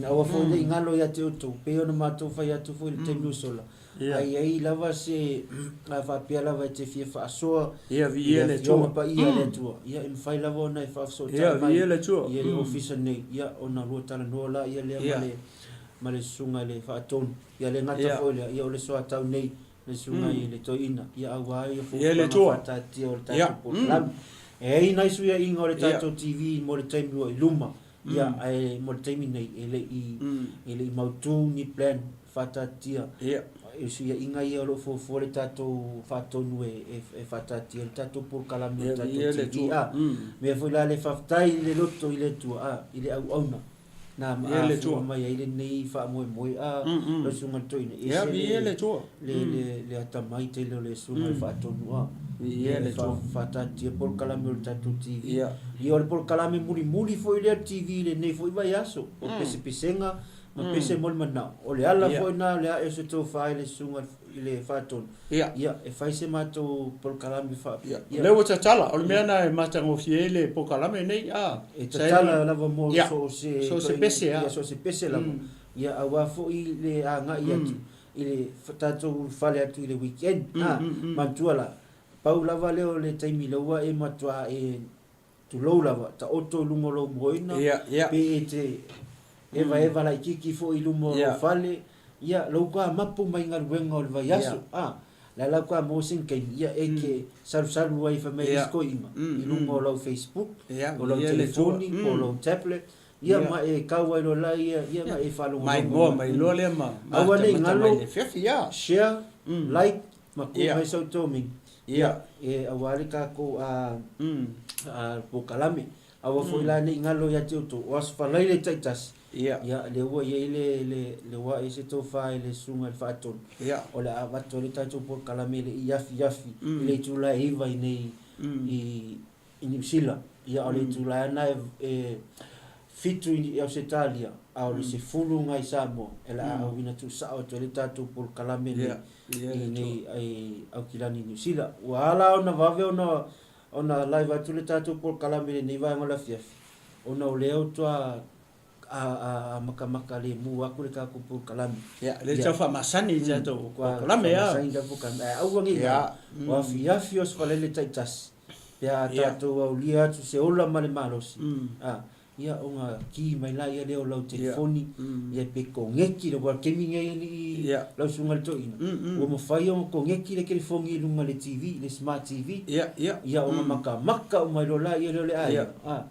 S2: Aua foi ne i galo ia te outou, pei ona matou fai atu foi i le taimi ua sola.
S3: Ia.
S2: A i ai lava se a faapea lava e te fia faasoa
S3: Ia,
S2: i le
S3: viia le
S2: Afioga
S3: Atua.
S2: Paia a le Atua, ia e mafai lava ona e faafesootai
S3: Ia,
S2: mai
S3: viia le Atua.
S2: i le ofisa nei, ia ona lua talanoa laia lea
S3: Ia.
S2: ma le ma le susuga i le faatonu. Ia le gata
S3: Ia.
S2: foi lea, ia o le soatau nei le susuga i le toeaina, ia aua ia
S3: Ia le
S2: fuafuaga
S3: Atua.
S2: faataatia o le
S3: Ia.
S2: tatou polokalame. E i ai nai suiaiga o le
S3: Ia.
S2: tatou TV mo le taimi ua i luma, Ia, ae mo le taimi nei, e le i, e le i mautū ni plan faataatia.
S3: Ia.
S2: E suiaiga ia o lo o fuafua le tatou faatonu e, e, e faataatia le tatou polokalame o le tatou TV. A, mea foi la le faafetai i le loto i le Atua, a, i le auauna na afua mai ai lenei faamoemoe, a, lau Susuga i le Toeaina, e ese le, le, le, le atamai tele o le Susuga i le Faatonu, a, e faataatia polokalame o le tatou TV. Ia o le polokalame mulimuli foi lea o le TV i lenei foi vaiaso, o pesepesega ma pese mo le manao. O le ala foi lena o le ae o se tofa i le susuga i le Faatonu, ia, e fai se matou polokalame faapea.
S3: Ia, lea ua tatala, o le mea lena e matagofie ai le polokalame lenei, a.
S2: E tatala lava mo so o se.
S3: So o se pese, a.
S2: Ia, so o se pese lava. Ia, aua foi le agai atu i le tatou ulufale atu i le weekend, a. Manatua la, Pau lava lea o le taimi lea ua e matuā e tulou lava, taoto i luga o lou moena, pe e te evaeva laitiiti foi i luma o lou fale, ia, lou toa mapu mai galuega o le vaiaso, a, la lau toa maua sina taimi, ia, e te salusalu ai fai mai le isi toeaina i luga o lau Facebook, o lau telefoni, po o lau tablet, ia, ma e kau ai loa la ia, ia, ma e faalogologo mai.
S3: Maimoa mai loa lea ma
S2: Aua ne i
S3: matamata
S2: galo,
S3: mai le afiafi, ia.
S2: share, like, Ma ku mai sau toming.
S3: Ia.
S2: E aua le tatou a a polokalame. Aua foi la nei galo ia te outou, o aso falaile taitasi.
S3: Ia.
S2: Ia, lea ua i ai le le le ua ai se tofa i le susuga i le Faatonu.
S3: Ia.
S2: O le a avatu ai le tatou polokalame i le i afiafi i le itula e 9 i nei i i Niu Sila. Ia, o le itula lava lena e e. Fitu i Ausetalia, a o le 10 nga i Samoa, e la a auina tuusao atu ai le tatou polokalame lenei i nei i Aukilani i Niu Sila. Ua ala ona vave ona ona live atu le tatou polokalame i lenei vaega o le afiafi, ona o lea ua a a makamaka lemu aku le tatou polokalame.
S3: Ia, lea tau faamasani i tatou polokalame a.
S2: Faamasani i tatou polokalame, ae aua ne i galo, o afiafi o Aso Faraile taitasi, pe a tatou aulia atu se ola ma le malosi, a, ia ona ki mai laia lea o lau telefoni, ia pe koneki le, aua o le taimi lenei alii lau susuga i le toeaina, ua mafai ona koneki le telefoni i luga o le TV, le smart TV, ia ona makamaka uma ai loa laia lea o le aiga, a,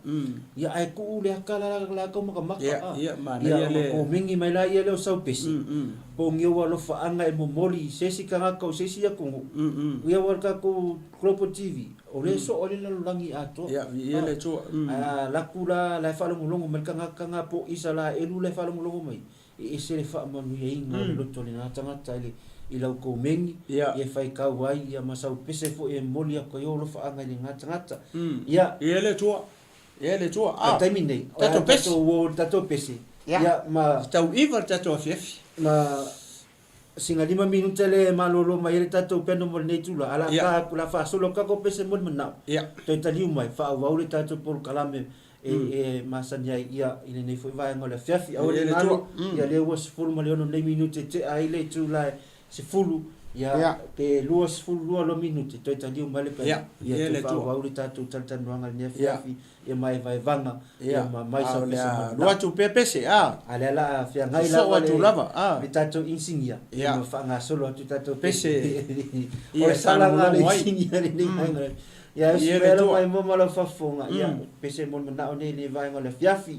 S2: ia ae tuu le ata la latou makamaka, a, ia ona komeni mai laia lea o sau pese, po o ni ou alofaaga e momoli i se isi tagata o se isi atunuu, ia aua o le tatou Global TV, o lea e soo ai le lalolagi atoa.
S3: Ia, viia le Atua.
S2: Ae a alu atu la, la e faalogologo mai le tagata na po o Isaraelu la e faalogologo mai, e ese le faamanuiaina o le loto o lena tagata i le i lau komeni, ia e faitau ai ia ma sau pese foi e momoli atu ai ou alofaaga i lena tagata. Ia.
S3: Viia le Atua. Viia le Atua.
S2: A le taimi nei, o le a tatou o i le tatou pese.
S3: Ia, ma. Tau iva le tatou afiafi.
S2: Ma. Sina lima minute lea e malolo mai ai le tatou peno mo lenei itula, a la ta atu, la faasolo atu tatou pese mo le manao, toe taliu mai, faaauau le tatou polokalame e e masani ai ia i lenei foi vaega o le afiafi. Aua ne i galo, ia lea ua 16 nei minute e tea ai le itula e 10, ia pe 22 loa minute toe taliu mai le peno, ia toe faaauau le tatou talatalanoaga i lenei afiafi. Ia maevaevaga, ia ma mai sau pese mo le
S3: Lua atu pea pese, a.
S2: A lea la a feagai lava le, lava, a. le tatou inisinia, ia ma faagasolo atu tatou pese. O le salaga a le inisinia lenei vaega. Ia, e usi mai lau maimoa ma lau faafofoga, ia, pese mo le manao nei i lenei vaega o le afiafi.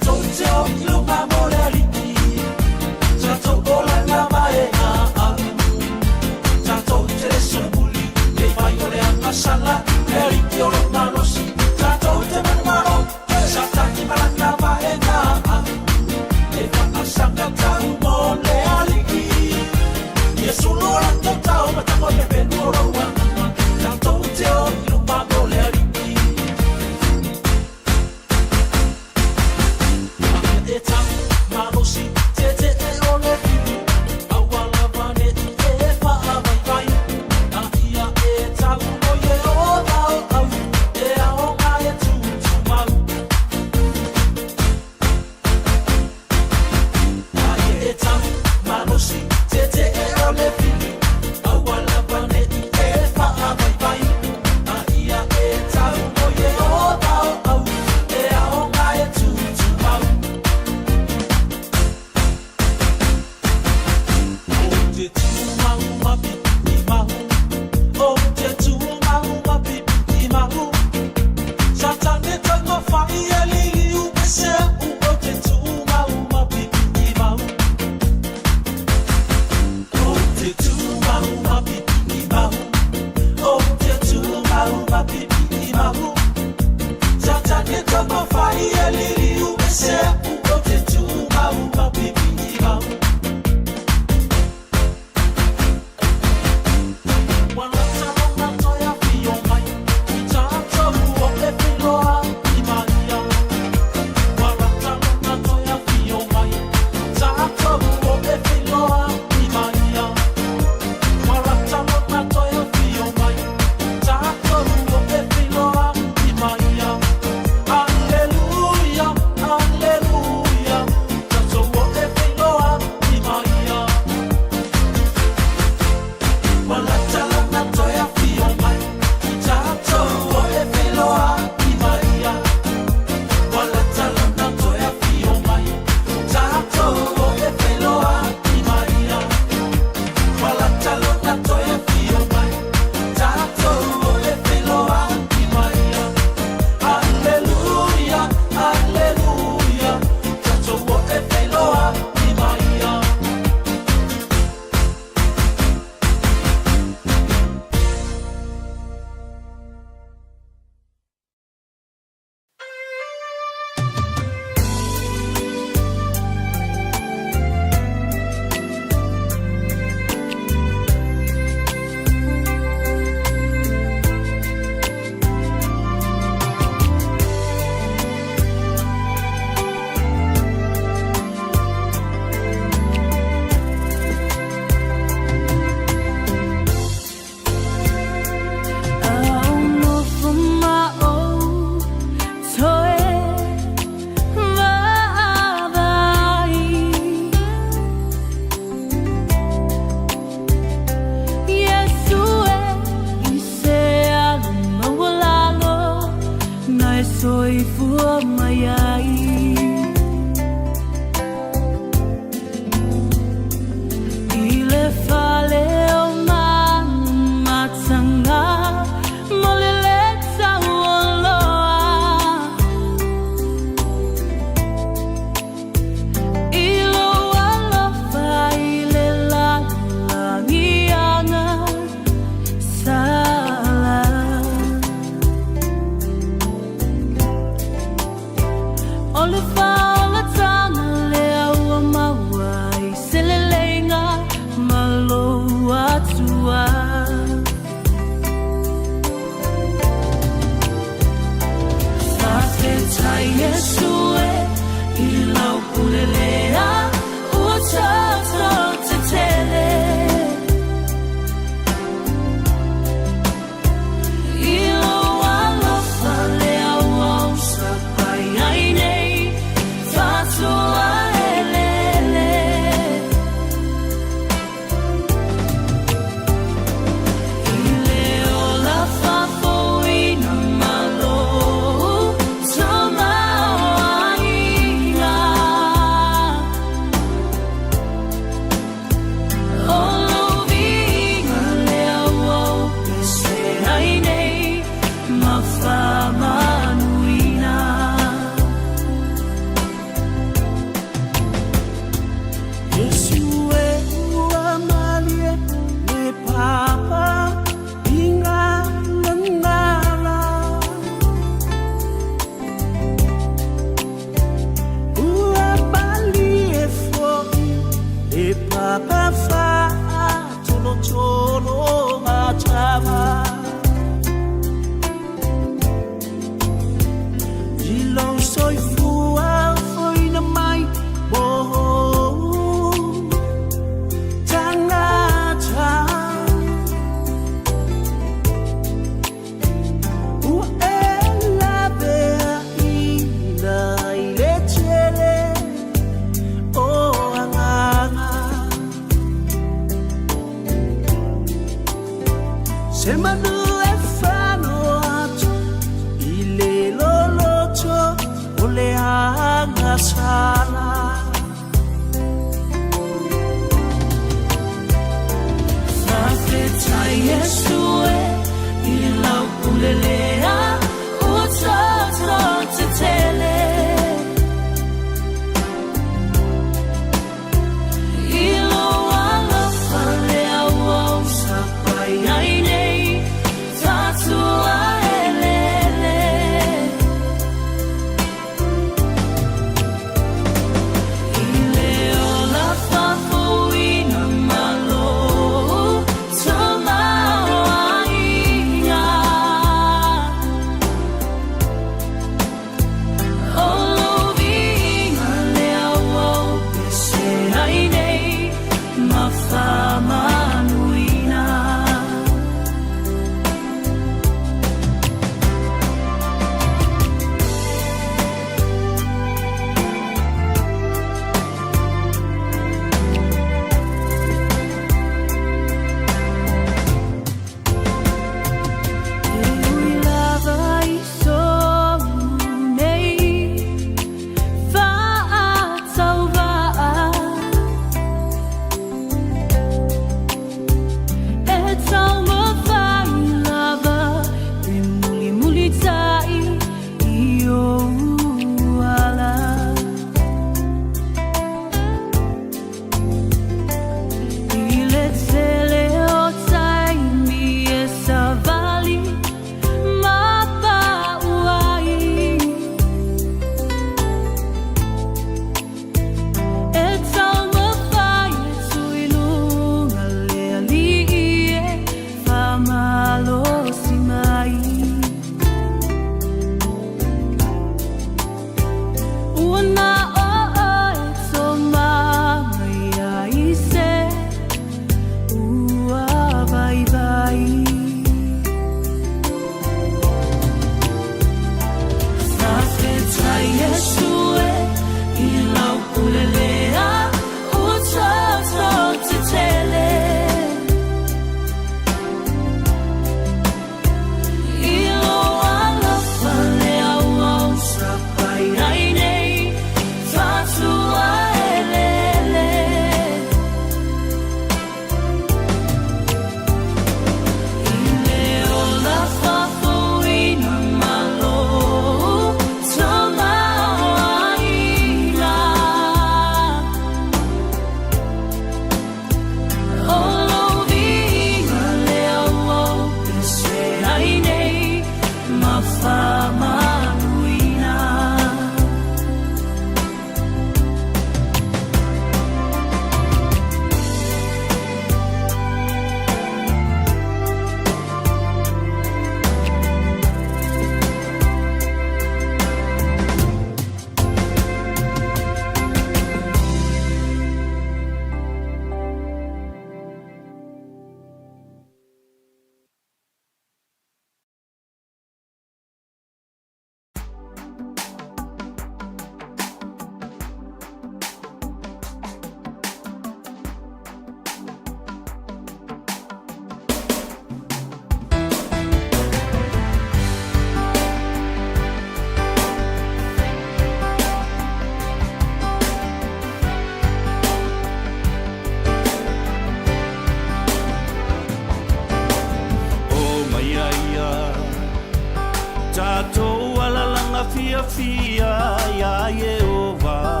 S1: Fiafia iā Ieova,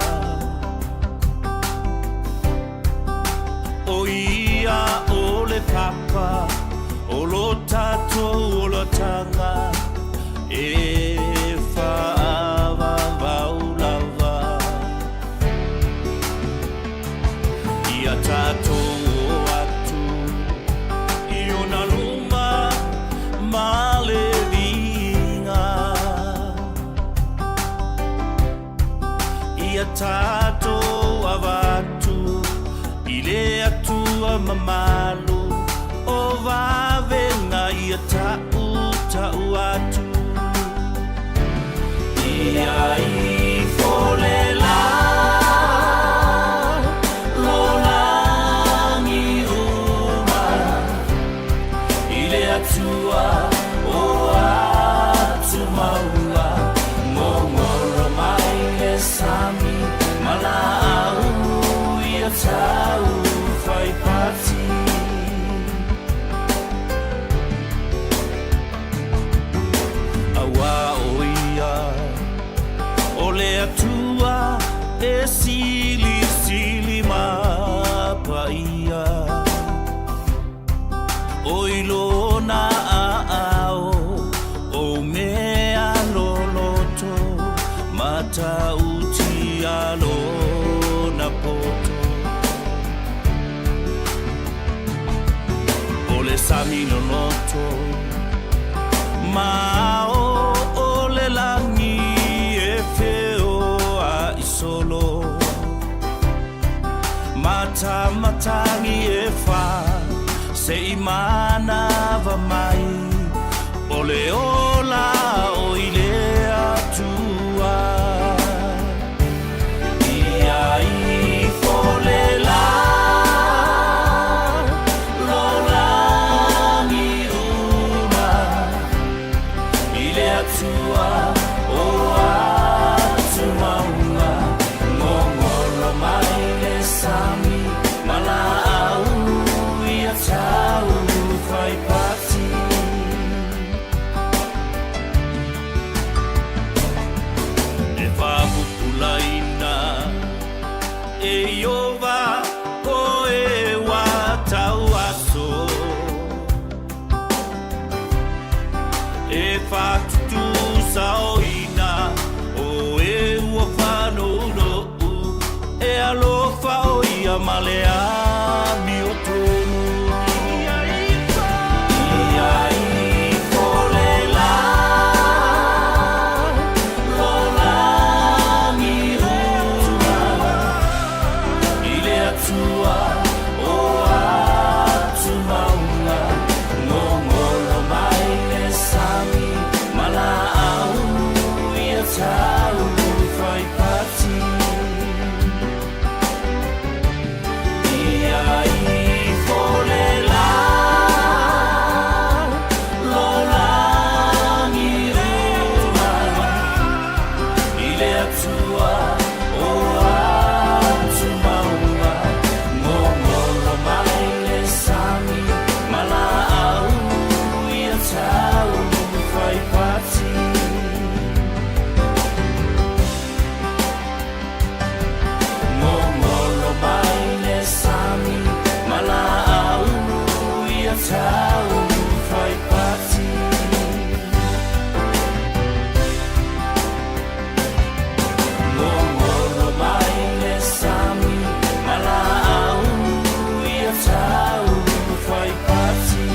S1: ʻO ia ʻo le papa o lo tatou olataga e faavavau lava. Ia tatou o atu i ona luma ma le viiga. Ia tatou avatu i le Atua mamalu o vavega ia taʻutaʻu atu. Ia ifo le lā lo lagi uma i le Atua o atu maua gogolo mai le sami ma laau ia tau faipati. Auā o ia o le Atua e silisili ma paia o i lona aao o mea loloto matautia lona poto. O le sami loloto ma ao o le lagi e feoaʻi solo matamatagi e fā seʻi manava mai o le ola o i le Atua. Ia ifo le lā lo lagi uma i le Atua o atu mauga gogolo mai le sami ma laau ia tau faipati. E faapupulaina e Ieova o e ua tauaso e faatutusaoina o e ua faanounou e alofa o ia ma le amiotonu. Ia ifo le lā lo lagi uma i le Atua o atu mauga gogolo mai le sami ma laau ia tau faipati. Ia ifo le lā lo lagi uma i le Atua o atu mauga gogolo mai le sami ma laau ia tau faipati. Gogolo mai le sami ma laau ia tau faipati. Gogolo mai le sami ma laau ia tau faipati.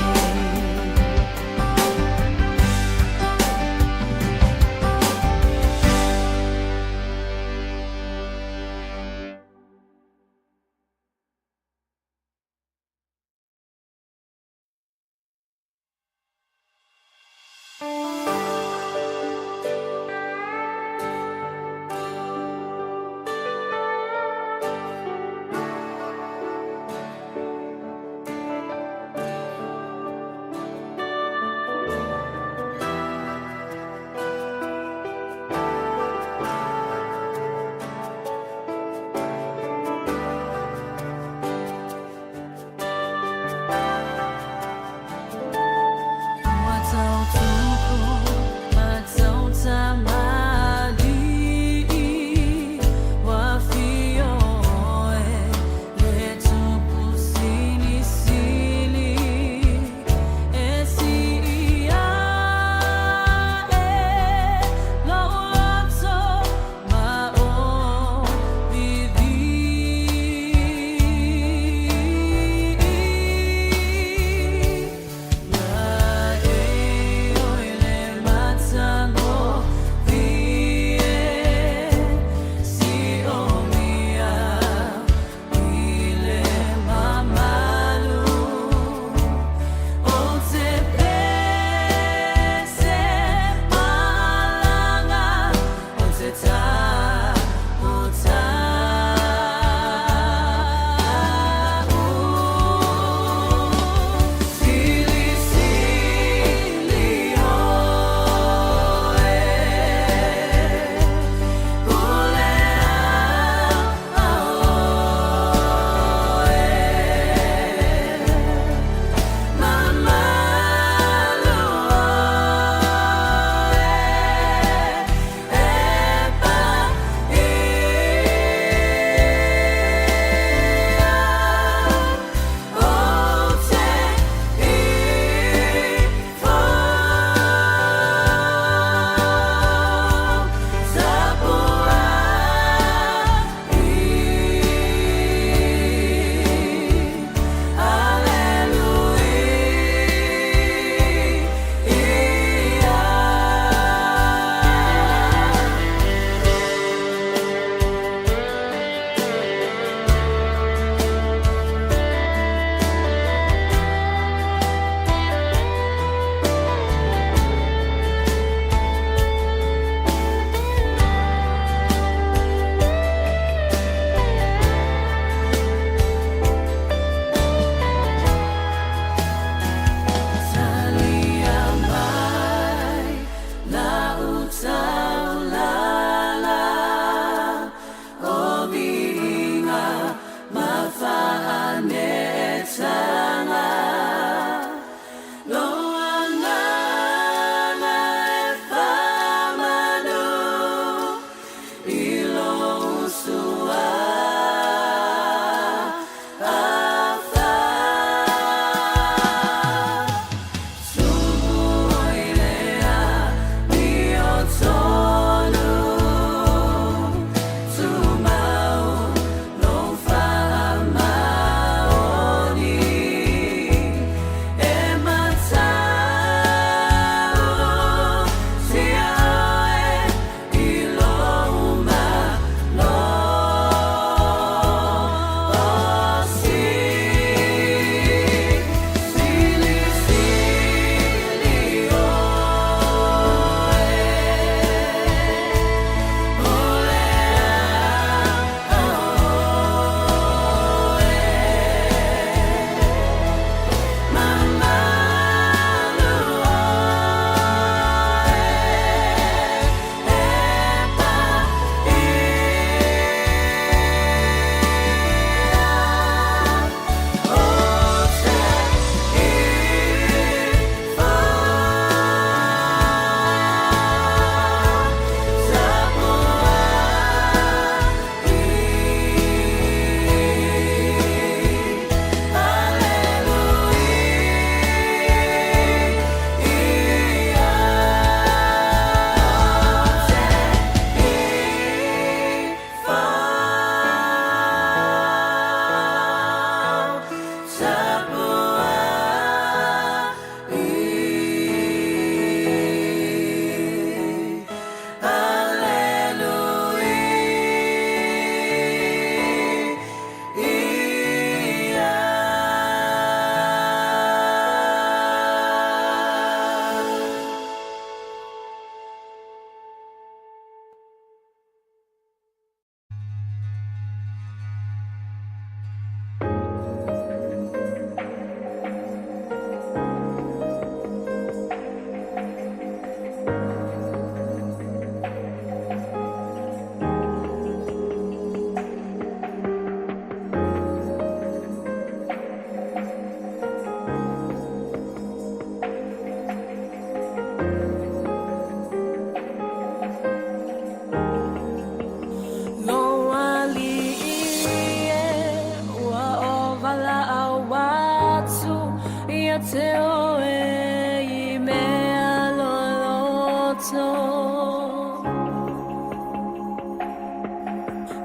S6: ia te oe i mea loloto.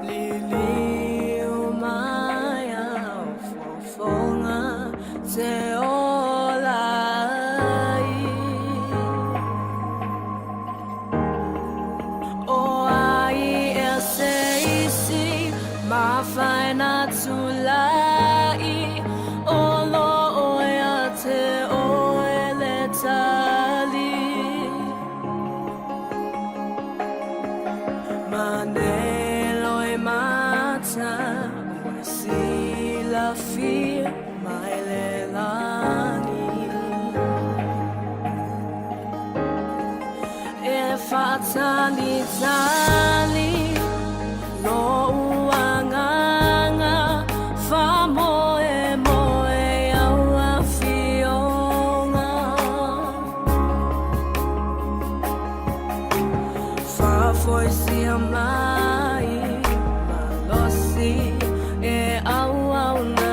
S6: Liliu mai au fofoga te ola ai. O ai ea se isi mafai na tulai o lo o ia te oe le tali. Manelo e mata ua silafia mai le lagi. E faatalitali lou agaga faamoemoe i au afioga. Faafoisia mai malosi e auauna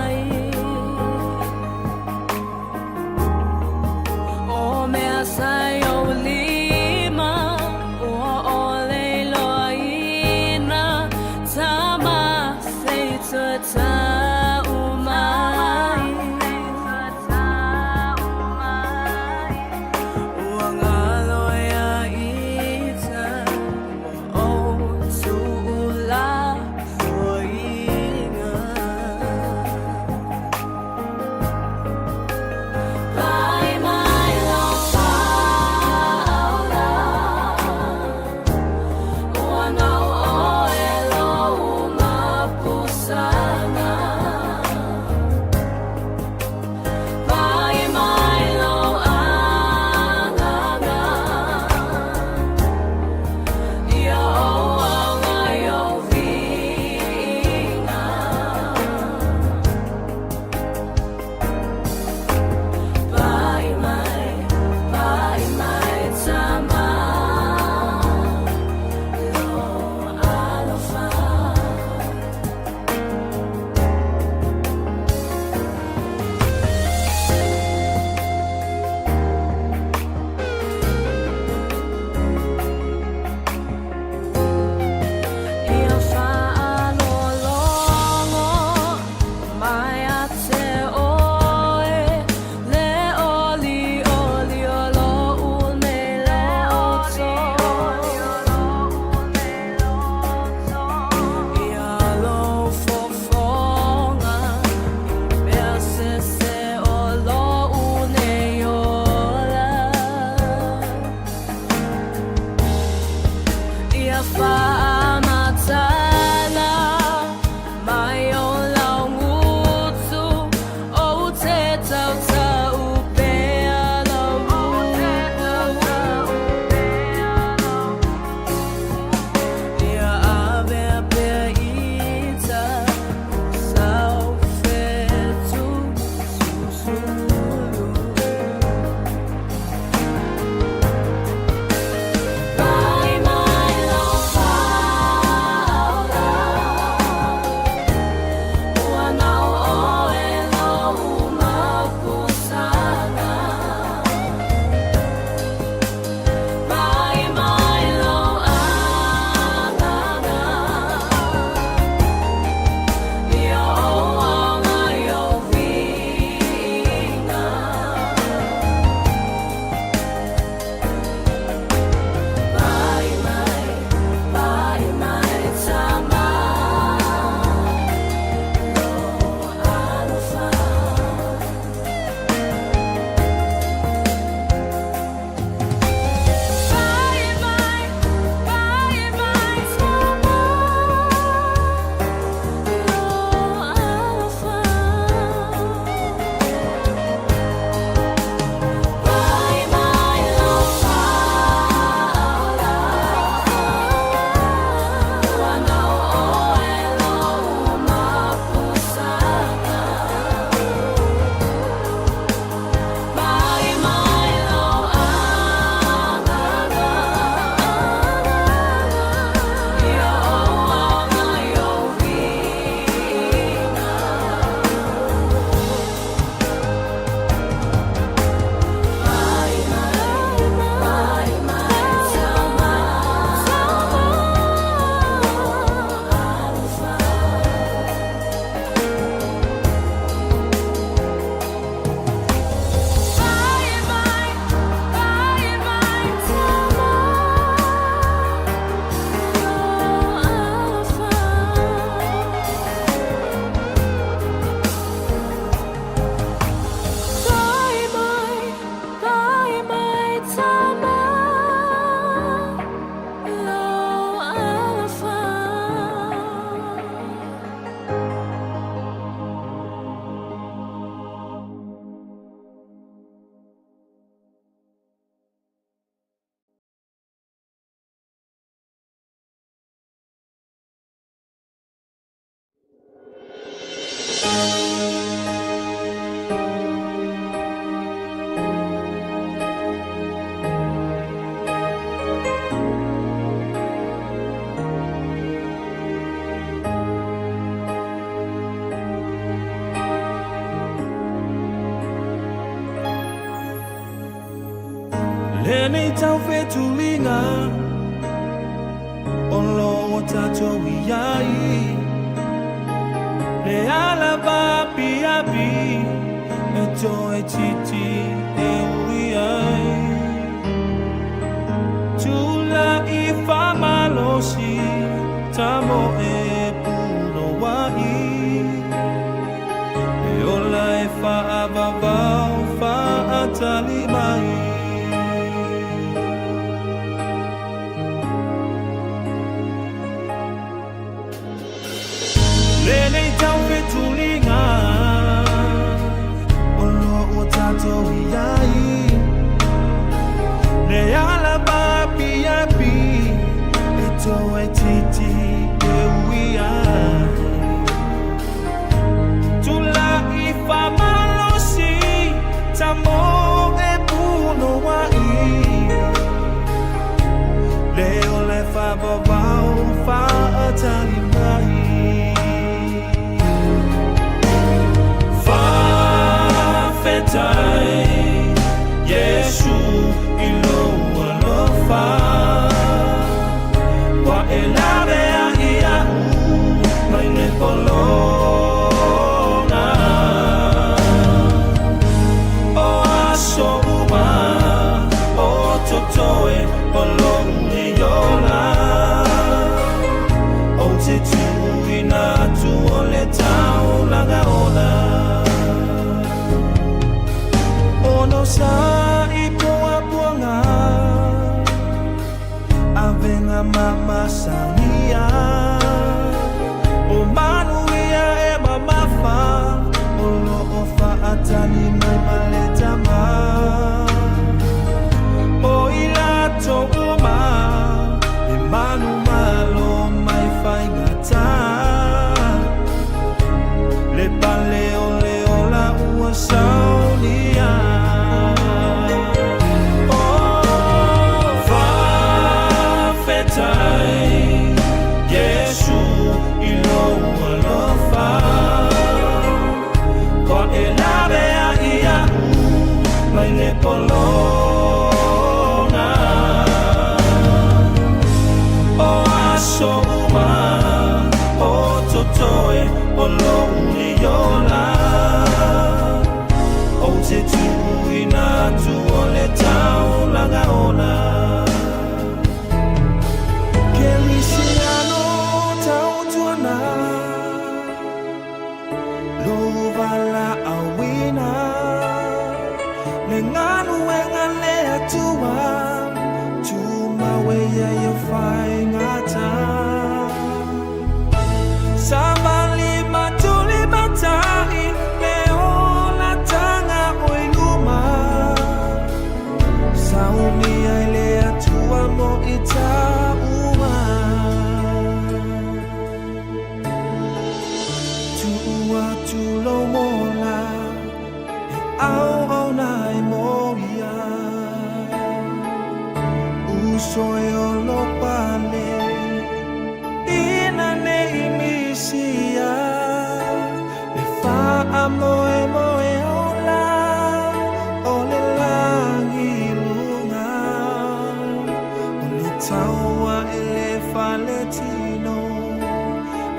S6: ai. O mea sa i ou lima ua
S7: Lenei taufetuliga o loo tatou i ai, le ala vaapiapi e toe titi e ui ai. Tula'i faamalosi tamoe punoua'i, e ola e faavavao faatali mai. Lenei taufetuliga o loo tatou i ai, le ala vaapiapi e toe titi e ui ai. Tula'i faamalosi tamoe punoua'i, le ola e faavavao faatali mai. Faafetai Iesu i lou alofa, ua e laveai iaʻu mai le pologa. O aso uma o totoe o lou nei ola, ou te tuuina atu o le taulaga ola. Onosa'i puapuaga, avega mamasagia, o manuia e mamafa o loo faatali mai ma le Tama, o i latou uma e manumalo mai faigata. Le pale o le ola ua saunia. Oh, faafetai Iesu i lou alofa, ua e laveai iaʻu mai le pologa. O aso uma o totoe o lou nei ola, ou te tuuina atu o le taulaga ola. Kerisiano tautuana, lou valaauina, le galuega le Atua, tumau e ia i faigata. Savali ma tulimata'i le olataga o i luma, saunia i le Atua mo i taua. Tuu atu lou ola e auauna ai mo ia, uso e olo pale ina nei misia, le faamoemoe ola o le lagi i luga, o le taua e le faaletino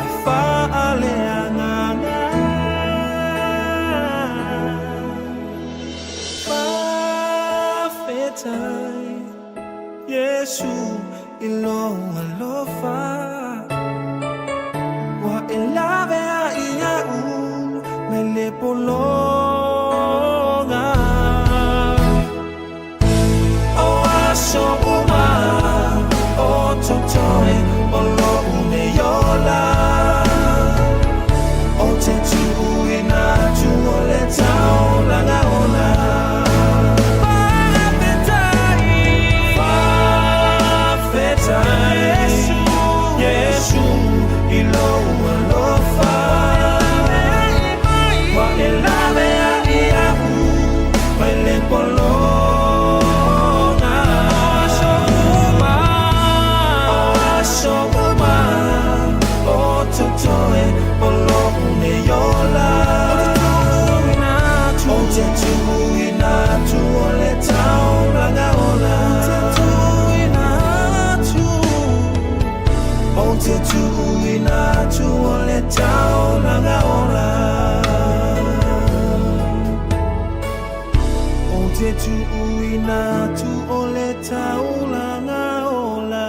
S7: e faaleagaga. Faafetai Iesu i lou alofa, ua e laveai iaʻu mai le pologa. O aso uma o totoe o lou nei ola, ou te tuuina atu o le taulaga ola. Faafetai, faafetai Iesu i lou alofa, ua e laveai iaʻu mai le pologa. O aso uma o totoe o lou nei ola, ou te tuuina atu o le taulaga ola. te tuuina atu o le taulaga ola. O te tuuina atu o le taulaga ola.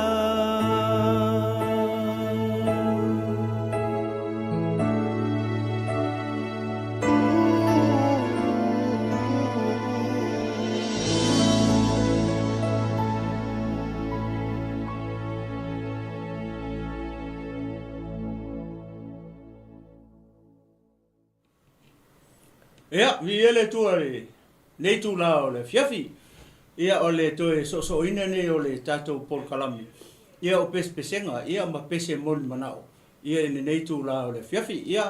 S3: Ia, viia le Atua i lenei itula o le afiafi. Ia, o le toe soosooina lenei o le tatou polokalame, ia o pesepesega, ia ma pese mo le manao, ia i lenei itula o le afiafi. Ia,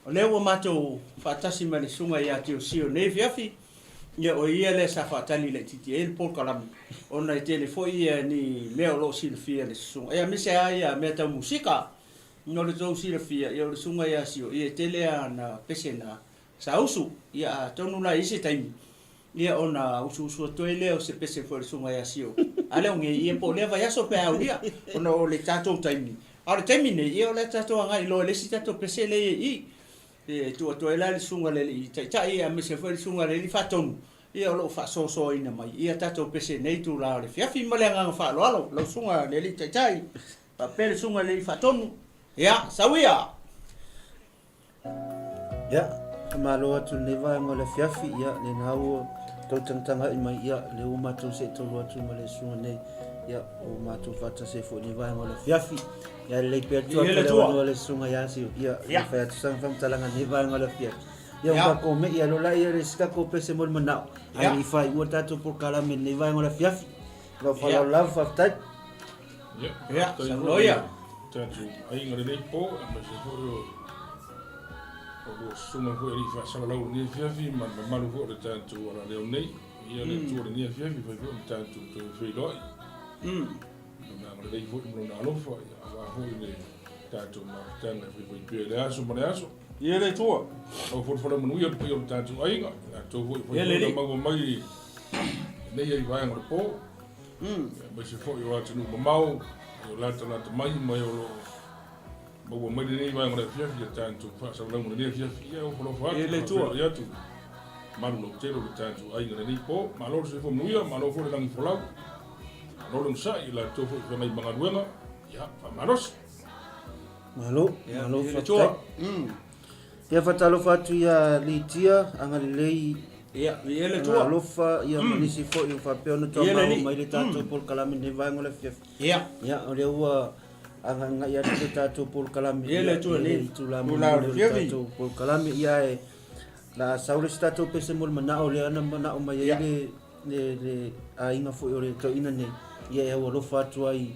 S3: O lea ua matou faatasi ma le Susuga ia Tiosio i lenei afiafi, ia o ia lea sa faatali laitiiti ai le polokalame, ona e tele foi ia ni mea o lo o silafia e le Susuga, ia aemaise lava ia mea tau musika. Mo le tou silafia, ia o le Susuga ia Sio, ia e tele lava ana pese na sa usu, ia atonu la i se taimi, ia ona usuusu atu ai lea o se pese foi a le Susuga ia Sio, a le o nei, ia po o lea vaiaso pe a aulia, ona o le tatou taimi. A o le taimi nei, ia o le a tatou agai loa i le isi tatou pese lea i i, e tuu atu ai la i le Susuga i le Alii Taitai aemaise foi le Susuga i le Alii Faatonu, ia o lo o faasoasoaina mai ia tatou pese i lenei itula o le afiafi. Ma le agaga faaaloalo, lau Susuga i le Alii Taitai, faapea le Susuga i le Alii Faatonu, ia, sau ia!
S2: Ia, faamalo atu i lenei vaega o le afiafi, ia, lena ua tou tagatagai mai, ia, lea ua matou see tonu atu ma le susuga nei, ia, ua matou faatasi ai foi i lenei vaega o le afiafi. Ia, lelei pea atu atu le avanoa le susuga ia Sio, ia, ia fai atu sana faamatalaga i lenei vaega o le afiafi. Ia, ua tatou mei alo la ia le isi tatou pese mo le manao, ae le i faaiua le tatou polokalame i lenei vaega o le afiafi. Lau faaaloalo lava, faafetai.
S3: Ia, saunoa ia.
S8: Tatou aiga lenei po, aemaise foi o o lua susuga foi alii faasalalau lenei afiafi ma le mamalu foi o le tatou alaleo nei. Ia le Atua lenei afiafi fai foi ma tatou toe feiloai. Lona agalelei foi ma lona alofa, ia aua foi le tatou mafutaga e faifai pea i le aso ma le aso.
S3: Ia le Atua.
S8: Lau folafolaga manuia le paia o le tatou aiga, latou foi fai foi na maua mai lenei ai vaega o le po. Aemaise foi o atunuu mamao e o latalata mai ma e o lo o maua mai lenei vaega o le afiafi ia tatou faasalalauga i lenei afiafi. Ia e ofo alofa atu, faafeiloai atu, malu lautele o le tatou aiga i lenei po. Malo le soifua manuia, malo foi le lagi folau, malo le onosai i latou foi o feagai ma galuega, ia faamalosi.
S2: Malo, malo faafetai. Ia faatalofa atu ia Litia, agalelei
S3: Ia, viia le Atua.
S2: Alofa, ia ma nisi foi o faapea ona toa maua mai le tatou polokalame i lenei vaega o le afiafi.
S3: Ia.
S2: Ia, o lea ua agaigai atu le tatou polokalame.
S3: Ia le Atua
S2: i itula mulimuli o le tatou polokalame. Ia, e la sau le isi tatou pese mo le manao lea na manao mai ai le le le aiga foi o le toeaina nei, ia e aualofa atu ai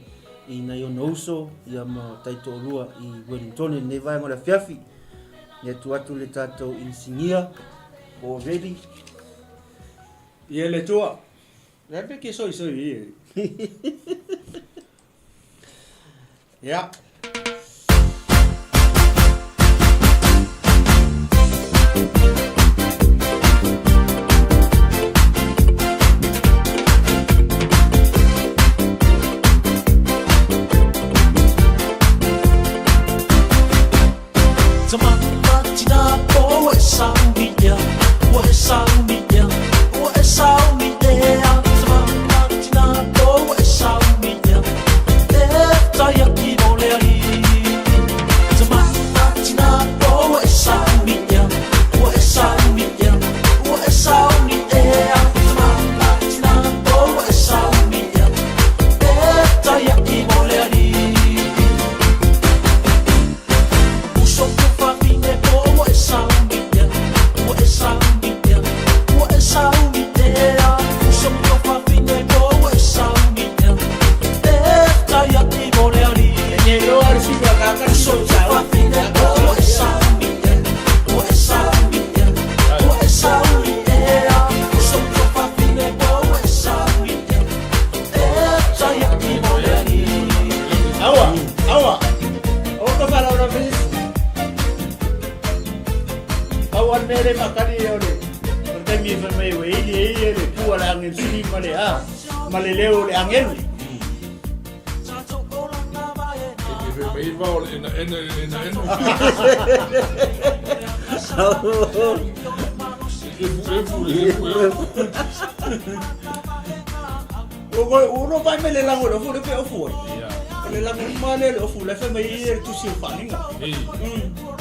S2: i nai ona uso ia ma taitoalua i Wellington i lenei vaega o le afiafi. Ia tuu atu le tatou inisinia po o ready.
S3: Ia le Atua. Le pe ke soi soi ia. Ia. Aua, aua. O ka whara ora me Pau a le mea le makani o le o le taimi e fai mai ua ili e ia le pua le angelu sili ma le a ma le leo o le angelu.
S8: Ai vao le ena ena le ena ena. Efu efu le efu efu.
S3: O ko o no vai me le lango le ofu le pe ofu ai.
S8: Ia.
S3: O le lango ma le le ofu le fe mai i le tusi o whaninga.
S8: Ei.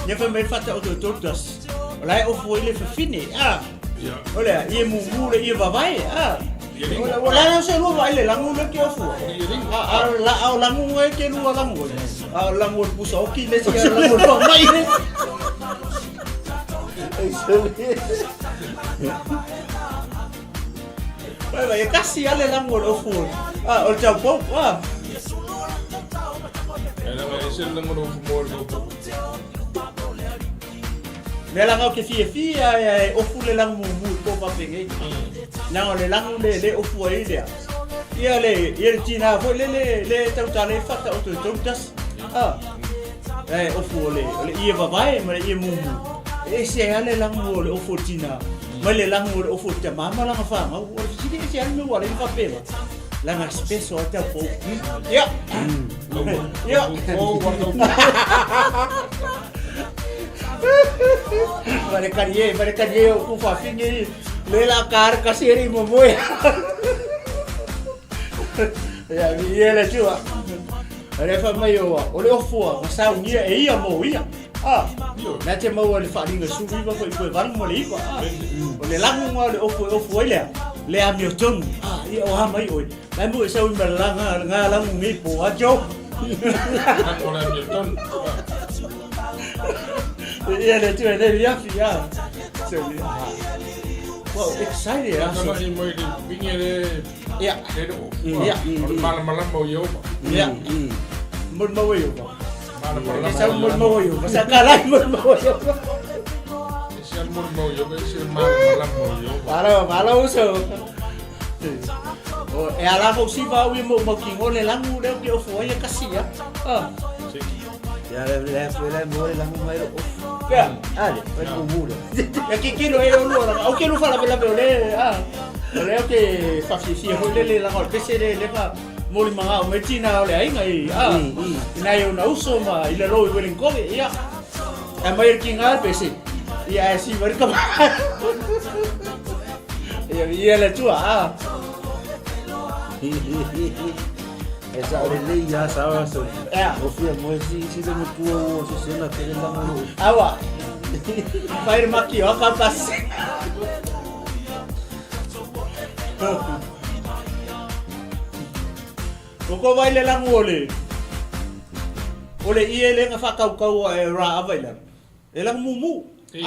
S3: Ia fe mai fata o te totas. O la e ofu ai le fafine. Ah.
S8: Ia.
S3: O le ia mumu le ia vavae. Ah.
S8: Ia ringo.
S3: O le o la se lua vai le lango le ke ofu.
S8: Ia ringo.
S3: A a la a o lango e ke lua lango. A o lango o pusa oki le si a lango o mai le. Vai vai e kasi ale lango le ofu. Ah, o le tau pau. Ah.
S8: E langa e se lango no mo le tau.
S3: Le langa o ke fia fia e ofu le lango mumu i ko papenge. Nanga le lango le le ofu ai lea. Ia le ia le tina foi le le le tau tale fata o te tau tas. Ah. E ofu o le o le ia vavae ma le ia mumu. E se ale lango o le ofu o tina. Mai le lango o le ofu o te mama langa whanga. O le sili e se ale me wale ni whapela. Langa speso a tau pau. Ia. Ia.
S8: O wa tau.
S3: Mare karie, mare karie o ku whawhinge i. Le la kar kasi eri mo moe. Ia, mi ia le tua. Re fa mai o o le ofua, ma sa ungia e ia mo ia. Ah, na te maua le whaaringa suru iwa ko i koe varu mo le iwa. Ah, o le langu ngā le ofu e ofu ai lea. Le a mio tonu. Ah, ia o ha mai oi. Lai mo e sau i ma langa, ngā langu ngei po a jo.
S8: Lango le mio ton.
S3: Ia le tua le ia fi ia. So, ah. Well, excited ah.
S8: Tala i mai le pinge le
S3: Ia.
S8: le o.
S3: Ia.
S8: O le malamalama o Ieova.
S3: Ia. Mo maua yo.
S8: Malamalama.
S3: Sa mo maua yo. Sa kalai mo maua yo.
S8: E se al mo mo Ieova, e se malamalama o Ieova.
S3: Malo, malo uso. O e ala fo si va wi mo mo ki ngole langu le ki ofu ai kasi ya. Ah.
S2: Ia le le le mo le lango mai le ofu.
S3: Ia.
S2: Ale, vai mumu le.
S3: Ya ki ki lo e o lo la. O ke lo fala bela le ah. O le o ke fa fi fi ho le le la ngol pese le le fa mo li manga o metina o le ainga i ah. Ina yo na uso ma i le lo i welen kobe ia. E mai ki ngal pese. Ia e si vari ka. Ia ia le tua ah.
S2: E sa o le le ia sa o so.
S3: Ia.
S2: O fia mo si si le mo tua o se se na ke le lango lo.
S3: Awa. Fai maki o ka pas. O ko vai le langu o le. O le ie le nga whakaukau e rā awa i lalo. E langu mumu.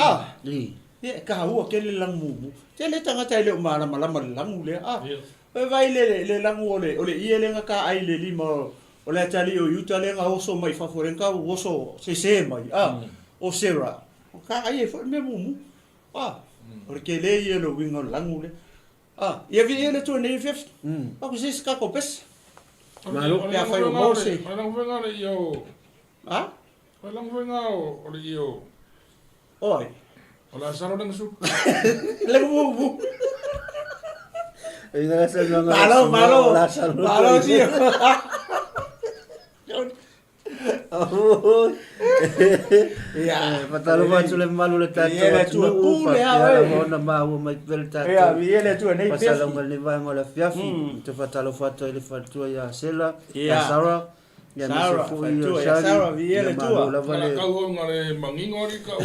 S3: Ah.
S2: I.
S3: Ia, ka hua ke le langu mumu. Te le tangata i le o malama lama le langu le. Ah.
S8: Ia.
S3: E vai le le langu o le o le ie le nga ka ai le lima o o le atali o iuta le nga oso mai fafo le nga oso se se mai. Ah. O sera. O ka ai e fo me mumu. Ah. O le ke le ie le winga o le langu le. Ah, ia vi ia le tua nei fef. Pa ku se ka ko pes.
S2: Malo.
S3: Pe a fai o Mose.
S8: O le lango venga le ia o.
S3: Ah?
S8: O le lango venga o le ia o.
S3: Oi.
S8: O la salo lenga su.
S3: Le mumu.
S2: E nga sa nga
S3: Malo, malo.
S2: La sa lo.
S3: Malo si.
S2: Oh.
S3: Ia.
S2: Patalo ba le malu le tatou
S3: Ia le tua pule a
S2: oi.
S3: oi.
S2: Ona ma ua mai pele tatou.
S3: Ia, vi ia le tua nei fef.
S2: Pasalauga le vaega o le afiafi te faatalofa atu ai le faletua ia Sela
S3: Ia.
S2: ia Sara ia
S3: Sara,
S2: nisi foi ia
S3: faletua ia
S2: Shari
S3: Sara, vi ia le
S2: ia
S3: tua.
S2: malo lava
S8: La
S2: le
S8: kau ho nga le mangingo ri ka o.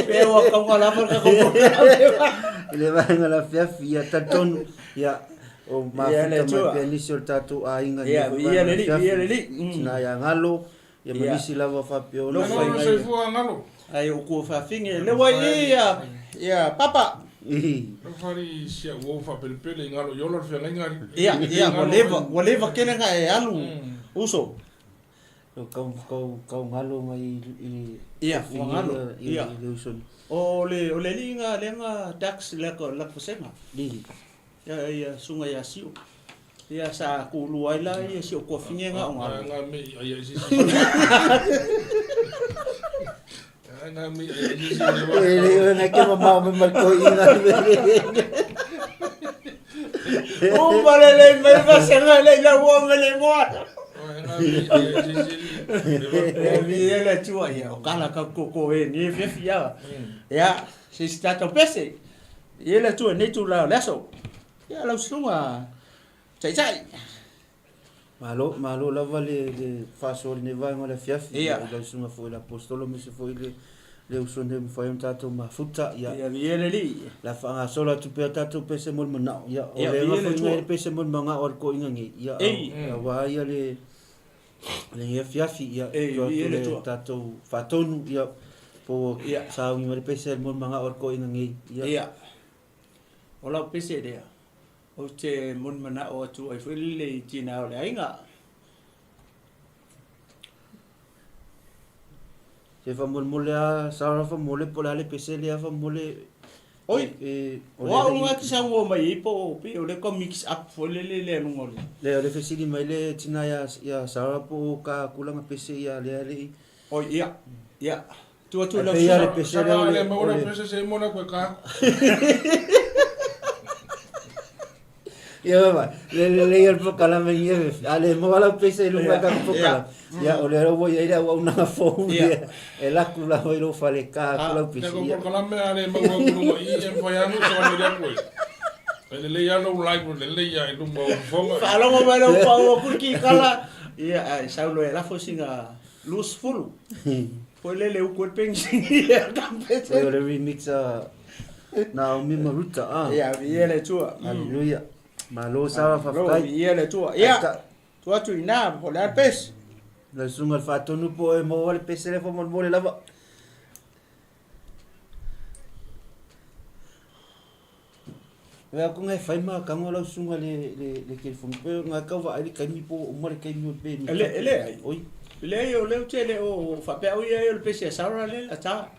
S3: Pe o ka ngā lava ka ko.
S2: i le vaega o le afiafi ia talitonu ia o
S3: Ia le
S2: mafuta mai
S3: tua.
S2: pea nisi o le tatou aiga i
S3: Ia,
S2: le
S3: ia
S2: vaega
S3: le
S2: o
S3: li,
S2: afiafi.
S3: ia le li.
S2: Tina ia galo ia ma
S3: Ia.
S2: nisi lava faapea ona
S3: Lofa
S8: Lo
S3: i
S8: se fua ngalo.
S3: Ai o ku whawhinge. Le wai ia. Ia, papa.
S2: Ī.
S8: Lo fari sia o fa pele pele ngalo yo lo fia nga ri.
S3: Ia, ia, ua leva, ua leva kele nga e alu. Uso.
S2: O kau kau kau galo mai i
S3: Ia, ua galo.
S2: i
S3: Ia.
S2: i le uso
S3: O le o le li nga le nga tax le ko la kusenga.
S2: i
S3: Ia ia sunga ia siu. Ia sa ku lu ai la ia siu ko finge nga o ngalo.
S8: Nga me ai ai si si. Nga me ai si si.
S2: E le na ke ma ma ma ko inga
S3: O malele mai va senga le la ua mele moa. E viia le Atua, ia, o kala ka koko e ni fiafi ia. Ia, se si tatou pese. Ia le Atua nei tula o le aso. Ia lau susuga Taitai.
S2: Malo, malo lava le, le faasoa i lenei vaega o le afiafi.
S3: Ia.
S2: I lau susuga foi i le Aposetolo aemaise foi le, le uso nei ua mafai ona tatou mafuta. Ia,
S3: Ia, viia le Alii.
S2: le a faagasolo atu pea tatou pese mo le manao. Ia, o
S3: Ia,
S2: le
S3: viia
S2: aga
S3: le
S2: foi
S3: Atua.
S2: ngai le pese mo le manao a le toeaina nei. Ia,
S3: Ei.
S2: aua ia le, lenei afiafi. Ia,
S3: Ei,
S2: tuu atu
S3: viia le
S2: le
S3: Atua.
S2: tatou faatonu. Ia, po
S3: Ia.
S2: sauni mai le pese mo le manao a le toeaina nei. Ia,
S3: Ia. O lau pese lea, ou te monimanao atu ai foi lele i tina o le aiga.
S2: Se faamolemole lava Sarah faamolemole po o le a le pese lea faamolemole
S3: Oi,
S2: e, o
S3: o
S2: le
S3: au
S2: alii
S3: nga te saunoa mai ai po o pei o lea ka mix up foi lele lea luga o le.
S2: Le o le fesili mai le tina ia ia Sarah po o ka tulaga pese ia lea alii.
S3: Oi, ia, ia, tuu atu i
S2: Ai
S3: lau
S2: pei ia le
S3: susuga.
S2: pese lea o
S8: Sara
S2: le
S8: le
S2: o
S8: maua
S2: le
S8: pese se mona koe ka.
S2: Ia vai, le le le ia le polokalame ia a le maua lau pese i luga
S3: Ia,
S2: ka polokalame. Ia o lea ua i ai le auaunaga fou
S3: Ia.
S2: ia e laku lava i lou fale ka atu lau
S8: Te
S2: pese
S8: ko
S2: ia.
S8: polokalame a le maua ku lunga i e mawhai anu sa wani rea koe. E lelei a lou live lelei a i luma o fofoga.
S3: Faalogo mai lau pau o kuli ki kala. Ia, ai saulo e lafo singa lus fulu. Foi lele uku e pensi ia ka
S2: Oi, o
S3: pese.
S2: le remix a Naomi Maruta ah.
S3: Ia, viia le Atua.
S2: Hallelujah. Malo Sarah
S3: Lo,
S2: faafetai.
S3: viia le Atua.
S2: Ai
S3: Ia,
S2: ka-
S3: tuu atu i ina po o le a le pese.
S2: Lau susuga i le faatonu po o e maua le pese lea faamolemole lava. Ua aku ngai fai ma kango lau susuga le le le telefoni pe ngai kau vaai le taimi po o uma le taimi o pe ni.
S3: E le, e leai.
S2: Oi.
S3: Leai o lea ou te le o faapea au ia o le pese a Sarah le la ta.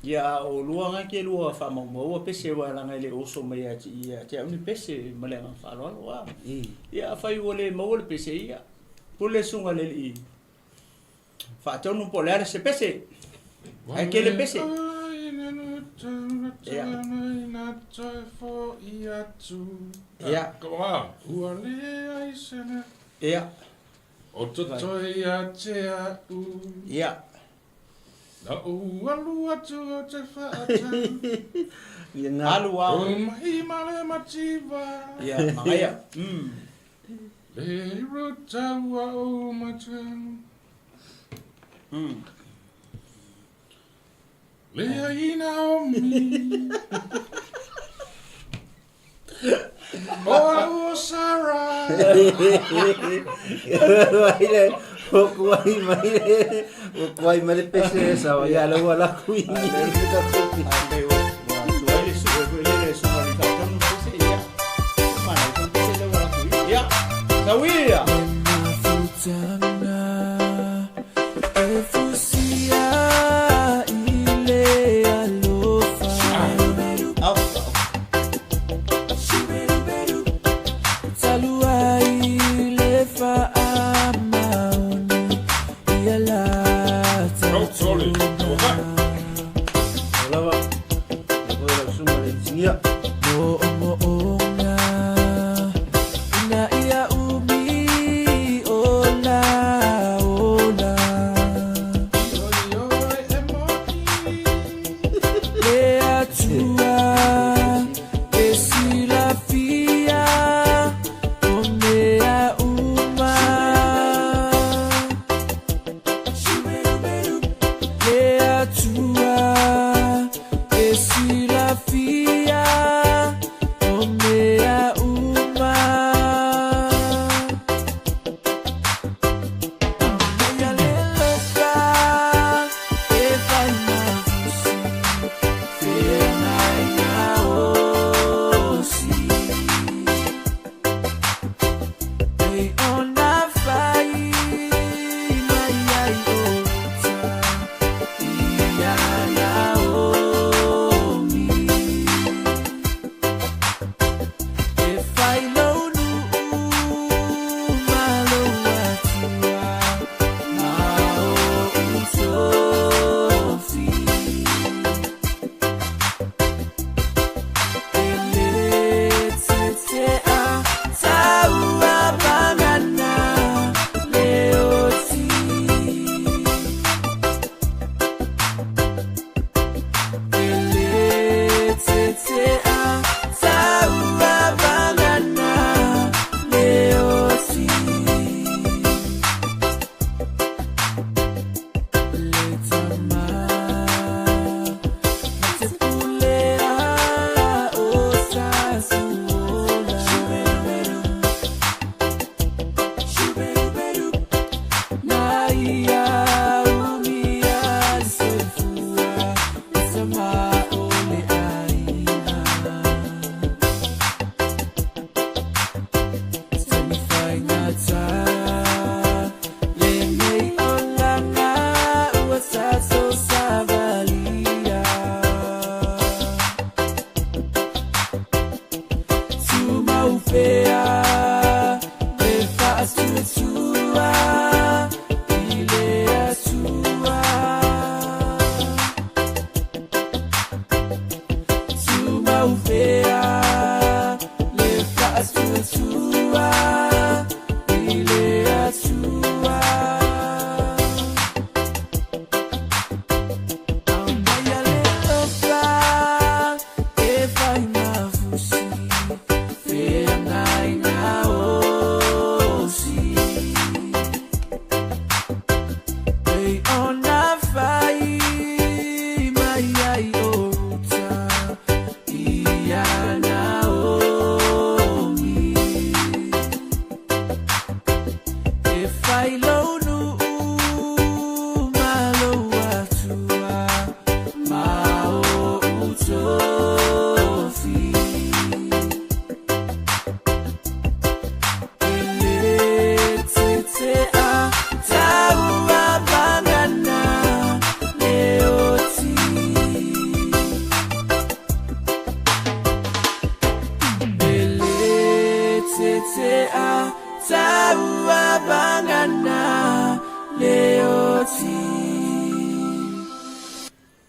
S3: Ia o lua nga ke lua faamaumaua pese aua leaga e le oso mai ia te ia te au ni pese ma le agaga faaaloalo a.
S2: I.
S3: Ia afai ua le maua le pese ia. Pule susuga le alii faatonu po o le a le se pese. Ai ke le pese. Ia. Ia.
S8: Ua le ai sene.
S3: Ia.
S8: O toto ia te au.
S3: Ia.
S8: Na ou alu atu o te whaatau.
S2: Ia ngā.
S3: Alu a.
S8: O mahi male mativa.
S3: Ia, magaia.
S8: Le ruta ua o matau. Le aina o mi. O au o Sarah.
S2: Mai le o kuai mai le o kuai mai le pese le sawa ia le ua laku i le ka kopi.
S3: Ai ua tuai le su e le le susuga i le faatonu pese ia. Mana i pese le ua laku i. Ia. Tauia. Au.
S8: Rau tole. O ka.
S2: O lava. Le koe lau susuga le inisinia.
S8: Oi oi e moni.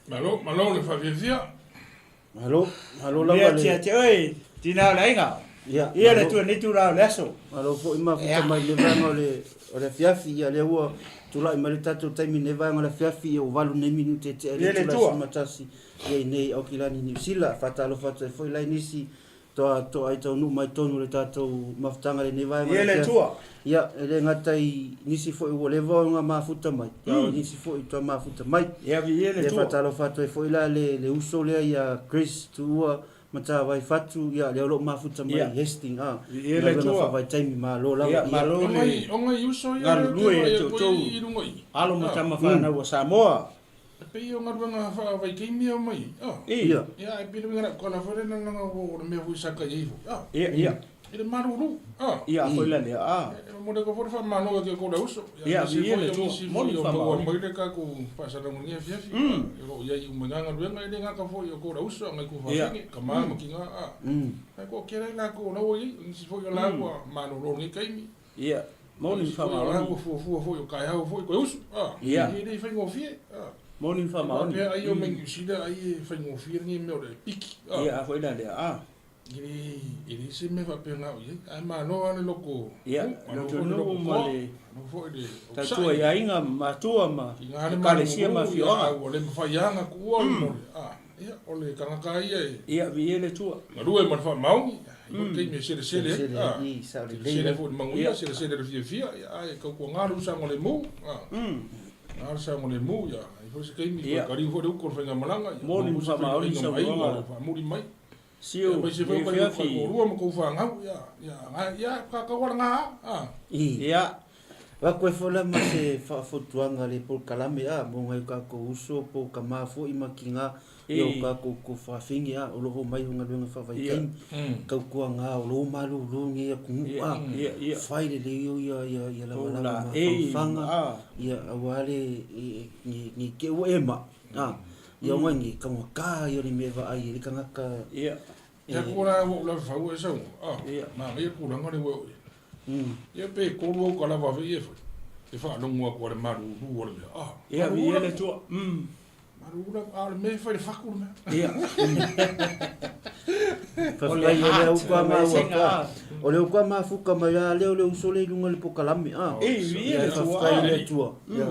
S8: Malo, malo le faafiafia.
S2: Malo, malo lava le.
S3: Ia tia oi, tina o le aiga.
S2: Ia,
S3: Ia le
S2: malo.
S3: tua nei tula o le aso.
S2: Malo foi mafuta mai le vaega o le o le afiafi, ia lea ua tulai mai le tatou taimi nei vaega o le afiafi, ia ua 8 nei minute e tea i
S3: Ia
S2: le
S3: le
S2: tula
S3: tua.
S2: 11, ia i nei Aukilani Niu Sila. Faatalofa atu ai foi lai nisi toa toa ai taunuu mai tonu le tatou mafutaga i lenei vaega o
S3: Ia
S2: le
S3: le
S2: afiafi.
S3: tua.
S2: Ia, e le gata i nisi foi ua leva ona mafuta mai, ia o nisi foi toa mafuta mai.
S3: Ia vi ia le
S2: Ia
S3: tua.
S2: faatalofa atu ai foi la le le uso lea ia Chris Tuua Matawai Fatu, ia lea o loo mafuta mai
S3: Ia.
S2: i Hastings, a.
S3: Ia le
S2: Galuega
S3: tua.
S2: faavaitaimi, malo lava.
S3: Ia
S2: Ia.
S3: malo
S8: O
S3: le
S8: ngai, o ngai uso ia le
S3: galulue
S8: te
S3: e
S8: vaai atu
S3: toutou
S8: ai i luga i.
S3: alo ma
S8: Ah.
S3: tama whanau o Samoa.
S8: E pei o galuega faavaitaimi ia mai. Ah.
S3: I.
S2: Ia.
S8: Ia, e pei le uiga kala foi le nanga o le mea foi sa kai ai foi. Ah.
S3: Ia, ia.
S8: I le maruru. Ah.
S3: Ia foi la lea. Ah.
S8: E mo le ko foi faamalo ke ko le uso.
S3: Ia,
S8: nisi
S3: ia
S8: foi
S3: le
S8: o
S3: tua.
S8: nisi
S3: Moni
S8: foi o
S3: faamaoni.
S8: maua mai le kakou faasalagogia afiafi. E loo iai uma i galuega e le gata foi o ko le uso ngai ku
S3: Ia.
S8: faafege ka ma ma kinga a. Ai ko kere la ko la o i nisi foi o la ua malolo ni kaimi.
S3: Ia. Moni
S8: Nisi foi o la
S3: faamaoni.
S8: ua fuafua foi o kaeao foi ko uso. Ah.
S3: Ia.
S8: E le faigofie. Ah.
S3: Moni faamaoni.
S8: Pea ai o mai Niu Sila ai e faigofie ni mea o le piki. Ah.
S3: Ia foi la lea. Ah.
S8: E le e le se mea faapena o iai. Ae malo lava le loko.
S3: Ia,
S8: Malo
S3: le
S8: foi le
S3: tonu
S8: loko
S3: ma
S8: koa.
S3: le
S8: Malo foi le
S3: tautua i aiga matua ma
S8: Inga le
S3: ekalesia ma
S8: malulu, ia,
S3: afioaga.
S8: ua le mafai lava ona tuua le mole. Ah, ia, o le tagata ia e
S3: Ia vi ia le tua.
S8: galue ma le faamaoni. I le taimi e selesele ai.
S2: Selesele
S8: Ah,
S2: ai, i, sao lelei
S8: selesele
S2: lava.
S8: foi i le maguia, selesele i le fiafia. Ia, ae tautuaga le usaga o le mu. Ah, ga le saga o le mu, ia. Ai foi se taimi,
S3: Ia.
S8: toe kaliu foi le uka o le faigamalaga. Ia,
S3: Moni
S8: maua se
S3: faamaoni
S8: faiga ma aiga,
S3: saunoaga.
S8: o le faamuli mai.
S3: Siu,
S8: Ia, mai se foi
S3: le
S8: o kai
S3: fiafi.
S8: toalua ma kou fagau. Ia, ia, ia, kakau ala ga, ah.
S2: I.
S3: Ia.
S2: Vaku e foi la ma se faafotuaga le polokalame a mo ngai o kakou uso po o kamā foʻi ma kiga ia o
S3: I.
S2: kakou kofafigi a o loo mai o galuega faavaitaimi tautuaga o loo malūlū nei atunuu
S3: Ia,
S2: a
S3: ia, ia.
S2: fai lelei o ia ia ia
S3: O
S2: lavalava
S3: la, ei,
S2: mafaofaga
S3: ah.
S2: ia auā le ni te ua e ma a ia oga ni taugakā ia o le mea e vaai ai le tagata
S3: Ia.
S8: Ia ko la ua ou lavefau e sau. Ah,
S3: Ia.
S8: manaia le tulaga le ua oo i ai. Ia pe tolu au kalava afe ia e fai. E faalogo atu a le malūlū o le mea. Ah,
S3: Ia vi
S8: malū
S3: ia le
S8: lava.
S3: tua.
S8: Malū lava. A o le mea e fai le faku le mea.
S3: Ia. O le
S2: Faafetai o lea
S3: heart,
S2: uka
S3: o le
S2: ma ua
S3: senga,
S2: ka.
S3: ah.
S2: O lea uka mafuka mai a lea o le uso le i luga o le pokalame a.
S3: Ei, vi ia
S2: Ia
S3: le tua.
S2: faafetai i le Atua. Ia.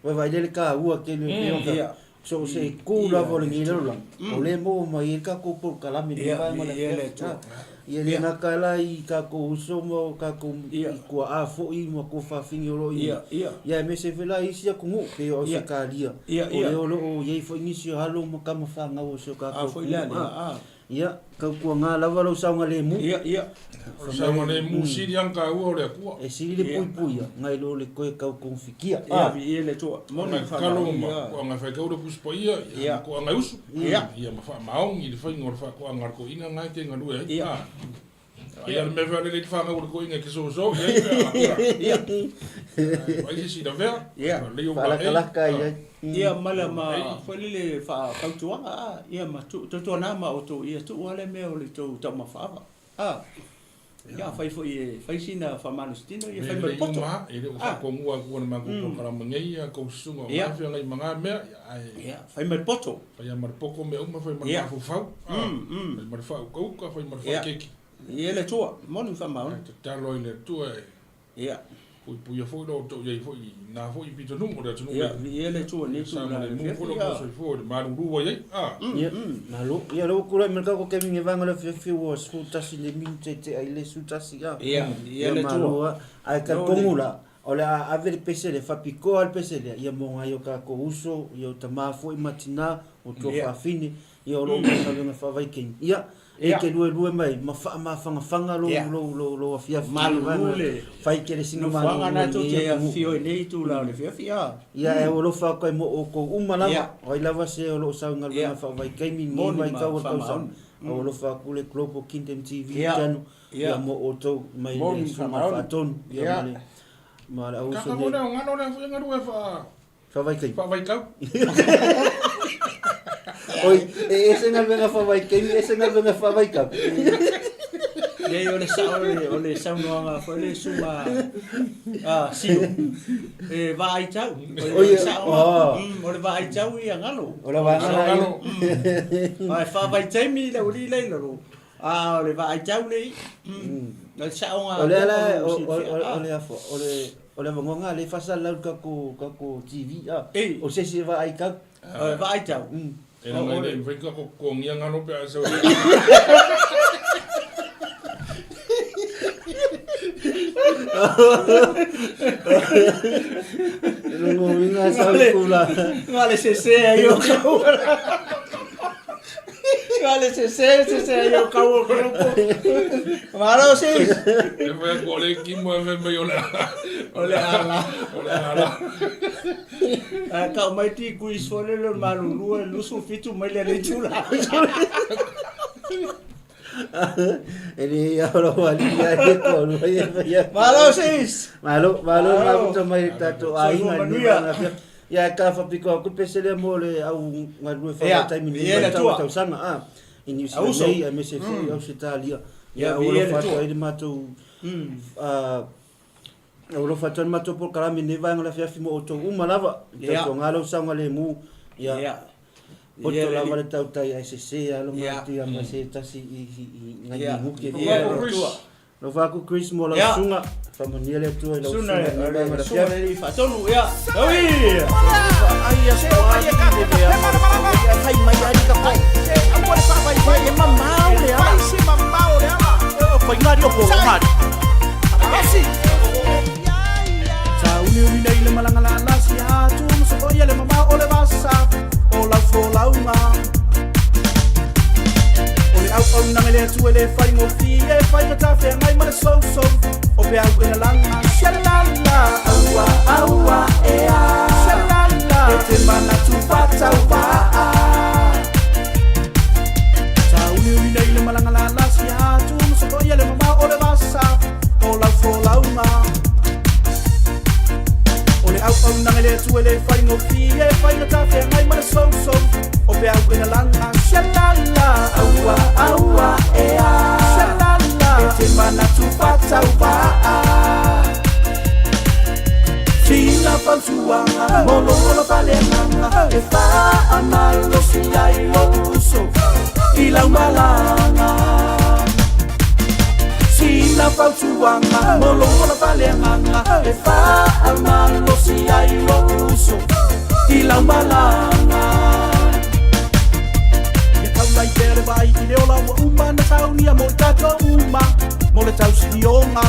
S2: Vaivai lea le kāua tele o pei ona
S3: Ia.
S2: So o se itu lava o lenei lalolagi, o lea e maua mai ai le tatou polokalame i lenei vaega o le afiafi. Ia le gata la i tatou uso ma o tatou i tuaa foi ma tuafafine o lo o i ai, ia aemaise foi la isi atunuu pei o Ausetalia, o lea o lo o i ai foi nisi o alo ma tama fanau o si o tatou atunuu. Ia, tautuana lava lou saogalemu.
S3: Ia, ia.
S8: O le saogalemu sili lava ona taua o le Atua.
S2: E sili le puipuia nai lo le toe tau togafitia.
S3: Ia, viia le Atua. Moni
S8: ma tatalo ma toaga e faitau le Tusi Paia, ia, ma toaga e usu.
S3: Ia.
S8: Ia, ma faamaoni i le faiga o le faatoaga a le toeaina lena e te galue ai. Ia. Ai a le mea foi a le lei fanau o le toeaina e te soso i ai pe a. Ia. Ai se isi lavea.
S3: Ia.
S8: Lei o vae.
S2: Faalakalaka i ai.
S3: Ia ma le ma foi lele faafautuaga a ia ma tuu tautuana ma outou ia tuu lava le mea o le tou taumafa ava a ia afai foi e fai sina faamalositino ia fai ma le poto
S8: E le o faatonua atu na matou polokalame nei ia tou susuga o ga feagai ma ga mea ia ae
S3: ia fai ma le poto
S8: fai ma le poto mea uma fai ma le mafaufau fai ma le faautauta fai ma le faakeiki
S3: ia le Atua moni ma faamaoni
S8: ae tatalo ai le Atua e
S3: Ia.
S8: Puipuia foi lo outou i ai foi i na foi pitonuu o le atunuu
S3: Ia, viia le Atua i lenei
S8: Sa
S3: itula
S8: ma
S3: i
S8: le
S3: le
S8: mu foi
S3: afiafi.
S8: lo
S3: Ia.
S8: outou soifua i le malulu ua i ai. A.
S2: Ia, malo. Ia, lea ua tulai mai le tatou taimi i le vaega o le afiafi ua 11 le minute tea i le 11, a.
S3: Ia, viia
S2: Ia,
S3: le Atua.
S2: malo lava. Ae
S3: Lea
S2: talitonu la, o le a ave le pese lea, faapitoa lava le pese lea, ia mo nai o tatou uso, ia o tama foi ma tina, o tuafafine, ia o lo o faigaluega faavaitaimi. Ia, E te luelue mai ma faamafagafaga lou lou lou lou afiafi
S3: Malulu le
S2: fai tele sina
S3: nofoaga
S2: malulu
S3: na tou
S2: lenei
S3: te
S2: atunuu.
S3: afifio ai nei itula o le afiafi a.
S2: Ia e alofa atu ai mo outou uma lava,
S3: Ia.
S2: o ai lava se o lo o sau i galuega
S3: Ia.
S2: faavaitaimi i lenei
S3: Moni ma
S2: vaitau o le tausaga.
S3: faamaoni.
S2: Au alofa atu le Global Kingdom TV
S3: Ia.
S2: Channel
S3: Ia.
S2: ia mo outou mai
S3: Moni
S2: le
S3: ma
S2: susuga
S3: faamaoni.
S2: faatonu ia
S3: Ia.
S2: ma le ma le auuso
S8: Kaka
S2: nei.
S8: mo lea o galo lea foi e galue faa
S2: Faavaitaimi.
S8: Faavaitau.
S2: Oi, e ese galuega faavaitaimi, ese galuega faavaitau.
S3: Leai, o le sao o le saunoaga foi le susuga a Sio, e vaaitau. O le sao, o le vaaitau ia galo.
S2: O le vaega la ia.
S3: Ae faavaitaimi le aualii la i lalo, a o le vaaitau le i. O le saoga
S2: O lea la, o le afua, o le O le avanoa lena lea e faasalalau i le tatou tatou TV a.
S3: Ei.
S2: O se isi e vaai tau.
S3: E vaai tau.
S8: E leaga e le i mafai ona tatou totogia galo pe a sau.
S2: Lona uiga e sau i tulaga.
S3: Na o le sese ai o kau. Na o le sese, sese ai o kau o grupo. Malo sis.
S8: E fai atu o le kimo e fai mai o le
S3: O le ala.
S8: O le ala.
S3: Ae tau mai ti quiz foi lele o le malulu e 27 mai le alii tula.
S2: E le ia o lau alii ia e toalua ia e fai atu.
S3: Malo sis.
S2: Malo, malo mafuta mai le tatou
S3: Soifua
S2: aiga i lenei
S3: manuia.
S2: vaega afiafi. Ia e tafa pito atu le pese lea mo le au galue
S3: Ia,
S2: faavaitaimi i
S3: ia
S2: lenei
S3: le
S2: vaitau o
S3: Atua.
S2: tausaga a i Niu Sila
S3: Auso.
S2: nei aemaise foi i Ausetalia.
S3: Ia,
S2: Ia,
S3: viia
S2: ua
S3: le
S2: alofa atu
S3: Atua.
S2: ai le matou ua alofa atu ai le matou polokalame i lenei vaega o le afiafi mo outou uma lava. I
S3: Ia.
S2: tautuaga lau saogalemu. Ia,
S3: Ia.
S2: poto
S3: Ia, le
S2: lava
S3: alii.
S2: le tautai ae sese lava lo
S3: Ia.
S2: matou ma se tasi i i nai
S3: Ia.
S2: minute.
S3: Ia, le Atua.
S2: Alofa atu Chris mo lau
S3: Ia.
S2: susuga. Faamanuia le Atua i lau
S3: Susuga
S2: susuga i lenei vaega o le
S3: susuga
S2: afiafi.
S3: le alii faatonu. Ia. Oi.
S7: O le auaunaga i le Atua e le faigofie, e faigata feagai ma le sousou o peau e lalaga. Sialala, aua, aua, ea. Sialala, e te manatu faatauvaa. Sauniuni nei le malaga lalasi atu ma sokoia le mamao o le vasa o lau folauga. O le auaunaga i le Atua e le faigofie, e faigata feagai ma le sousou o peau e lalaga. Sialala, aua, aua, ea. Sialala, e te manatu faatauvaa. Sina fautuaga mo lou ola faaleagaga e faamalosi ai lou uso i lau malaga. Sina fautuaga mo lou ola faaleagaga e faamalosi ai lou uso I lau malaga Ia taulai pea le vaai i le ola ua uma na saunia mo i tatou uma mo le tausilioga.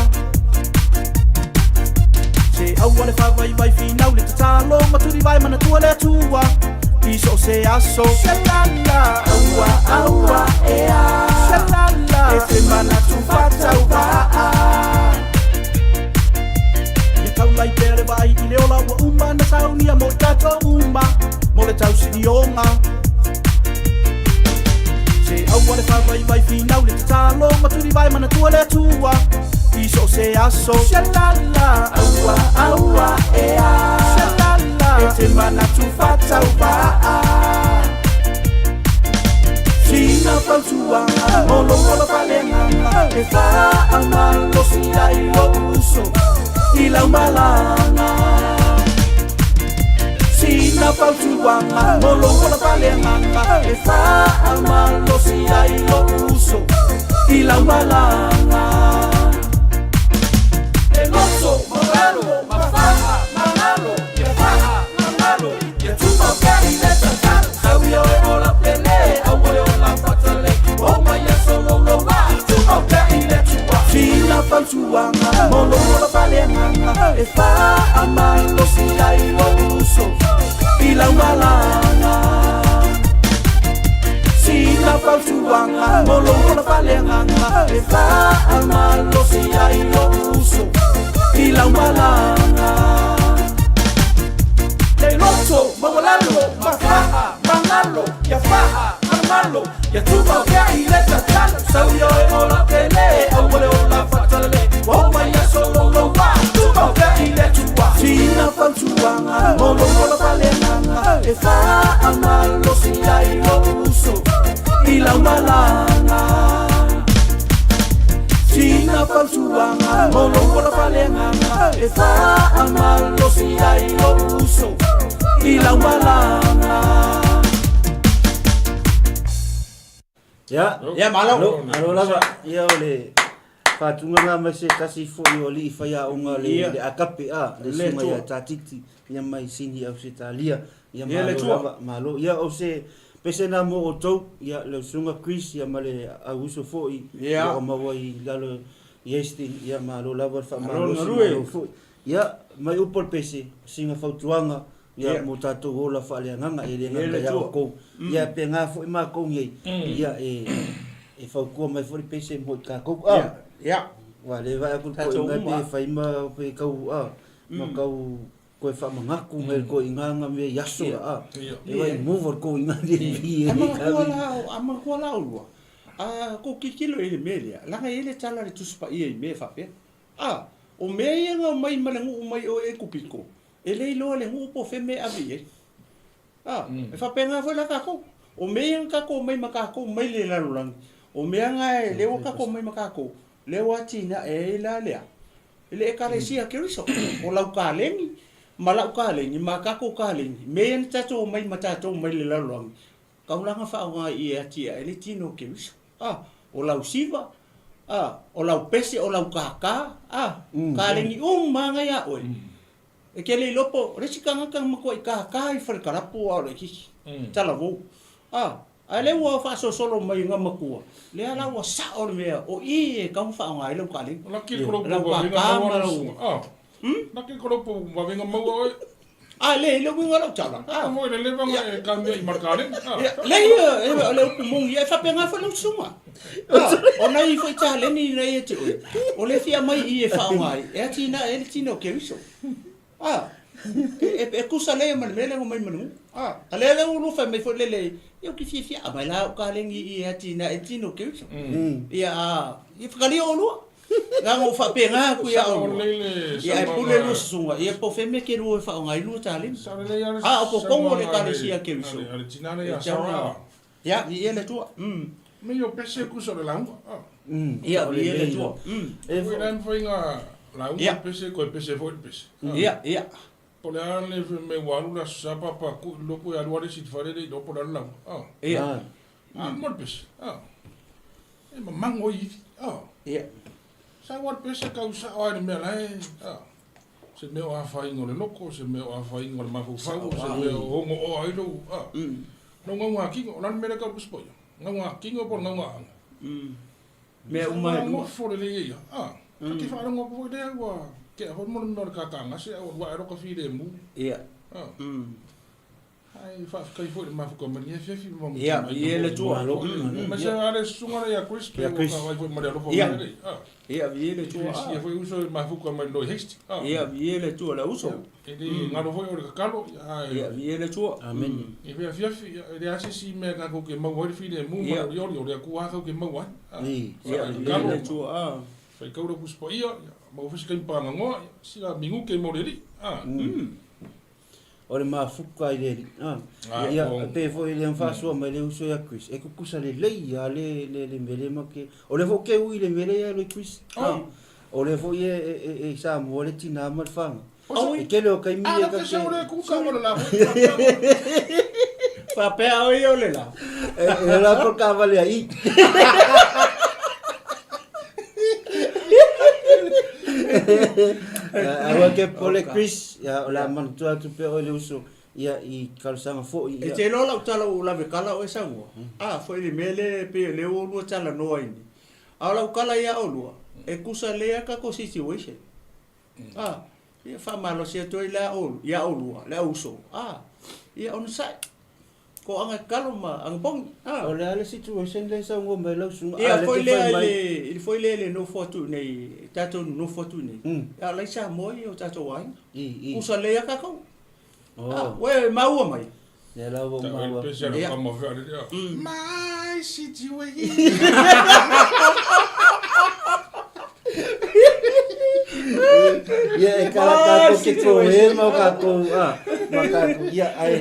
S7: Se aua le faavaivai finau le tatalo ma tulivae manatua le Atua i so o se aso. Shalala, aua, aua, ea. Shalala, e te manatu faatauvaa. Ia taulai pea le vaai i le ola ua uma na saunia mo i tatou uma mo le tausilioga. Se aua le faavaivai finau le tatalo ma tulivae manatua le Atua i so o se aso. Shalala, aua, aua, ea. Shalala, e te manatu faatauvaa. Sina fautuaga mo lou ola faaleagaga e faamalosi ai lou uso i lau malaga. Sina fautuaga mo lou ola faaleagaga e faamalosi ai lou uso i lau malaga. Le loto maualalo mafa'a magalo ia fa'a magalo ia tumau pea i le tatalo sau ia oe ola pele aua le ola fatale o mai aso loulou la tumau pea i le Atua. Sina fautuaga mo lou ola faaleagaga e faamalosi ai lou uso i lau malaga. Sina fautuaga mo lou ola faaleagaga e faamalosi ai lou uso i lau malaga. Le loto maualalo mafa'a magalo ia fa'a magalo ia tumau pea i le tatalo sau ia oe ola pele aua le ola fatalele ua oo mai aso louloua tumau pea i le Atua. Sina fautuaga mo lou ola faaleagaga e faamalosi ai lou uso i lau malaga. Sina fautuaga mo lou ola faaleagaga e faamalosi ai lou uso i lau malaga.
S2: Ia,
S3: Ia, malo.
S2: Malo lava. Ia o le faatulaga mai se tasi foi o alii faiaoga le,
S3: Ia.
S2: le Agape a, le
S3: Le
S2: susuga ia
S3: Atua.
S2: Tatiti, ia mai Sini Ausetalia. Ia
S3: Ia, le
S2: malo
S3: Atua.
S2: lava, malo. Ia o se pese na mo outou, ia le susuga Chris ia ma le auuso foi,
S3: Ia.
S2: o lo o maua i lalo i Hastings, ia malo lava le
S3: Malo
S2: faamalosi,
S3: galue.
S2: malo foi. Ia, mai upu o le pese, sina fautuaga, ia
S3: Ia.
S2: mo tatou ola faaleagaga, e le
S3: Ia,
S2: gata
S3: le
S2: ia
S3: Atua.
S2: outou. Ia, pe ngā foi makou nei, ia e e fautua mai foi le pese mo i tatou.
S3: Ia,
S2: Ah,
S3: ia.
S2: ua le vaai atu le
S3: Tatou
S2: koiga
S3: uma.
S2: pe fai ma pe kau a, ma kau koe faamagaku mai le koiga nga mea i aso
S3: Ia.
S2: a.
S8: Ia.
S2: E vai mova le koiga le pi e
S3: A manatua
S2: kavi.
S3: la, a manatua la olua. A ko kikilo i le mea lea, laga e i ai le tala a le Tusi Paia i mea e faapea. A, o mea ia na omai ma le nuu mai o Ekupito, e le iloa e le nuu po o fea mea e ave i ai. A, e faapena foi la tatou. O mea ia na tatou omai ma tatou mai le lalolagi, o mea na e lea ua tatou omai ma tatou, lea ua atinae ai la lea, le Ekalesia Keriso. O lau kaleni ma lau kaleni ma tatou kaleni, mea ia na tatou omai ma tatou mai le lalolagi, Taulaga faaaoga i e atiae le tino o Keriso. A, o lau siva, a, o lau pese, o lau kākā, a, kaleni uma lava ia oe. E te le iloa po o le isi tagata na matuai kākā i falekalapu a o le kiki, talavou. A, ae lea ua faasolosolo mai na matua, lea la ua sao le mea, o i e tatau ona faaaoga ai lau kaleni.
S8: Laki le kolopo
S3: Lau
S8: vavenga
S3: kākā
S8: maua
S3: ma
S8: lau
S3: lau...
S8: susuga. Ah. Laki le kolopo vavenga maua oe.
S3: A le, le uiga o lau tala.
S8: A foi le leva nga e ka mea i markale.
S3: Ia, le ia, e, o le upu moni, ia e faapena foi lau susuga. A, o nai foi taleni ina ia te oe, o le fia mai i e faaaoga ai, e atinae ai le tino o Keriso. A, e, e, e tusa lea ma le mea lea na omai ma le nuu. A, a lea lea ua lua fai mai foi lele, ia ou te fiafia, aumai la au kaleni i e atinae ai le tino o Keriso. Ia, a, ia whakalia olua. Leaga ua faapena atu ia olua. Ia ae pule lua susuga, ia po o fea mea ke lua e faaaoga ai lua taleni. A o totonu o le Ekalesia Keriso, e tatau ona, ia, viia le Atua.
S8: Me o pese kusa le lauga.
S3: Ia, viia le Atua.
S8: E foi la mfai nga lauga pese koe pese foi le pese.
S3: Ia, ia.
S8: Po le a le me ua alu le aso sa papa ku loko e alu ale si te fale le iloa po le a le lauga.
S3: Ia.
S8: A mo le pese. E mamango i.
S3: Ia.
S8: Sa ua le pese kau sao ai le mea la e. Se mea o afaina o le loto, o se mea o afaina o le mafaufau, o se mea o ogo'oa ai lou, a, lou gauga-tino. O le a le mea lea e tau o le Tusi Paia? Gauga-tino po o le gauga-aga?
S3: Mea uma e lua.
S8: Nofo lelei ai lava, a. Ta te faalogo atu foi lea ua tea foi mo le mea o le kakagase a ua alu ae loa ta filemu.
S3: Ia.
S8: A. Ae faafetai foi i le mafuta mai lenei afiafi ma
S3: Ia, i le Atua.
S8: Aemaise lava le susuga lea ia Chris, pei ua vaai foi ma le alofa mai alii.
S3: Ia, viia le Atua.
S8: Ia foi uso e mafuta mai le Hasty.
S3: Ia, viia le Atua le uso.
S8: E le galo foi o le tatalo.
S3: Ia, viia le Atua.
S2: Amene.
S8: I le afiafi, e leai se isi mea tatou te maua ai le filemu ma le olioli, o le Atua lava tatou te maua ai.
S3: Ia, viia le Atua.
S8: Faitau le Tusi Paia, maua foi se taimi paganoa, sila minute mo le Alii.
S2: O le mafuka i le alii. Ia, e pei foi le faasoa mai le uso ia Chris, e kukusa lelei lava le, le, le mea lea ma ke, o lea foi ou te ui i le mea lea ia le Chris. O lea foi e, e, e i Samoa le tinā ma le whanga. E tele o taimi e ka te...
S3: Faapea o ia o le la.
S2: E, e la ko ka vale ai. Aua ke pole Chris, ia o le a manatua atu pea oe le uso, ia i talosaga foi
S3: E
S2: ia.
S3: te iloa lau tala ua ou lave kala oe saunoa. A foi le mea lea e pei o lea ua olua talanoa ai nei. A o lau kala ia olua, e tusa lelei lava tatou situation. A, ia faamalosi atu ai la ia olua, le au uso. A, ia onosai. Ko aga kalo ma aga pogi. A.
S2: O le a le situation lea e saunoa mai lau susuga?
S3: Ia
S2: A, lea
S3: foi
S2: te fai
S3: lea i
S2: mai.
S3: le, i le foi lea i le nofo atu i inei, tatou nonofo atu i inei. A o la e i Samoa ia o tatou aiga.
S2: I, i.
S3: Kusa lelei lava tatou.
S2: Oh.
S3: A, ua e maua mai.
S2: Lea la ua ou maua.
S3: Ia.
S8: My situation.
S2: Ia e kala tatou ke koe ma o kakou a ma kakou ia ae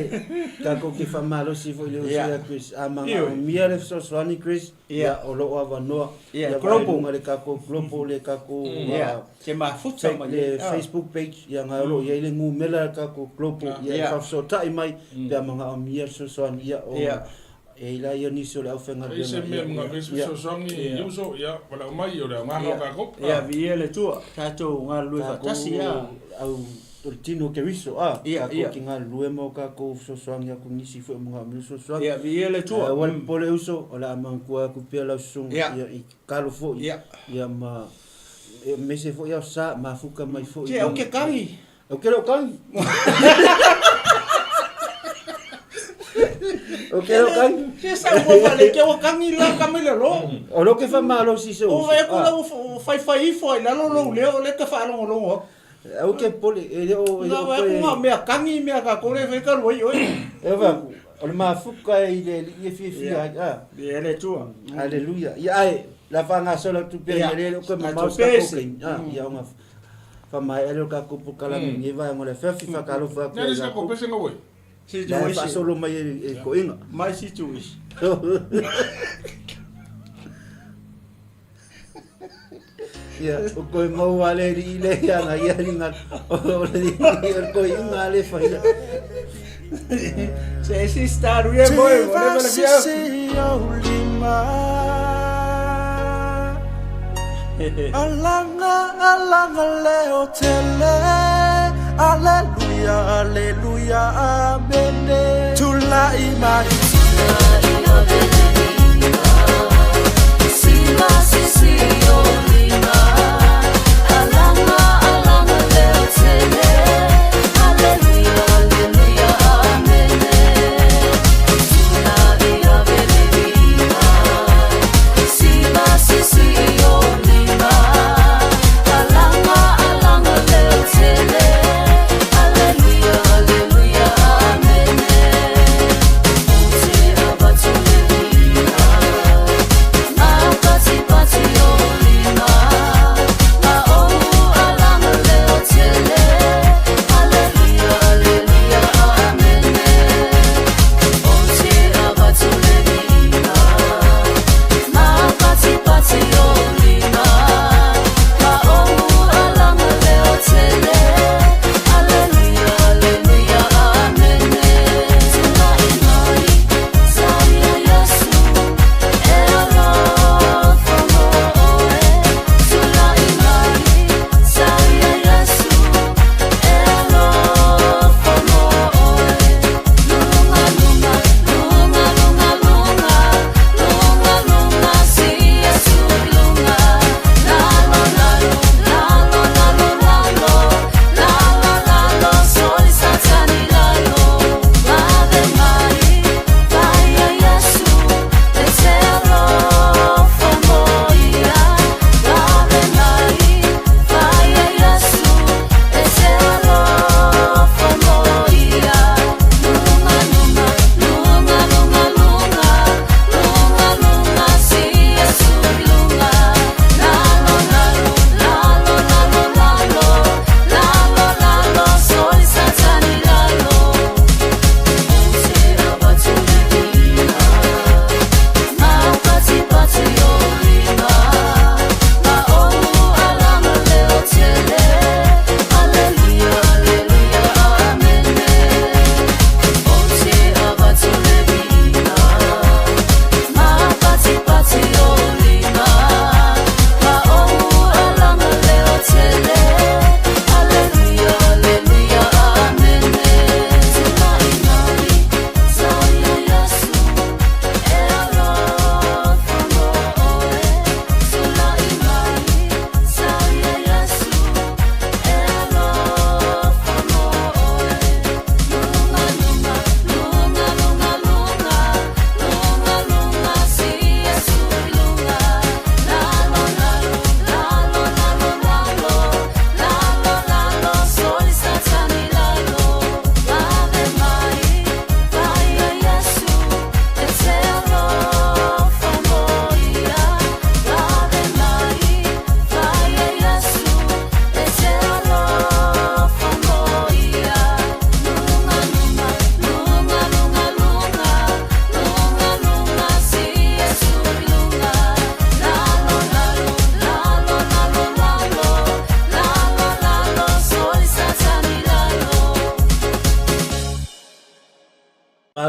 S2: tatou ke faamalosi foi le uso ia Chris a manaomia le fesoasoani Chris ia o loo avanoa
S3: Ia
S2: ia
S3: global.
S2: vaeluga le tatou global le tatou
S3: Ia, te mafuta mai
S2: le
S3: ai.
S2: Facebook page ia na o loo iai le numera le tatou global ia e faafesootai mai pe a manaomia le fesoasoani ia o E i la ia nisi o le
S8: Ai
S2: aufaigaluega.
S8: se mea manaomia se fesoasoani i uso, ia, valaau mai, o le aoga lena o tatou.
S3: Ia, viia le Atua, tatou galulue faatasi, ia.
S2: Tatou au, o le tino o Keriso, a,
S3: Ia,
S2: tatou
S3: ia.
S2: te galulue ma o tatou fesoasoani atu i nisi foi o manaomia le fesoasoani.
S3: Ia, viia le Atua.
S2: Aua le popole uso, o le a manatua atu pea lau susuga,
S3: Ia.
S2: ia, i tatalo foi,
S3: Ia.
S2: ia ma, e aemaise foi au sa, mafuta mai foi.
S3: Che, au ke kagi.
S2: Ou te le o kagi. Ou te le o kagi.
S3: Se sa ua whale ke ua kangi la ka mai le lo.
S2: O lo ke whamalosi se
S3: O
S2: uso.
S3: vai aku la ua whaiwhai ifo ai lalo lou leo o le ka whaalongolongo aku.
S2: Au ke pole, e le o, e le
S3: Na
S2: o
S3: vai aku ngā
S2: koe.
S3: mea kangi mea ka kore whai ka rua i oi.
S2: E vai aku, o le mafuka i le alii e fiafia ai. Ah.
S3: Ia le Atua.
S2: Haleluia. Ia ai, la whangasolo atu pea
S3: Ia.
S2: ia le o koe mamao
S3: Tatou
S2: sa tatou
S3: pese.
S2: kaimi. Ah, ia o ngā whamaea leo ka kupu kalame nge vaenga o le afiafi whakalofa atu
S8: Nea
S2: ai
S8: le
S2: la
S8: ko pese nga oi.
S2: La
S3: Situation.
S2: faasolo mai e e koinga.
S3: My situation.
S2: Ia, o koe maua le ri le ia nga ia ringa. O le o le koinga le whaia.
S3: Se si star ue moe, mo le wale fia.
S7: Alanga, alanga leo tele. Alleluia, alleluia, amene. Tulai mai.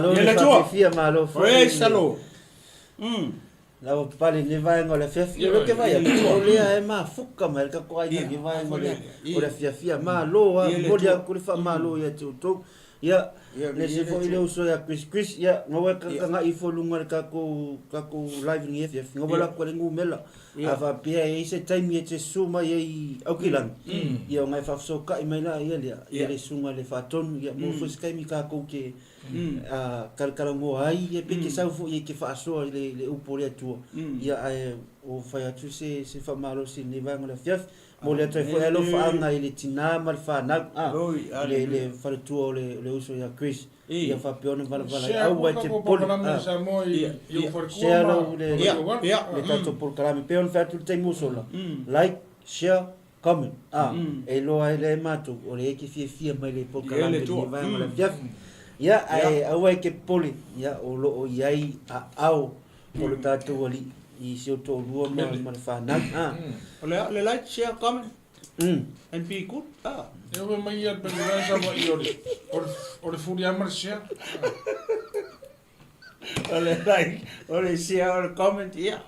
S2: Malo
S3: Ia
S2: le
S3: le Atua.
S2: faafefia, malo foi.
S3: Oi, salo.
S2: Lava papale i lenei vaega o le afiafi.
S8: Ia,
S2: O lea ou te vaai
S3: ia,
S2: atu,
S3: ia.
S2: o lea e mafuka mai le tatou aiga i
S3: Ia,
S2: lenei vaega o
S3: foi
S2: le
S3: lea,
S2: o le
S3: ia.
S2: afiafia. Malo lava,
S3: Ia le
S2: momoli
S3: Atua.
S2: atu le faamalo ia te outou. Ia,
S3: Ia,
S2: le
S3: ia
S2: isi
S3: le
S2: foi le
S3: Atua.
S2: uso ia Chris Chris, ia, gaua e
S3: Ia.
S2: kakagai ifo i luga o le tatou tatou live i lenei afiafi. Gaua
S3: Ia.
S2: la atu ai le numera.
S3: Ia.
S2: A faapea e i ai se taimi e te susu mai ai Aukilani, ia ona e faafesootai mai laia lea, ia
S3: Ia.
S2: le susuga i le Faatonu, ia maua foi se taimi tatou te
S3: Mm.
S2: talatalanoa ai, ia pe te sau foi e te faasoa i le upu o le Atua, ia ae ua fai atu se se faamalosi i lenei vaega o le afiafi. Momoli atu ai foi alofaaga i le tinā ma le fanau, a,
S3: Oi,
S2: le le faletua o le o le uso ia Chris,
S3: I.
S2: ia faapea ona valavala ai
S8: Share
S2: aua e
S8: ko
S2: te
S8: ka
S2: popole,
S8: polokalame
S2: a.
S8: Samoa i
S3: Ia,
S8: i
S3: ia.
S8: o faletua
S2: Share
S8: ma
S2: lau le
S3: Ia,
S8: le
S3: ia.
S2: le tatou polokalame pei ona fai atu le taimi ua sola, like, share, comment, a, e iloa ai lea e matou o lea e te fiafia mai le
S3: Ia
S2: polokalame
S3: le
S2: i lenei
S3: Atua.
S2: vaega o le afiafi. Ia, ae aua e te popole, ia, o lo o i ai aao o lo tatou Alii i si ou toalua ma, ma le fanau. A.
S3: O le, le like, share, comment, and be good. Ah.
S8: E ove mai ia pe le sa wa i o le o le furi ama le share.
S3: O le like, o le share, o le comment, ia.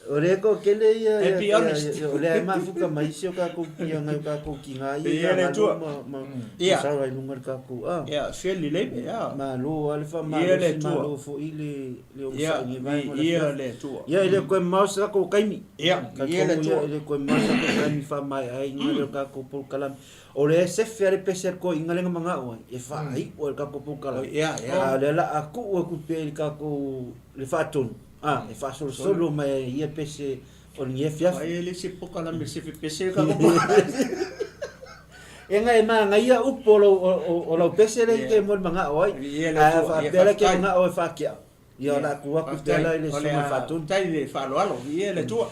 S2: O lea ko kele ia,
S3: And
S2: ia,
S3: be
S2: ia,
S3: honest.
S2: ia, o lea e mafuka mai si o kākou ia ngai o kākou ki ngā ia,
S3: Ia le
S2: ngā
S3: Atua.
S2: ma, ma,
S3: Ia.
S2: ma sawa i lunga le kākou. A.
S3: Ia, share lelei me, ia.
S2: Malo a le
S3: Ia
S2: faamalo
S3: le
S2: si
S3: Atua.
S2: malo foi le le
S3: Ia,
S2: ogasai i vaega o le
S3: ia
S2: afiafi.
S3: le Atua.
S2: Ia, e le koe mamao se tatou taimi.
S3: Ia, ia le
S2: Talitonu ia
S3: Atua.
S2: e le koe mamao se tatou taimi faamaea ai i le tatou polokalame. O lea e sefe a le pese a le toeaina lea na manao ai, e faaiu ai le tatou polokalame.
S3: Ia, ia.
S2: A o lea la a tuu atu pea i le tatou le faatonu, a, e faasolosolo mai ai ia pese o lenei afiafi.
S3: Ai e le se polokalame sefe pese le tatou polokalame.
S2: E ngai manaia upu o lau, o, o lau pese lea i te molimagao ai.
S3: Ia le
S2: Ae
S3: Atua, ia
S2: faapea la ke
S3: faafetai.
S2: manao e faakea. Ia o le a tuu atu pea la i le
S3: O le
S2: susuga
S3: a
S2: faatonu.
S3: tai le faaaloalo, ia le Atua.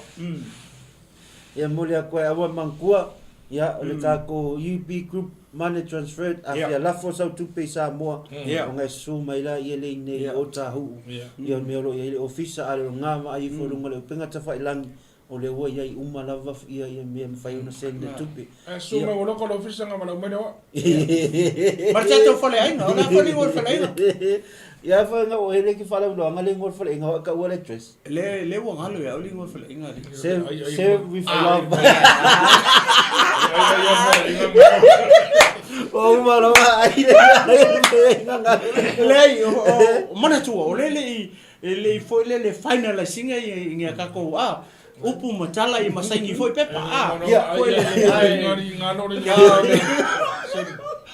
S2: Ia momoli atu ai aua manatua, ia o le tatou UB Group Money Transfer a
S3: Ia.
S2: fia lafo sau tupe i Samoa,
S3: Ia.
S2: ona e susu mai la ia le inei
S3: Ia.
S2: o Tāhuu.
S8: Ia.
S2: Ia o le mea o lo o i ai le ofisa a le loga ma ai ifo i luga o le upega tafailangi, o lea ua i ai uma lava ia ia mea e mafai ona send le tupe.
S8: E su mai o loko le ofisa nga malau mai le wa.
S3: Ma le tatou faleaiga, o le a fale o le faleaiga.
S2: Ia fa nga o hele ki falauloaga le igoa o le faleaiga o taua le address.
S3: Le le ua galo ia, o le igoa o le faleaiga le.
S2: Serve,
S8: Ai, ai,
S2: serve with love.
S8: Ai ai ai ai.
S2: O uma lava ai le faleaiga nga.
S3: Leai, o o manatua, o le le i e le i foi le le finalizinga i i ngā kākou a upu ma tala i masaini foi pepa a.
S8: Ia,
S3: Foi le le
S8: ai
S3: ai.
S8: ngari ngalo le.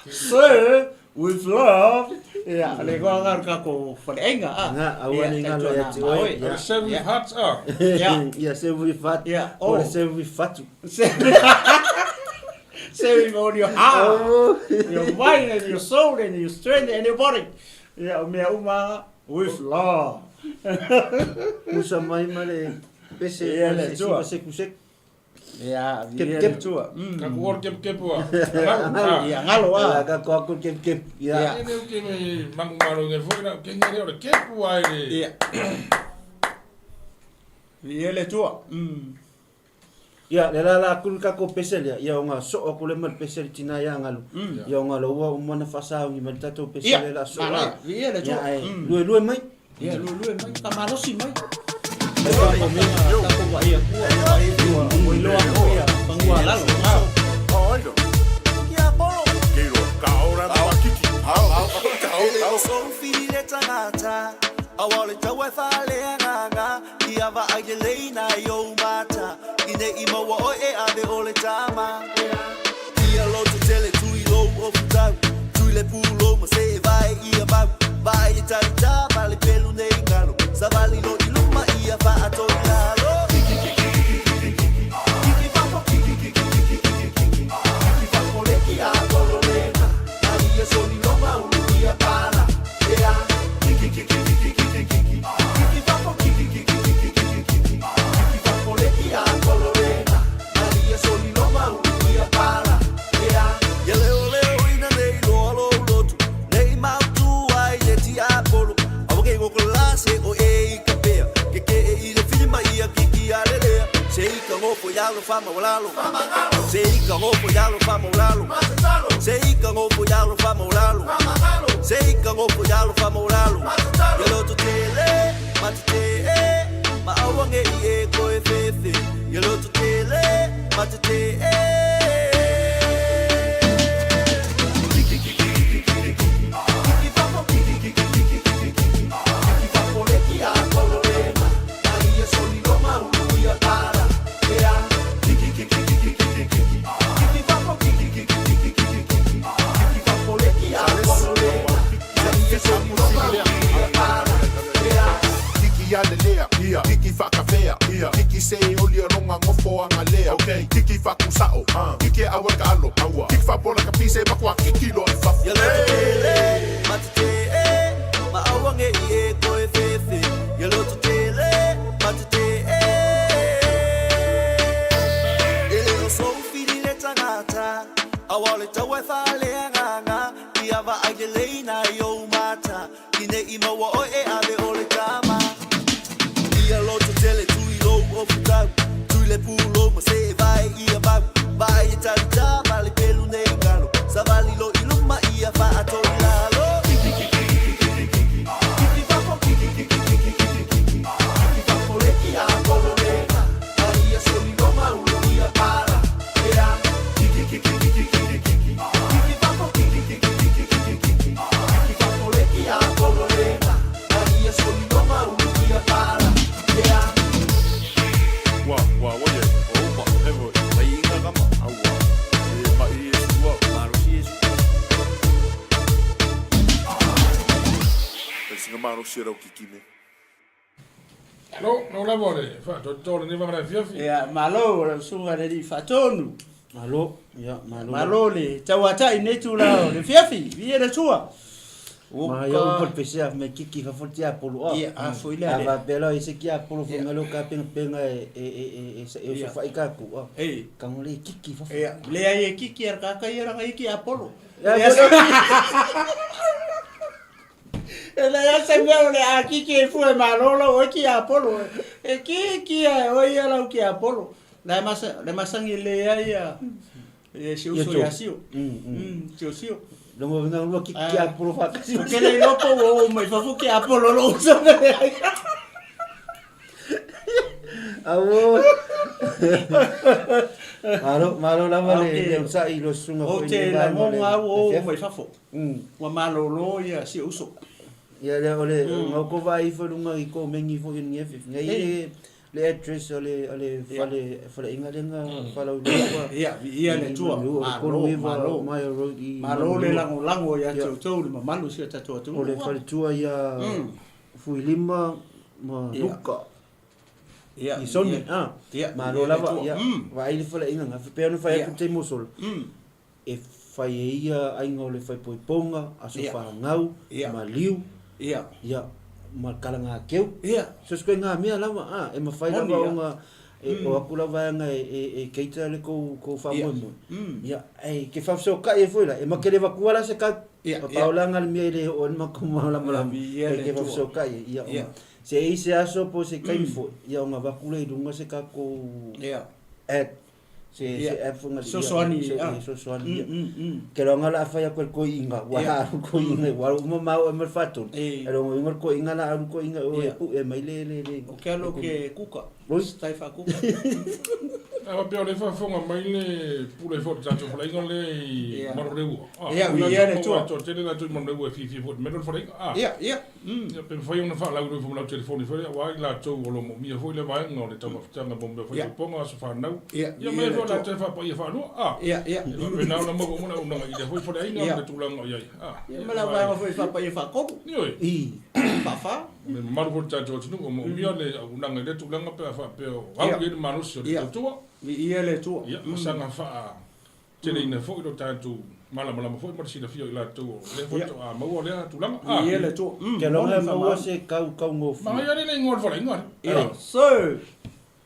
S3: Serve with love. Ia, le igoa ngā kākou faleaiga a.
S2: Nga, aua ne ngalo ia te oe.
S3: Ia.
S8: Serve with hearts a.
S3: Ia.
S2: Ia serve with fat.
S3: Ia,
S2: O le
S3: oh.
S2: serve with fatu.
S3: Serve with all your heart.
S2: Oh.
S3: Your mind and your soul and your strength and your body. Ia, o mea uma with love.
S2: Musa mai ma le pese
S3: Ia,
S2: ma
S3: le
S2: se
S3: Atua.
S2: siva seku seku.
S3: Ia,
S2: Kep,
S3: ia
S2: kep.
S3: le Atua.
S8: Ka ku or kep kep wa. Ngalo.
S3: Ia, ngalo
S2: Ala
S3: a.
S2: ka ko aku kep kep. Ia.
S3: Ia.
S8: E ne ke me mangu malo nge foi na ke ngere o le kepu ai le.
S3: Ia. Ia le Atua.
S2: Ia, le la la aku ka ko pese lea. Ia o ngā so aku le ma le pese le tina ia ngalu. Ia o ngā laua o mana whasaungi ma le tatou pese
S3: Ia,
S2: le la so.
S3: manaia. Ia le
S2: Ia,
S3: Atua.
S2: ai, lue lue mai.
S3: Ia, lue lue mai, ka malosi mai.
S2: Mai pa ko me.
S3: Tatou wa ia kua, wa ia kua, wa iloa ko ia, pangua lalo.
S7: Ia leo leo ina nei loa lou lotu, nei mautu ai le tiapolo.
S4: gofo i lalo faamaulalo. Se i ka gofo i lalo faamaulalo. Se i ka gofo i lalo faamaulalo. Se i ka gofo i lalo faamaulalo. Ia loto tele, ma te e, ma aua ne i e koe fefe. Ia loto tele, ma te e.
S9: Kiki alelea, kiki whakawhea, kiki se oli a ronga ngofo anga lea, kiki whakusao, kiki awa ka alo, kiki whapola ka pise makua kiki loa i fafo.
S4: Ia loto tele, ma te te e, ma aua ne i e koe fefe. Ia loto tele, ma te te e. E le o sou fili le tagata, aua o le taua e faaleagaga, ia vaai lelei nai ou mata, i ne i maua oe e ave o le tama. Ia loto tele tui lou ofutau, tui le pulo ma se e vae ia mau. Vaai e tauta ma le pelu nei galo, savali lo i luma ia faato i lalo.
S9: Wa, wa, wa ye, o uma, evo, mai inga kama, aua, e mai e sua. E singa maro si rau kikine.
S8: No, no lava o le faatoatoa o lenei vaega afiafi.
S3: Ia, malo lau susuga le alii faatonu.
S2: Malo, ia, malo.
S3: Malo le tauatai i lenei tula o le fiafi, viia le Atua.
S2: Ma ia upu le pesea me kiki fafo le tiapolo a.
S3: Ia, a foi lea
S2: A
S3: le.
S2: faapea la e se tiapolo foi
S3: Ia.
S2: ngalo ka penga penga e e e e e e
S3: Ia.
S2: sofai ka ku a.
S3: Ei.
S2: Kango le kiki fafo.
S3: Ia, leai e kiki a kaka ia ranga iki Apollo.
S2: Ia,
S3: Ia, E leai se mea o le a kiki e fua e malo lau oe ki Apollo. E kiki a e oe ia lau ki Apollo. Le masa le masangi le ai ia e si uso ia sio. Si sio.
S2: Longo venga lua kiki ki Apollo whakasi.
S3: Ke le lopo o mai fafo ki Apollo lo uso le ai.
S2: Awo. Malo, malo lava le
S3: Ok.
S2: le usai lo sunga
S3: O
S2: foi
S3: te
S2: le vaega o le-
S3: lagonga au
S2: le
S3: o
S2: fiafi.
S3: mai fafo. Ua malolo ia si uso.
S2: Ia lea o le ngau ko vai fo lunga i ko mengi fo i nge fi. Ngai le le address o le o le fale fale inga lenga fala u lua.
S3: Ia, ia le tua. Malo, malo.
S2: Mai road i.
S3: Malo le lagolago ia te
S2: Ia.
S3: outou le mamalu o si o tatou atunuu.
S2: O le fale tua ia Fuilima ma
S3: Ia.
S2: Luka.
S3: Ia,
S2: I Sony,
S3: ia.
S2: ah.
S3: Ia,
S2: Malo
S3: ia le
S2: lava,
S3: tua.
S2: ia. Vaai le fale inga, pe ona fai
S3: Ia.
S2: atu te mosolo. E fai e ia aiga o le fai poipoga, aso
S3: Ia.
S2: whangau,
S3: Ia.
S2: ma liu,
S3: Ia.
S2: ia, ma kalanga keu.
S3: Ia.
S2: So se koe ngā mea lava, ah, e mawhai
S3: Moni,
S2: lava
S3: ia.
S2: o ngā, e, o aku lava anga e, e, e keita le kou, kou whamoe moe. Ia, e, ke whawhso kai e foi la, e makele wakua la se kau.
S3: Ia,
S2: Pa
S3: ia.
S2: paolanga le mea i le o ma kuma la malama.
S3: Ia,
S2: E
S3: le
S2: ke
S3: tua.
S2: whawhso kai e, ia,
S3: Ia.
S2: o Se i se aso po se kai foi, ia o ngā wakule i runga se kako
S3: Ia.
S2: ad, se,
S3: Ia.
S2: se app funga
S3: Sosoani,
S2: se,
S3: ah.
S2: sosoani, ia. Ke ronga la whai ako ko inga, wa
S3: Ia.
S2: aru ko inga, wa uma mau e mar whatun.
S3: E.
S2: E ronga inga ko inga la aru ko inga o e
S3: Ia.
S2: pu e mai le le le.
S3: O ke alo ke kuka.
S2: Oi.
S3: Tai wha kuka.
S8: A faapea o lea e faafofoga mai le pule foi o le tatou faleaiga lea i
S3: Ia.
S8: Manureua. Ah,
S3: Ia,
S8: o
S3: ia
S8: latou
S3: le tua.
S8: maua toatele latou i Manureua e fiafia foi i le mea lea o le faleaiga. Ah.
S3: Ia, ia.
S8: Ia, pe mafai ona faalauiloa ifo ma lau telefoni foi lea, aua i latou o lo o moomia foi le vaega o le taumafataga mo mea
S3: Ia.
S8: faipoipoga, aso fanau.
S3: Ia,
S8: Ia, ma
S3: ia
S8: e
S3: le
S8: foi
S3: tua.
S8: latou e faapaia faalua. Ah.
S3: Ia, ia.
S8: E faapena ona maua uma le auaunaga i lea foi faleaiga
S3: Ia.
S8: ma le tulaga o i ai. Ah.
S3: Ia, ma la vaega foi whapaia whakolu.
S8: Ioe.
S2: I.
S3: Whawha.
S8: Me mamalu foi le tatou atunuu o moomia le auaunaga i lea tulaga pe a faapea o au
S3: Ia.
S8: i ai le malosi o le
S3: Ia.
S8: tautua.
S3: Ia le tua.
S8: Ia, ma saga faateleina foi lo tatou malamalama foi ma le silafia o i latou o lea foi
S3: Ia.
S8: toa maua lea tulaga. Ah.
S3: Ia le tua.
S2: Ke ronga
S3: Moni
S2: maua
S3: whamau.
S2: se kau kau ngofi.
S8: Magaia le le igoa o le faleaiga le.
S3: Ia.
S8: Ah.
S3: So,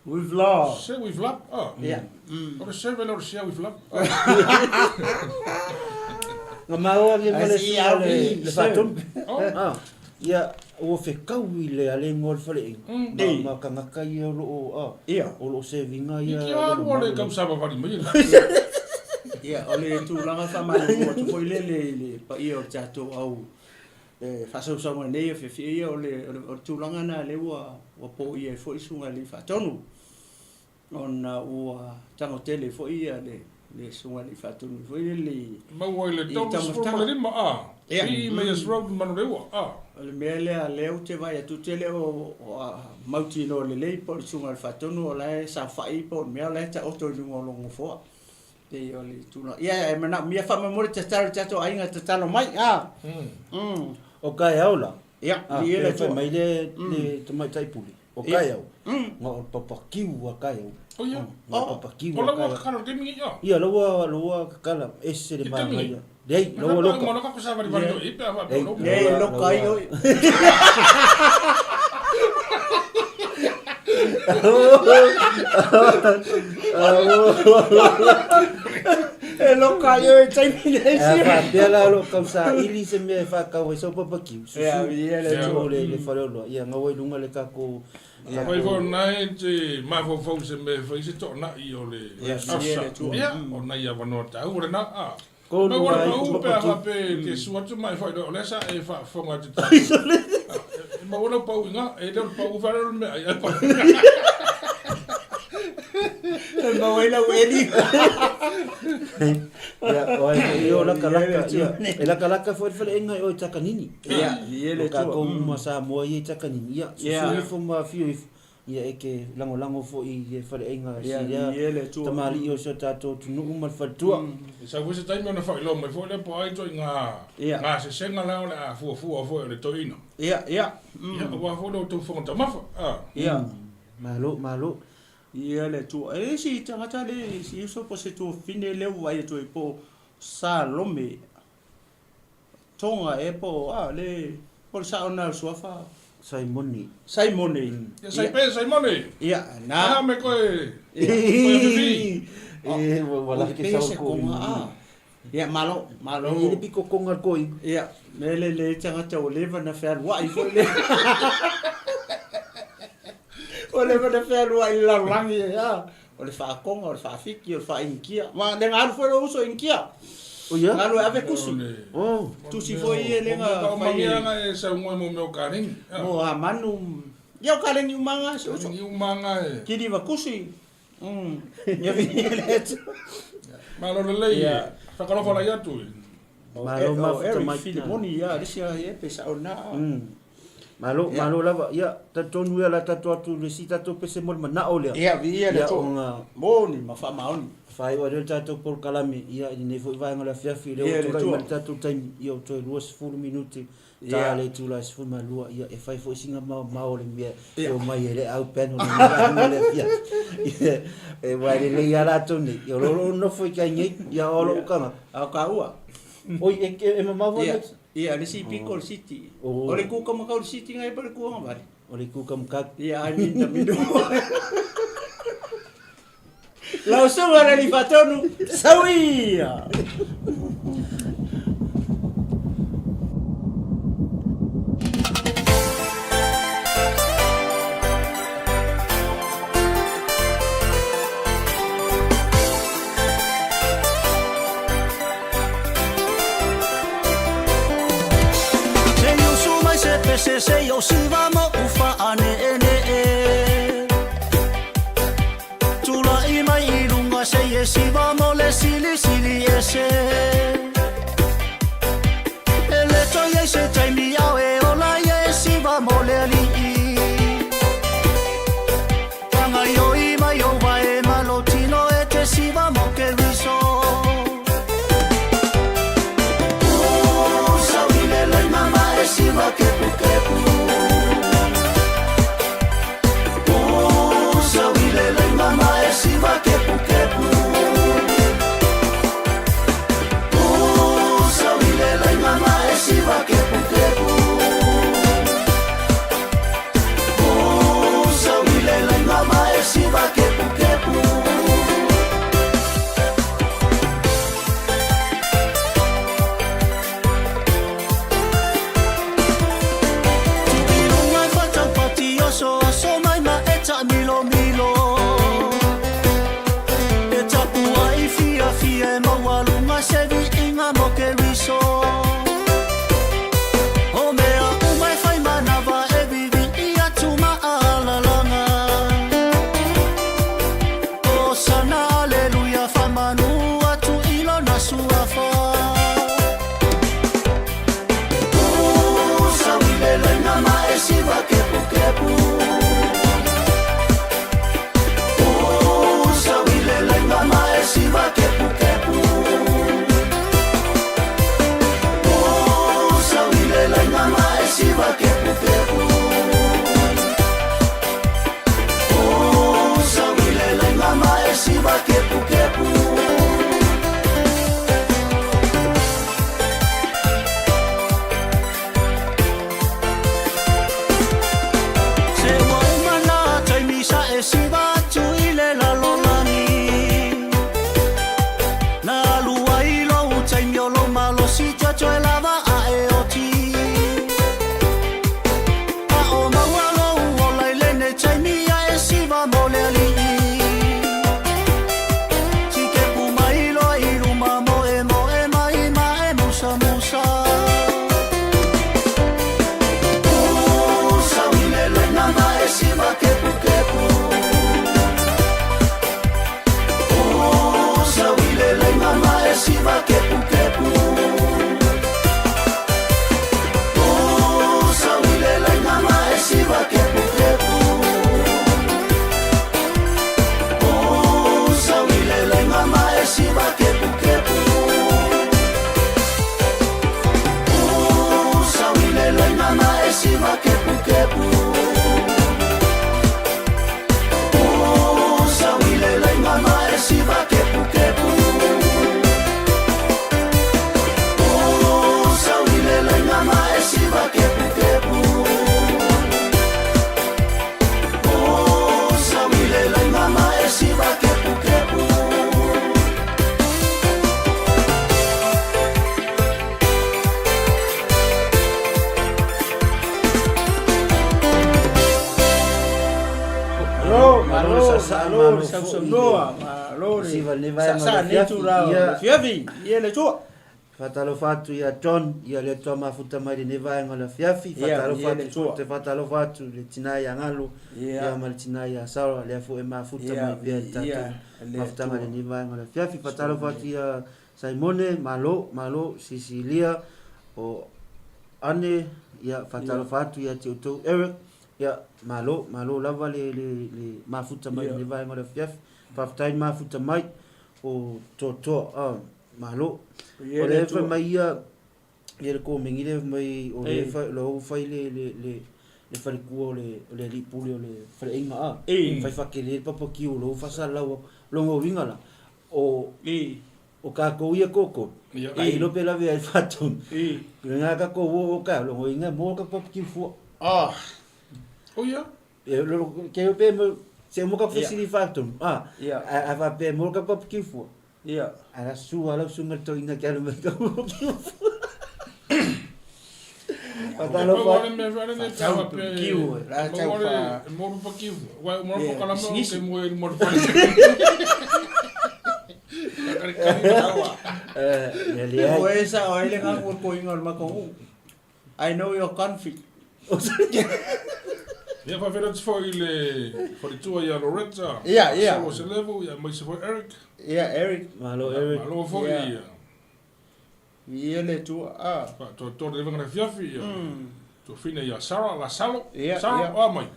S3: with love.
S8: Se with love. Ah.
S3: Ia.
S8: O le seven o le share with love. Ah.
S2: Nga maua nge male
S3: Ai,
S2: sunga le
S3: si,
S2: le
S3: si.
S2: whatun.
S8: Oh.
S2: Ah. Ia, Ua fekau i le alega o le faleaiga ma ma tagata ia o lo o a o lo o serve ina ia
S8: le mamalu. Le tausavavali mai.
S3: Ia, o le tulaga faamalulu atu foi lele i le paia o le tatou au faasausauga nei afiafi ia, o le o le tulaga lena lea ua ua poia ai foi susuga i le Alii Faatonu, ona ua tago tele foi ia le le susuga i le Alii Faatonu foi lele i
S8: Maua i le 35 a i Meyers Road Manuleua a.
S3: O le mea lea lea ou te vaai atu ou te le o mautinoa lelei po o le susuga i le Faatonu o la e saofai po o le mea o la e taoto i luga o lona nofoa. Pei o le tulaga. Ia e manaomia faamolemole tatalo i tatou aiga tatalo mai a.
S2: O taeao la.
S3: Ia,
S2: viia le Atua. Fai mai le tamaitai pule. O taeao, na o le papakiu a taeao.
S8: O ia.
S2: Na o papakiu
S8: a taeao. O la ua kakala i le taimi nei, a.
S2: Ia, la ua, la ua kakala, ese le manaia. Leai, la ua loka.
S8: Leai, ko savalivali toi pe a faapea o lou.
S3: Leai, loka ai oi. E loka ai oi taimi nei.
S2: A faapea la o lo o tausaili se mea e faatau ai sau papakiu, susu, susu le faleoloa, ia gaua i luga le tatou
S8: Afai foi o lena e te mafaufau i se mea e fai se toonai o le asa, ia, o nai avanoa taua lena, a. Mau o le pau pe a faapea e te susu atu ma e faailoa o lea sa e faafofoga i te tatou. E maua lau pau i ina, e le o le pau fale o le meaai ae pau.
S3: E maua ai lau eli.
S2: Ia, o ai foi o lakalaka, ia, e lakalaka foi le faleaiga i o i Takanini.
S3: Ia, i
S2: le Atua. O tatou uma Samoa ia i Takanini, ia, susu ifo ma afio ifo, ia e te lagolago foi i le faleaiga si lea tamalii o si o tatou atunuu ma le faletua.
S8: E sau foi se taimi ona faailoa mai foi lea po o ai ituaiga gasesega la o le a fuafua foi o le toeaina.
S3: Ia, ia.
S8: Ia, aua foi lo outou fofoga taumafa.
S3: Ia.
S2: Malo, malo.
S3: Ia le Atua. E leai se tagata le si uso po o se tuafafine lea ua vaai atu ai po o Salome Tonga ea po o a le po o le sao lena o le suafa
S2: Saimoni.
S3: Saimoni.
S8: Ia Saipe, Saimoni.
S3: Ia, na.
S8: Aha me koe. Koe afifi.
S2: E, ua laki
S3: sa o ko. Ia, malo, malo.
S2: E le piko konga le koi.
S3: Ia, me le le tagata ua leva na fealuai foi le. Ua leva na fealuai i le lalolagi, a. O le faakonga, o le faafiki, o le faainikia. Ma le galu foi lou uso inikia.
S2: O ia?
S3: Galu e ave kusi.
S2: Oh.
S3: Tusi foi ia le ga
S8: fai. O e saunoa mo mea o kaleni.
S3: Mo a manu. Ia o kaleni umanga se uso.
S8: Kaleni umanga e.
S3: Kiri va kusi. Ia vi le atu.
S8: Malo lelei. Whakalofa lai atu.
S2: Malo mafuta mai.
S3: Filimoni ia, le sia ia pe sa ona.
S2: Malo, malo lava. Ia, talitonu ia la tatou atu le isi tatou pese mo le manao lea.
S3: Ia, viia le Atua. Ona moni ma faamaoni.
S2: Faaiu ai lea le tatou polokalame, ia, i lenei foi vaega o le afiafi, lea ua tulai mai le tatou taimi, ia, ua toe 20 minute, ta le itula e 12, ia, e fai foi sina maomao o le mea e omai ai le au panel i lenei vaega o le afiafi. E, aua e lelei lava latou nei, ia, o lo o nofo i tai nei, ia, o lou tagata.
S3: A o kāua.
S2: Oi, e mamao foi
S3: le. Ia, le isi piko o le siti. O le kūkamakau o le siti ngai po o le kūagavale?
S2: O le kūkamakau.
S3: Ia, I mean the middle. Lau susuga le Alii Faatonu, sau ia! Sausaunoa, malo le
S2: Siva lenei vaega o le
S3: saasaa lenei
S2: afiafi.
S3: itula o le
S2: Ia.
S3: afiafi. Ia le Atua.
S2: Faatalofa atu ia John, ia le Atua mafuta mai lenei vaega o le afiafi.
S3: Ia,
S2: Faatalofa
S3: ia le
S2: atu
S3: Atua.
S2: te faatalofa atu i le tina ia Galo,
S3: Ia.
S2: ia ma le tina ia Sarah, lea foi e mafuta
S3: Ia,
S2: mai pea i le tatou
S3: ia, le
S2: mafutaga
S3: Atua.
S2: lenei vaega o le afiafi. Faatalofa atu ia Saimone, malo, malo, Sisilia, o Ane, ia faatalofa atu ia te outou Eric, ia malo, malo lava le, le, le mafuta mai
S3: Ia.
S2: lenei vaega o le afiafi. Faafetai le mafuta mai o toatoa, ah, malo.
S3: Ia
S2: O
S3: le
S2: le
S3: Atua.
S2: fai mai ia, ia le komegi le mai o le
S3: Ei.
S2: fai lo fai le le le le falekua o le o le alii pule o le faleaiga a
S3: Ei.
S2: fai fakele le papakiu o lo fasalau longa uiga la o
S3: Ei.
S2: o kākou ia koko
S8: Ia.
S2: a ilo pe lave ai fatonu
S3: Ei.
S2: le ngā kākou o o ka longa uiga mo ka papakiu fua
S3: Ah.
S8: O ia.
S2: e lo ke o pe mo se mo ka
S3: Ia.
S2: fesili fatonu a
S3: Ia.
S2: a va pe mo ka papakiu fua
S3: Ia.
S2: a la sua la sunga to ina ke alu mai ka papakiu fua Faatalofa
S8: Pau o le mea whare nei
S3: Faatau
S8: tawa pe-
S3: papakiu, la tau
S8: Mau o le-
S3: fa-
S8: e mo le papakiu. Wai, mo le
S3: Ia,
S8: pakalama o
S3: pisigisi.
S8: ke mo e mo le whare. Kari kari tawa.
S2: Eh, le
S3: O
S2: ai.
S3: e sa o ele nga ko ko inga o makou. I know your country.
S8: Ia whawhera te whai le wharitua ia Loretta.
S3: Ia, ia.
S8: Salo se level, ia mai se whai Eric.
S3: Ia Eric.
S2: Malo Eric.
S8: Malo foi
S3: Ia.
S8: ia.
S3: Ia le tua. Ah.
S8: Fa to to le vanga fiafi ia. To fina ia Sarah la Salo.
S3: Ia,
S8: Sarah
S3: ia.
S8: o mai.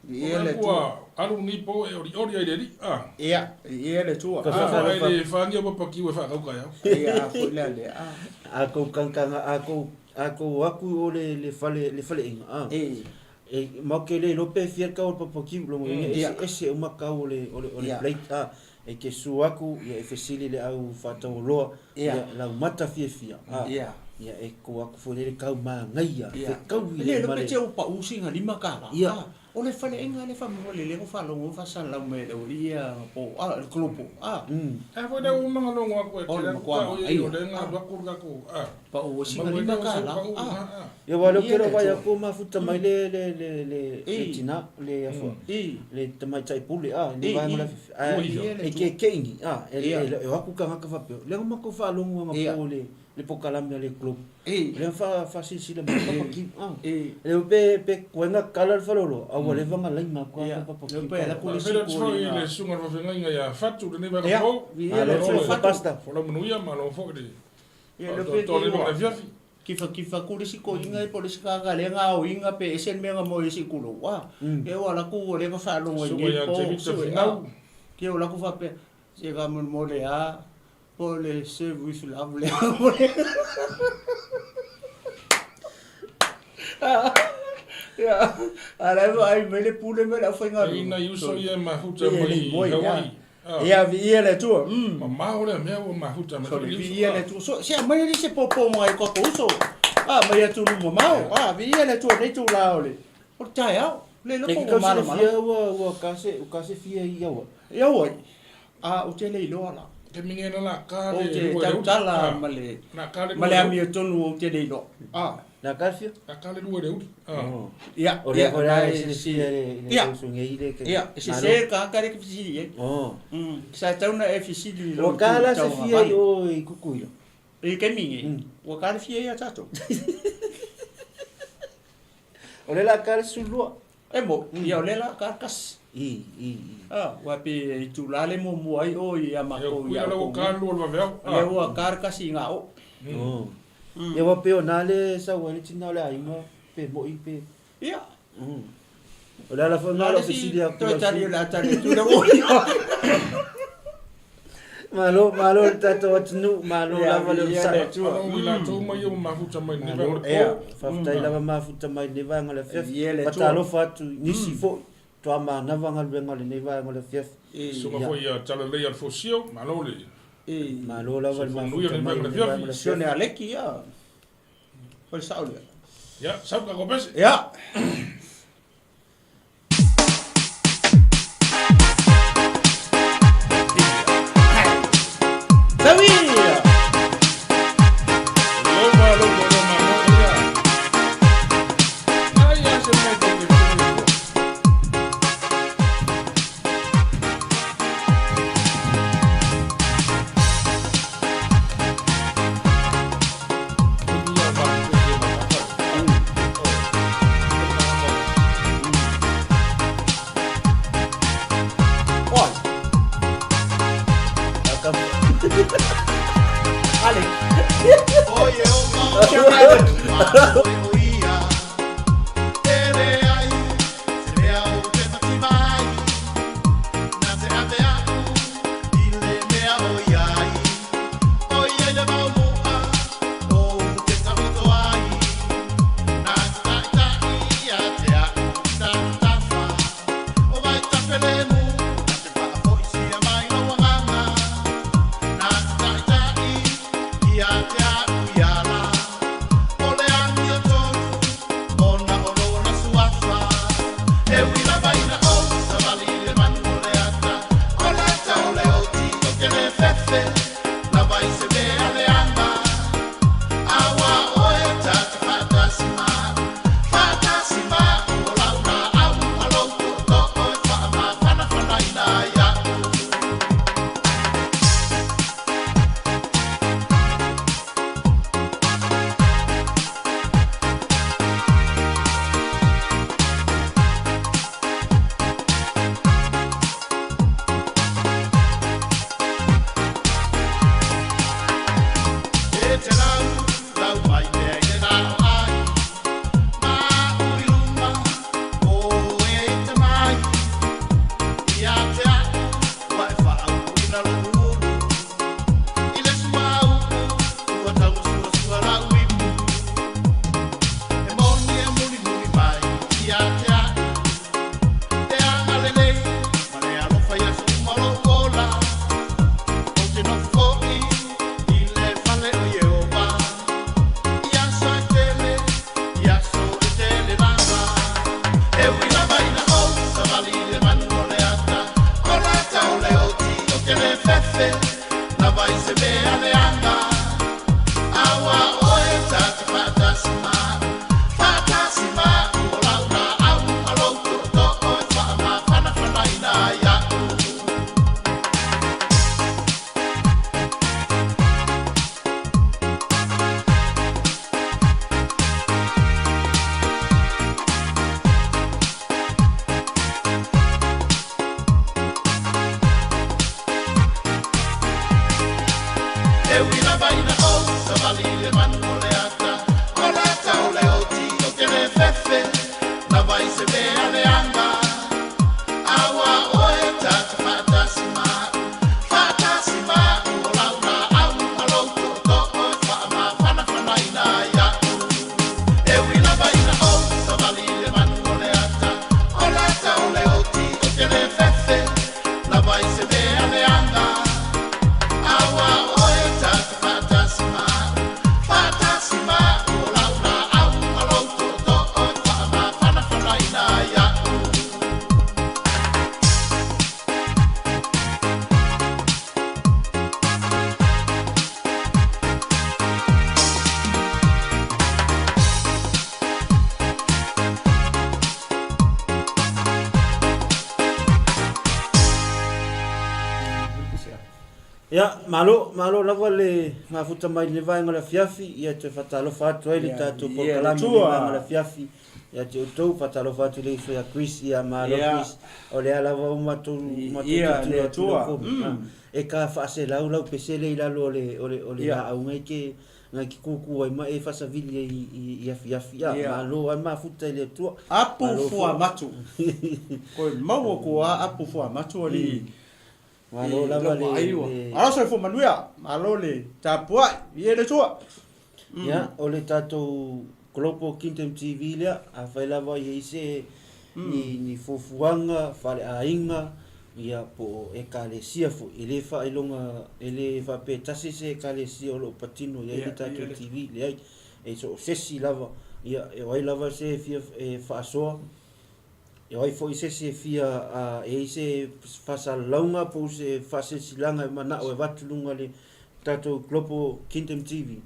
S3: Ia le tua.
S8: tua. Alu ni po e ori ori ai le ri. Ah.
S3: Ia, ia le tua.
S2: Ka
S3: Ah.
S2: whawhera-
S8: Ai le whangia papa ki we whakau kai au.
S3: Ia a foi le le. Ah.
S2: A kou kankanga a kou a kou aku o le le fale le fale inga. Ah.
S3: Ei.
S2: E mau ke le lope fia ka o papakiu longo inga
S3: Ia.
S2: ese ese o makau o le o le o le
S3: Ia.
S2: plate a e ke su aku ia e fesili le au whatau loa
S3: Ia.
S2: ia lau mata fia fia. Ah.
S3: Ia.
S2: Ia e ko aku fo le kau mangaia.
S3: Ia.
S2: Fe kau i
S3: Le
S2: le
S3: le
S2: male.
S3: pe te o pa usi nga lima ka la.
S2: Ia.
S3: Ah, O le fale inga le fa mo le le ko fa longo fa sa lau me le o ia po ah le klopo. Ah.
S8: A foi le o manga longo aku e
S3: O
S8: te
S3: le
S8: le
S3: makoa
S8: ka o
S3: ai.
S8: i o le ngā waku ka ko. Ah.
S3: Pa o si nga lima ka la. Ah.
S2: Ia wa lo
S3: Ia
S2: ke
S3: le
S2: ro vai
S3: tua.
S2: aku mafuta mai le le le le le
S3: Ei.
S2: tina le afua.
S3: I.
S2: Le tamaitai pule a le
S3: Ei,
S2: vaega
S3: ei.
S2: la a
S8: Ui,
S3: ia le
S2: e ke ke ingi a e
S3: Ia.
S2: e e aku ka ngaka faapea le ma ko faalogo anga
S3: Ia.
S2: po le le pokalame a le club
S3: Ei.
S2: le fa fa silasila mai papakiu a
S3: Ei.
S2: le pe pe koenga kala le falolo a ua leva nga laima ko
S3: Ia.
S2: aka
S3: Le
S2: papakiu
S3: pe la
S8: Fa
S3: polisi
S8: fera te
S3: ko
S8: whai
S3: inga.
S8: le sunga whawhengainga ia Fatu le nei
S3: Ia.
S8: po.
S3: Ia le
S2: Malo
S3: tua
S2: foi
S3: fatu.
S2: pasta
S8: Fola manuia malo foi le.
S3: Ia le
S8: To
S3: pe
S8: to le
S3: te
S8: vanga fiafi.
S3: kifa kifa ku le siko inga e polisi ka ka le nga o inga pe ese le menga mo ese kulo wa e o la ku o le ka fa longo
S8: Suka
S3: ni
S8: ia
S3: po
S8: David
S3: su e,
S8: Finau.
S3: ah. Ke o la ku fa pe se ka mo mo le a po le se with love le mo le Ah, ya ala ai me le pule me la fa nga
S8: Ai na uso ia mafuta
S3: Ia
S8: mai
S3: le moi,
S8: Hawaii. Ah.
S3: ia vi ia le tua
S8: Ma mao le mea ua mafuta mai
S3: So le
S8: uso,
S3: vi ia
S8: ah.
S3: le tu so se mai le se popo mai ko ko uso. Ah mai atu lu mo mau. Ah vi ia le tu nei tu la ole. O tai au. Le le
S2: e
S3: ko
S2: ke kau
S3: malo
S2: silafia
S3: malo.
S2: ua ua kase ua kase fia i aua
S3: Ia oi. Ah o te le lo ala.
S8: Ke minge na la ka
S3: O
S8: le
S3: te
S8: lua le
S3: tau
S8: uli.
S3: tala
S8: Ah.
S3: ma le
S8: Na ka le
S3: ma le
S8: lua le
S3: ami tonu o te le lo. Ah
S2: na ka fia
S8: uli. Na ka le lua le uli. Ah.
S3: ia
S2: o le
S3: ia
S2: ko la e silafia le le
S3: Ia.
S2: usuga i le ke
S3: Ia se se ka ka le fisili e.
S2: oh
S3: Sa tau na e fisili lo.
S2: ua ka la se fia i o i kukuila
S3: E ke minge. O ka le fia ia tato.
S2: o le la ka le sulua
S3: E mo ia o le la ka kas.
S2: i i i
S3: Ah, ua pe i tūlale mo mua ai o i a
S8: Ia
S3: mako
S8: kui
S3: i a
S8: ala
S3: ko.
S8: o ka lua le vaveau.
S3: Le ua karkasi ngā o.
S2: Oh. Ia ua pe o nā le sau ai le tina o le aiga pe moi pe.
S3: Ia.
S2: O le ala foi ngā lo fesili aku
S3: Toi
S2: lau
S3: tari
S2: sui.
S3: o le atari tu le oi.
S2: Malo, malo le tatou atunuu, malo
S3: Ia,
S2: lava le
S3: ia
S2: onosai.
S3: le atua.
S8: Malo i latou mai ia ua mafuta mai lenei vaega o le
S3: Ia.
S8: po.
S2: Faafetai lava mafuta mai lenei vaega o le afiafi.
S3: Ia le atua.
S2: Faatalofa atu i nisi foi toa manava galuega o lenei vaega o le afiafi.
S8: Suka foi ia Talalei Alfosio, malo le.
S2: Malo lava le
S8: Sofonuia
S2: mafuta
S8: lenei
S2: mai
S8: vaega o le
S2: lenei vaega o
S8: afiafi.
S2: le
S3: Sione
S2: afiafi.
S3: aleki ia. Foi sao lea.
S8: Ia, sau ka kopese.
S3: Ia. Tauia!
S8: Loma, loma, loma, loma, ia. Ai, ia, se mai te te te.
S3: Alex.
S2: Ia, malo, malo lava le mafuta mai le vaega o le afiafi, ia toe faatalofa atu ai le tatou polokalame i le vaega o le afiafi. Ia te outou, faatalofa atu i le uso ia Chris, ia malo Chris, o lea lava ua matou tilotilo atu i lau komi. E ka faaselau lau pesele i lalo o le, o le, o le laau ngai ke, ngai ke kūkū ai ma e faasavili ai i afiafi. Ia, malo lava mafuta i le Atua.
S3: Apu fuamatu. Koe maua koa apu fuamatu alii.
S2: Malo lava le le.
S3: Malo soifua manuia, malo le tapuai, viia le Atua.
S2: Ia, o le tatou Global Kingdom TV lea, afai lava e i ai se ni ni fuafuaga faaleaiga, ia po o Ekalesia foi, e le faailoga, e le faapea e tasi se Ekalesia o lo o patino i ai le tatou TV, leai, e so o se isi lava, ia, o ai lava se e fia e faasoa, E o ai foi se isi e fia e i ai se faasalalauga po o se faasilasilaga e manao e avatu i luga o le tatou Global Kingdom TV,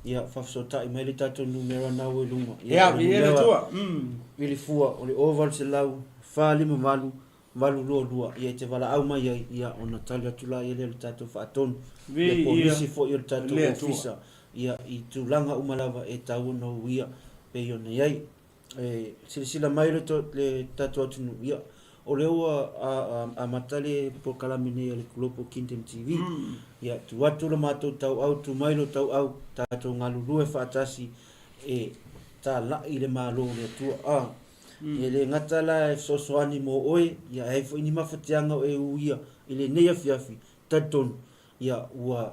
S2: ia faafesootai mai le tatou numera na ua i luga.
S3: Ia, o le numera
S2: i le fua o le 0800 458 822, ia e te valaau mai ai, ia ona tali atu laia lea o le tatou faatonu, ia po o nisi foi o le tatou ofisa, ia i tulaga uma lava e tatau ona uia pei ona i ai. E silasila mai le, to, le tatou atunuu, ia, o lea ua amata le polokalame nei a le Global Kingdom TV. Ia, tuu atu lo matou tauau, tuu mai lo tauau, tatou galulue faatasi e talai i le Malo o le Atua. A, e le gata la e fesoasoani mo oe, ia e ai foi ni mafatiaga o e uia i lenei afiafi, talitonu, ia ua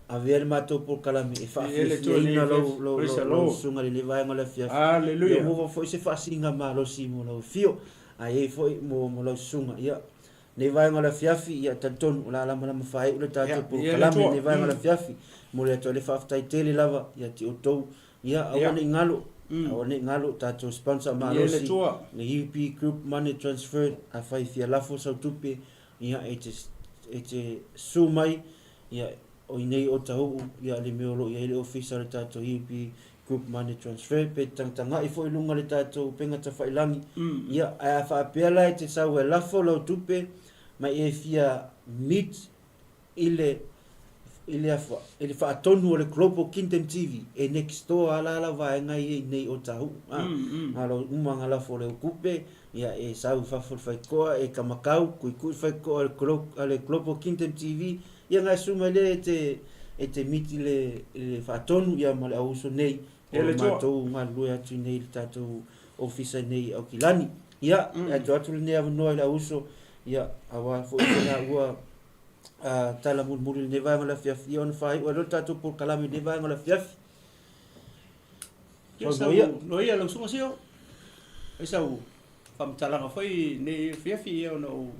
S2: avea le matou polokalame e faafiafiaina lau, lau, lau, lau susuga i lenei vaega o le afiafi.
S3: Haleluia.
S2: Ia ua ova foi se faasiliga malosi mo lau afio, a i ai foi mo, mo lau susuga. Ia, lenei vaega o le afiafi, ia talitonu o le a lamalama faaiu le tatou polokalame i lenei vaega o le afiafi. Momoli atu ai le faafetai tele lava ia te outou. Ia, aua ne i galo, aua ne i galo tatou sponsor malosi, le UP Group Money Transfer, afai e fia lafo sau tupe, ia e te, e te su mai, ia o inei o Tahu'u, ia le mea o lo o i ai le ofisa o le tatou UP Group Money Transfer, pe tagatagai foi i luga o le tatou upega tafailangi, ia ae a faapea la e te sau e lafo lau tupe ma e fia meet i le i le i le faatonu o le Global Kingdom TV e next door a la la vaega ia i nei o Tahu'u, a, na o uma nga lafo o le tupe, Ia e sau i fafo le faitotoa, e Kamakau, kuikui le faitotoa a le Global Kingdom TV, ia ngai su mai lea e te e te miti le le faatonu ia ma le au uso nei o lo matou galulue atu i nei i le tatou ofisa i nei i Aukilani. Ia, e atu atu lenei avanoa i le au uso, ia aua foi se la ua tala mulimuli i lenei vaega o le afiafi, ia ona faaiu ai loa le tatou polokalame i lenei vaega o le afiafi.
S3: Ia sau loia lau susuga Sio. Ai sau faamatalaga foi nei afiafi ia ona ou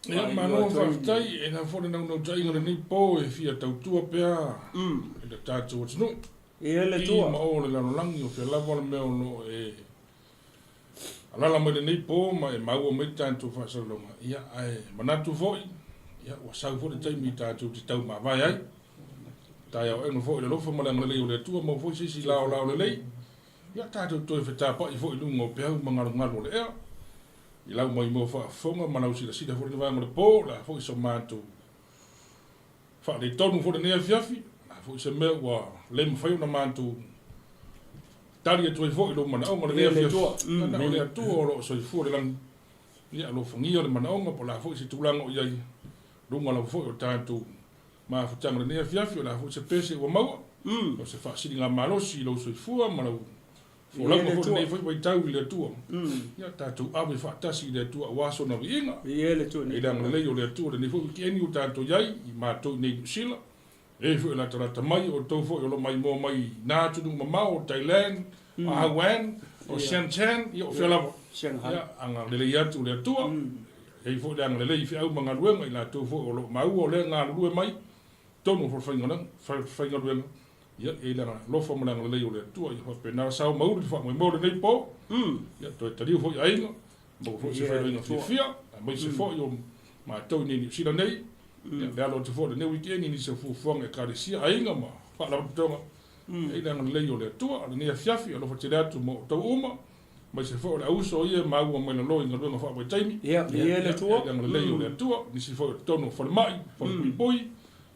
S8: Ia, malo faafetai, e na foi le naunautaiga o lenei po e fia tautua pea i le tatou atunuu.
S3: Ia le Atua.
S8: I ma o le lalolagi o fea lava le mea o lo o e alala mai lenei po ma e maua mai le tatou faasalalauga, ia ae manatu foi, ia ua sau foi le taimi tatou te taumavae ai. Taeao foi i le alofa ma le agalelei o le Atua, maua foi se isi laolao lelei, ia tatou toe fetapa'i foi i luga o peau ma galugalu o le ea. I lau maimoa faafofoga ma lau silasila foi i lenei vaega o le po, o le a foi so matou faaletonu foi i lenei afiafi, o le a foi se mea ua le mafai ona matou tali atu ai foi i lou manaoga i lenei afiafi. Ia na o le Atua o lo o soifua i le lagi, ia alofagia le manaoga po o le a foi se tulaga o i ai, luga lava foi o tatou Mafutaga o lenei afiafi, o le a foi se pese ua maua, o se faasiligamalosi i lou soifua ma lau folauga foi i lenei foi vaitau i le Atua. Ia tatou ave faatasi i le Atua aua sona viiga. I le agalelei o le Atua i lenei foi wikeeni ua tatou i ai, i matou i nei Niu Sila, e foi o latalata mai, o outou foi o lo o maimoa mai i na atunuu mamao o Thailand, o Haiwan, o Shenzhen, ia o fea lava. Ia agalelei atu le Atua. E i ai foi le agalelei i feau ma galuega i latou foi o lo o maua o lea e galulue mai i totonu o falefaigaluega, ia, e i ai le alofa ma le agalelei o le Atua. Ia faapena sao ma uli le faamoemoe o lenei po, ia toe taliu foi aiga, maua foi se failoaiga fiafia, aemaise foi o matou i nei Niu Sila nei, ia, le alo atu foi o lenei weekend i nisi o fuafuaga a Ekalesia, aiga ma faalapotopotoga, e i ai le agalelei o le Atua. O lenei afiafi, alofa tele atu mo outou uma. Aemaise foi o le auuso ia e maua mai lalo i galuega faavaitaimi.
S3: Ia, viia le Atua.
S8: Ia, agalelei o le Atua. Nisi foi o totonu o falemai, falepuipui,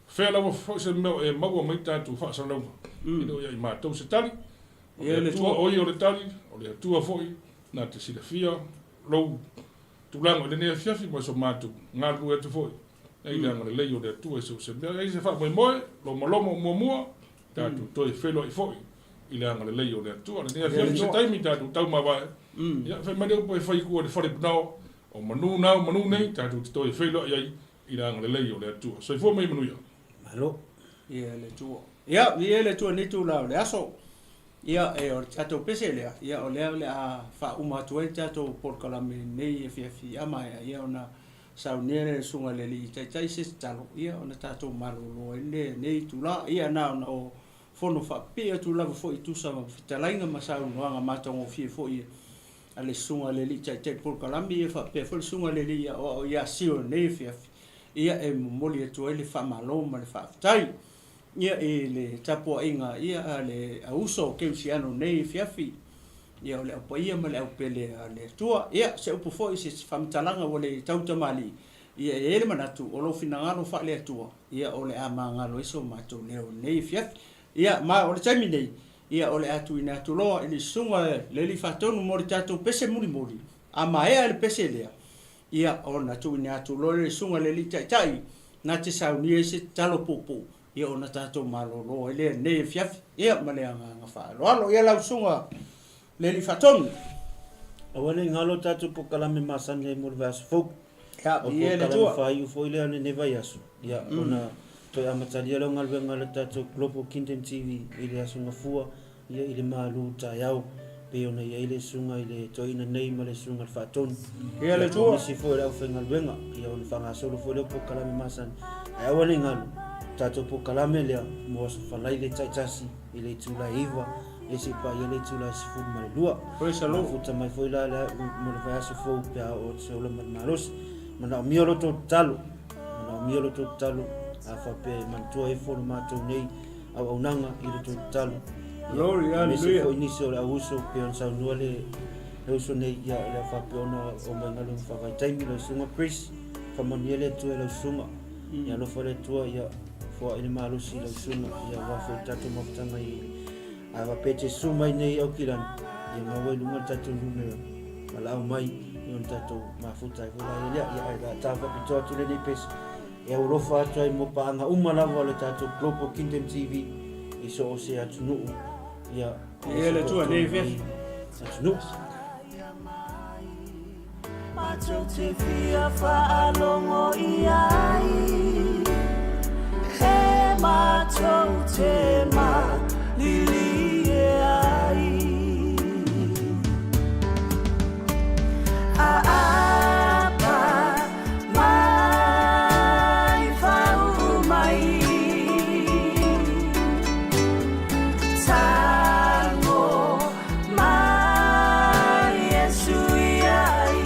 S8: fea lava foi se mea o e maua mai tatou faasalalauga. E le o ia i matou se tali. O le Atua, o ia o le tali, o le Atua foi na te silafia lou tulaga i lenei afiafi ma so matou galulue atu foi. Nei le agalelei o le Atua i so o se mea. E i ai se faamoemoe, lomalomo muamua, tatou toe feiloai foi i le agalelei o le Atua. Lenei afiafi se taimi tatou taumavae, ia fai mai le upu e fai i tua i le fale punao, o manu na o manu nei tatou te toe feiloai ai i le agalelei o le Atua. Soifua ma ia manuia.
S2: Malo.
S3: Ia le Atua. Ia, viia le Atua i lenei itula o le aso. Ia, e, o le tatou pese lea, ia, o lea o le a faauma atu ai le tatou polokalame i lenei afiafi a maea, ia, ona Saunia le Susuga i le Alii Taitai se tatalo, ia ona tatou malolo ai lea i lenei itula. Ia na ona o fono faapipii atu lava foi e tusa ma fetalaiga ma saunoaga matagofie foi a le Susuga i le Alii Taitai Polokalame, ia faapea foi le Susuga i le Alii Aoao ia Sio i lenei afiafi, ia e momoli atu ai le faamalo ma le faafetai ia i le tapuaiga ia a le auuso kerisiano i lenei afiafi. Ia o le au paia ma le au pele a le Atua. Ia, se upu foi, se faamatalaga ua le tautamalii, ia e i ai le manatu, o lou finagalo faale-Atua, ia o le a magalo ai so matou leo i lenei afiafi. Ia, ma o le taimi nei, ia o le a tuuina atu loa i le Susuga i le Alii Faatonu mo le tatou pese mulimuli. A maea le pese lea, ia, ona tuuina atu loa lea i le susuga i le Alii Taitai, na te saunia ai se tatalo puupuu, ia ona tatou malolo ai lea i lenei afiafi. Ia, ma le agaga faaaloalo. Ia lau susuga i le Alii Faatonu.
S2: Aua ne i galo tatou polokalame masani ai mo le vaiaso fou.
S3: Ia,
S2: O
S3: viia le
S2: polokalame
S3: Atua.
S2: faaiu foi lea o lenei vaiaso, ia, ona toe amatalia lea o galuega a le tatou Global Kingdom TV i le Aso Gafua, ia i le malu taeao, pei ona i ai le susuga i le toeaina nei ma le susuga i le Faatonu.
S3: Ia le
S2: Ia,
S3: Atua.
S2: o nisi foi o le aufaigaluega, ia ona faagasolo foi lea o polokalame masani. Ae aua ne i galo, tatou polokalame lea mo Aso Faraile taitasi i le itula e 9, ia seia paia le itula e 12.
S3: Praise the Lord.
S2: Mafuta mai foi la lea mo le vaiaso fou pe a oo atu se ola ma le malosi. Manaomia lo outou tatalo, manaomia lo outou tatalo, a faapea e manatua ifo lo matou nei auaunaga i lo outou tatalo. Ia,
S3: Glory,
S2: aemaise
S3: hallelujah.
S2: foi nisi o le au uso pei ona saunoa le le uso nei, ia o le a faapea ona oo mai galuega faavaitaimi lau susuga Chris, faamanuia le Atua i lau susuga. Ia alofa le Atua ia foai le malosi i lau susuga, ia aua foi le tatou mafutaga i A faapea e te susu mai nei i Aukilani, ia maua i luga le tatou numera, valaau mai i ona tatou mafuta ai foi la ia lea. Ia ae o le a ta faapitoa atu lenei pese e aualofa atu ai mo paaga uma lava o le tatou Global Kingdom TV i so o se atunuu. Ia,
S3: Ia le Atua nei afiafi.
S2: Atunuu.
S6: Matou te fia faalogo i ai E matou te malilie ai Aapa mai fau mai Tango mai Iesu iai.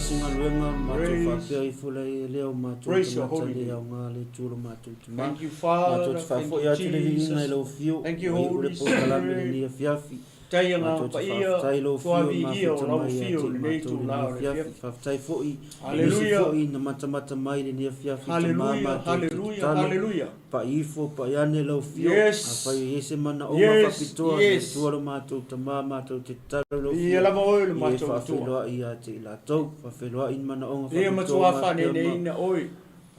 S2: se galuega ona matou
S3: Praise.
S2: faapea ifo lea e lea o matou
S3: Praise your
S2: tagata
S3: holy
S2: le
S3: name.
S2: aoga le Atua lo matou Tama.
S3: Thank you,
S2: Matou
S3: Father.
S2: te
S3: Thank
S2: faafo'i
S3: you,
S2: atu le viiga i
S3: Jesus.
S2: lau afio,
S3: Thank you,
S2: ua iu le
S3: Holy
S2: polokalame
S3: Spirit.
S2: lenei afiafi.
S3: Tai agaga
S2: Matou te
S3: paia,
S2: faafetai lau
S3: toa
S2: afio e
S3: viia o
S2: mafuta
S3: lau
S2: mai ia
S3: afio
S2: te
S3: i lenei
S2: matou
S3: itulā
S2: lenei
S3: o le
S2: afiafi.
S3: afiafi.
S2: Faafetai foi i nisi
S3: Haleluia.
S2: foi na matamata mai lenei afiafi Tama
S3: Haleluia,
S2: matou te
S3: haleluia,
S2: tatalo.
S3: haleluia.
S2: Pai ifo, pai ane lau afio,
S3: Yes.
S2: afai o i ai se manaoga
S3: Yes,
S2: faapitoa, le
S3: yes.
S2: Atua lo matou Tama matou te tatalo lau
S3: Viia
S2: afio,
S3: lava oe le
S2: ia e
S3: matou Atua.
S2: faafeiloai ia te i latou, faafeiloai ni manaoga
S3: Ia
S2: faapitoa
S3: matua
S2: ma pea ma
S3: faaneeneina oe.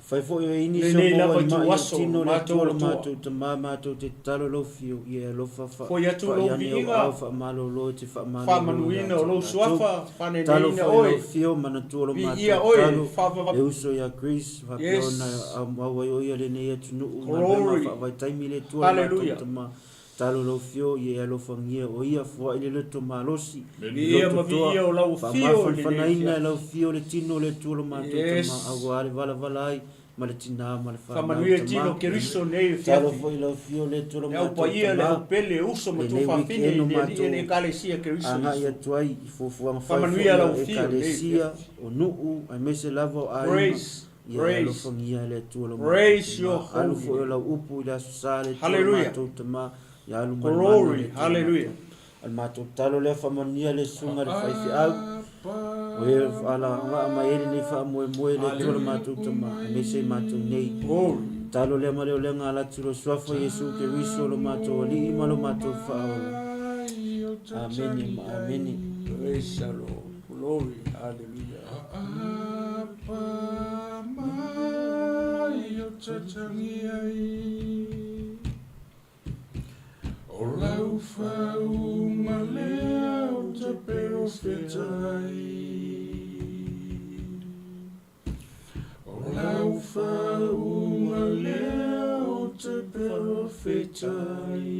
S2: Afai foi o i ai nisi o
S3: Lenei
S2: maua
S3: lava
S2: i ma'i o
S3: ituaso o
S2: tino
S3: le
S2: le
S3: matou
S2: Atua lo
S3: Atua.
S2: matou Tama matou te tatalo lau afio, ia e alofa fa
S3: Foi atu
S2: pai
S3: lou
S2: ane au
S3: viiga,
S2: ao faamalolo e te faamalolo ia
S3: faamanuina
S2: te
S3: o
S2: i
S3: lou
S2: latou.
S3: suafa,
S2: Talo
S3: faaneeneina
S2: foi lau
S3: oe.
S2: afio, manatua lo
S3: Viia
S2: matou
S3: oe,
S2: tatalo,
S3: faavava.
S2: le uso ia Grace, faapea
S3: Yes.
S2: ona au ai o ia lenei atunuu, galuega
S3: Glory.
S2: faavaitaimi le Atua lo matou
S3: Hallelujah.
S2: Tama. Talo lau afio, ia e alofagia o ia, foai le loto malosi, le
S3: Viia
S2: loto
S3: ma
S2: toa,
S3: viia o lau afio i lenei
S2: faamafanafanaina e
S3: afiafi.
S2: lau afio le tino o le Atua lo matou
S3: Yes.
S2: Tama, auā le valavala ai ma le tinā ma le fanau
S3: Faamanuia
S2: Tama.
S3: tino Keriso nei
S2: Talo
S3: afiafi.
S2: foi lau afio le Atua lo
S3: Le au
S2: matou
S3: paia, le
S2: Tama,
S3: au pele, uso ma
S2: lenei
S3: tuafafine
S2: weekend
S3: i
S2: o
S3: le Alii e le
S2: matou
S3: Ekalesia Keriso
S2: agai
S3: Iesu.
S2: atu ai i fuafuaga fai foi
S3: Faamanuia
S2: a
S3: lau afio nei
S2: Ekalesia
S3: afiafi.
S2: o nuu aemaise lava o aiga
S3: Praise,
S2: ia e
S3: praise,
S2: alofagia e le Atua lo matou
S3: praise
S2: Tama.
S3: your
S2: Alu
S3: holy
S2: foi o
S3: name.
S2: lau upu i le aso sa le Atua lo
S3: Hallelujah.
S2: matou Tama, ia alu ma le mana o le
S3: Glory,
S2: Atua lo
S3: hallelujah.
S2: matou. O le matou tatalo lea faamanuia le susuga i le faifeau, o e alagaga mai ai lenei faamoemoe i le Atua lo matou Tama, aemaise i matou nei.
S3: Glory.
S2: Tatalo lea ma le olega ala atu i lo Suafa Iesu Keriso lo matou Alii ma lo matou Faaola. Amene ma amene.
S3: Praise the Lord. Glory, hallelujah.
S8: O lau faauga lea o te perofetai. O lau faauga lea o te perofetai.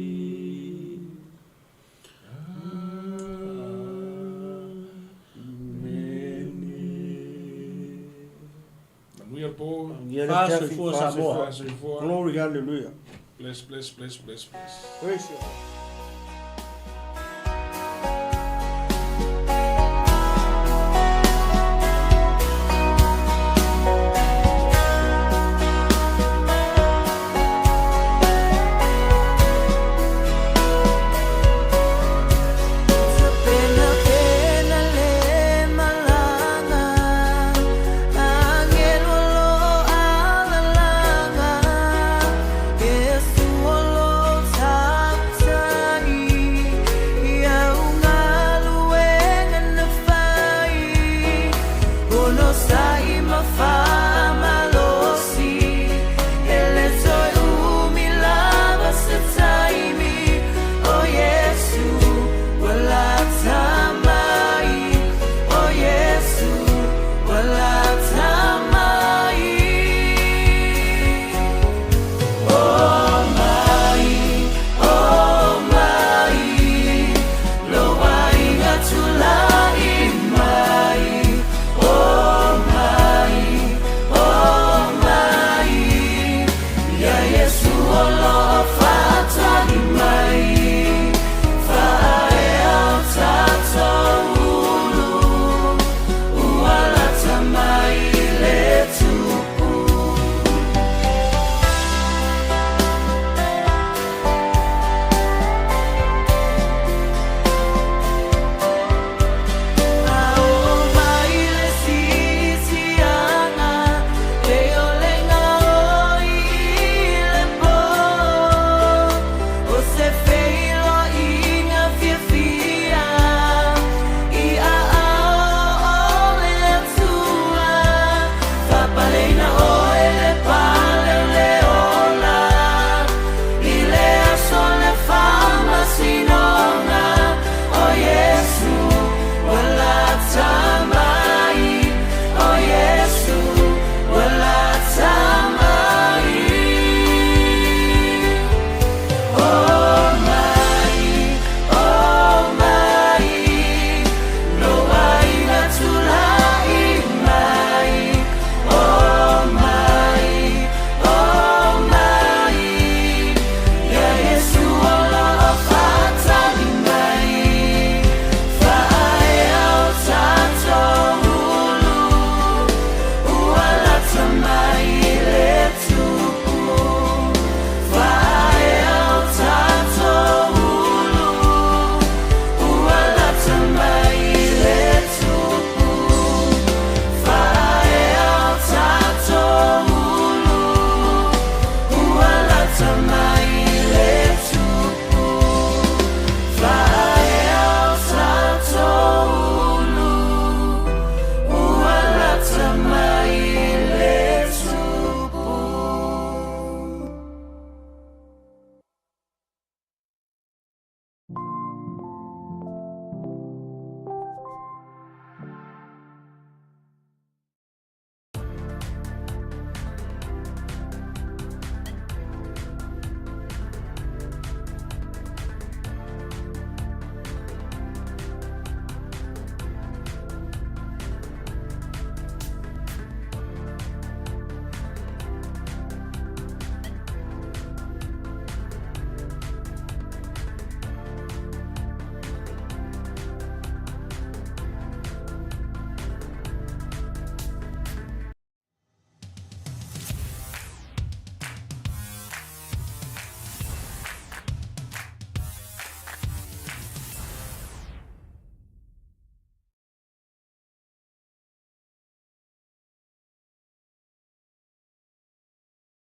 S8: Manuia le po.
S2: Manuia le afiafi,
S3: Faasoifua Samoa.
S8: Faasoifua.
S3: Glory, hallelujah.
S8: Bless, bless, bless, bless, bless.
S3: Praise you.